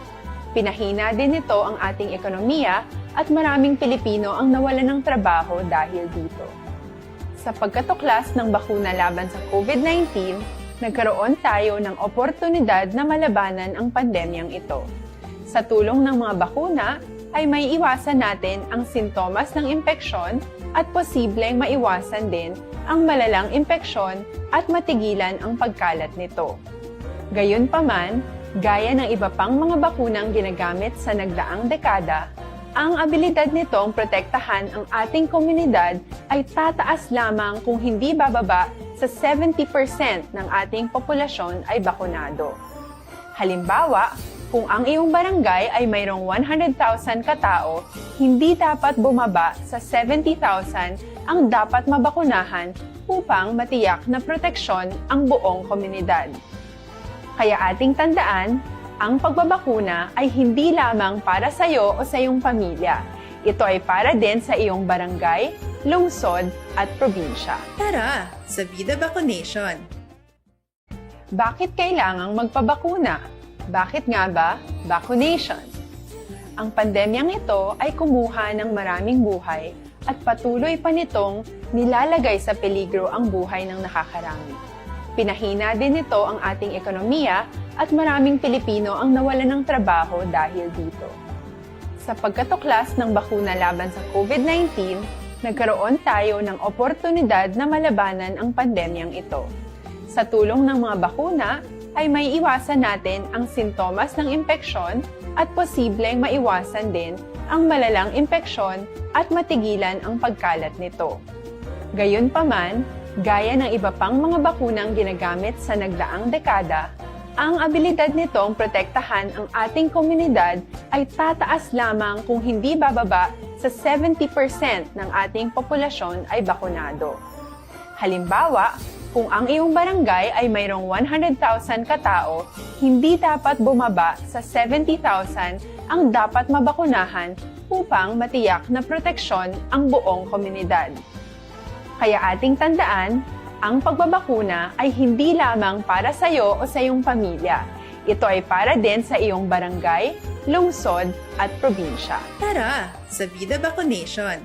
Pinahina din nito ang ating ekonomiya at maraming Pilipino ang nawalan ng trabaho dahil dito. Sa pagkatuklas ng bakuna laban sa COVID nineteen, nagkaroon tayo ng oportunidad na malabanan ang pandemyang ito. Sa tulong ng mga bakuna, ay maiiwasan natin ang sintomas ng impeksyon at posibleng maiwasan din ang malalang impeksyon at matigilan ang pagkalat nito. Gayunpaman, gaya ng iba pang mga bakunang ginagamit sa nagdaang dekada, ang abilidad nitong protektahan ang ating komunidad ay tataas lamang kung hindi bababa sa seventy percent ng ating populasyon ay bakunado. Halimbawa, kung ang iyong barangay ay mayroong one hundred thousand katao, hindi dapat bumaba sa seventy thousand ang dapat mabakunahan upang matiyak na proteksyon ang buong komunidad. Kaya ating tandaan, ang pagbabakuna ay hindi lamang para sa iyo o sa iyong pamilya. Ito ay para din sa iyong barangay, lungsod, at probinsya. Tara, sa Vida Vaccination! Bakit kailangang magpabakuna? Bakit nga ba vaccination? Ang pandemyang ito ay kumuha ng maraming buhay at patuloy pa nitong nilalagay sa peligro ang buhay ng nakakarami. Pinahina din nito ang ating ekonomiya at maraming Pilipino ang nawalan ng trabaho dahil dito. Sa pagkatuklas ng bakuna laban sa COVID nineteen, nagkaroon tayo ng oportunidad na malabanan ang pandemyang ito. Sa tulong ng mga bakuna, ay maiiwasan natin ang sintomas ng impeksyon at posibleng maiwasan din ang malalang impeksyon at matigilan ang pagkalat nito. Gayunpaman, gaya ng iba pang mga bakunang ginagamit sa nagdaang dekada, ang abilidad nitong protektahan ang ating komunidad ay tataas lamang kung hindi bababa sa seventy percent ng ating populasyon ay bakunado. Halimbawa, kung ang iyong barangay ay mayroong one hundred thousand katao, hindi dapat bumaba sa seventy thousand ang dapat mabakunahan upang matiyak na proteksyon ang buong komunidad. Kaya ating tandaan, ang pagbabakuna ay hindi lamang para sa iyo o sa iyong pamilya. Ito ay para din sa iyong barangay, lungsod, at probinsya. Tara, sa Vida Vaccination!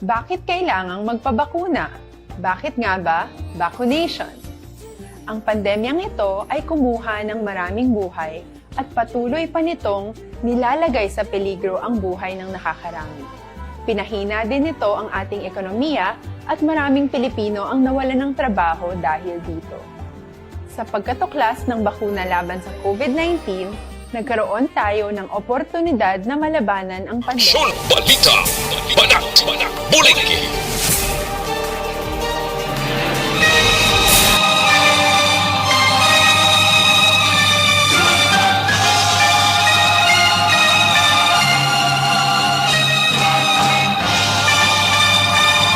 Bakit kailangang magpabakuna? Bakit nga ba vaccination? Ang pandemyang ito ay kumuha ng maraming buhay at patuloy pa nitong nilalagay sa peligro ang buhay ng nakakarami. Pinahina din nito ang ating ekonomiya at maraming Pilipino ang nawalan ng trabaho dahil dito. Sa pagkatuklas ng bakuna laban sa COVID nineteen, nagkaroon tayo ng oportunidad na malabanan ang pandemya. Aksyon! Balita! Banat! Bulig!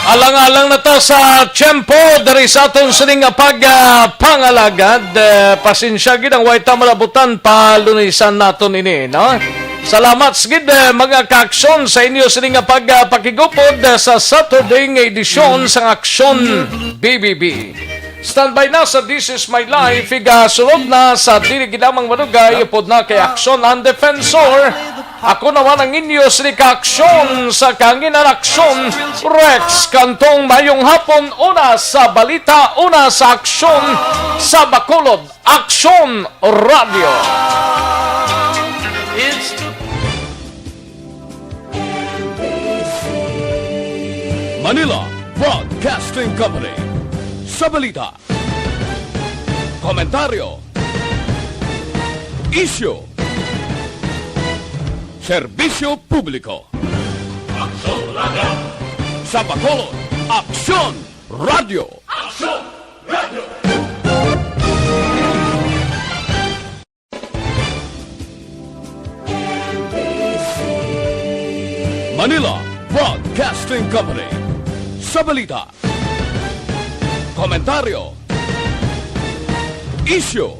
Alang-alang na ta sa tiyempo diri sa aton sining nga pag, ah, pangalagad. Eh, pasensya gid ang way ta malabutan, palunisan naton ini, no? Salamat gid, eh, mga kaaksyon, sa inyo sining nga pag, ah, pakigupod, eh, sa Saturday nga edisyon sang Aksyon B B B. Standby na sa This Is My Life, igasulod na sa dili gid lamang madugay, upod na kay Aksyon ang Defensor. Ako naman ang inyo sini ka Aksyon sa kahanginan, Aksyon Rex Cantong. Mayong hapon, una sa balita, una sa aksyon sa Bacolod, Aksyon Radio. Manila Broadcasting Company. Sa balita, komentaryo, isyu, serbisyo publiko. Aksyon Radio. Sa Bacolod, Aksyon Radio. Aksyon Radio. Manila Broadcasting Company. Sa balita, komentaryo, isyu,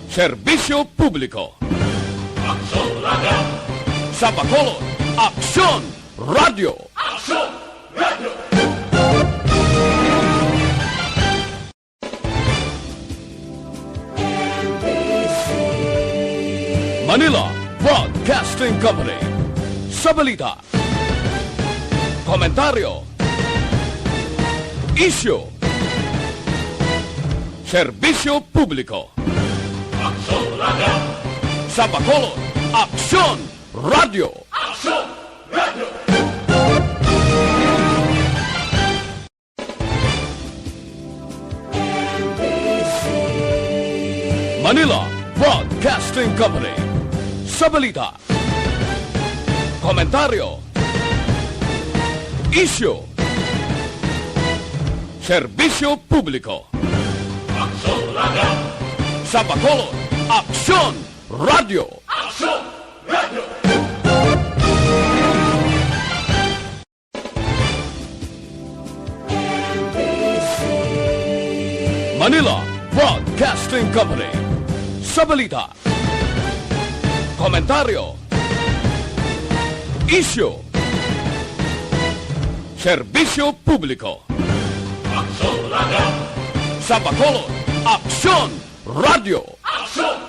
serbisyo publiko. Aksyon Radio. Sa Bacolod, Aksyon Radio. Aksyon Radio. Manila Broadcasting Company. Sa balita, Komentaryo. Isyu. Serbisyo publiko. Aksyon Radio. Sa Bacolod, Aksyon Radio. Aksyon Radio. Manila Broadcasting Company. Sa balita, komentaryo, isyu, serbisyo publiko. Aksyon Radio. Sa Bacolod, Aksyon Radio. Aksyon Radio. Manila Broadcasting Company. Sa balita, komentaryo, isyu, serbisyo publiko. Aksyon Radio. Sa Bacolod, Aksyon Radio. Aksyon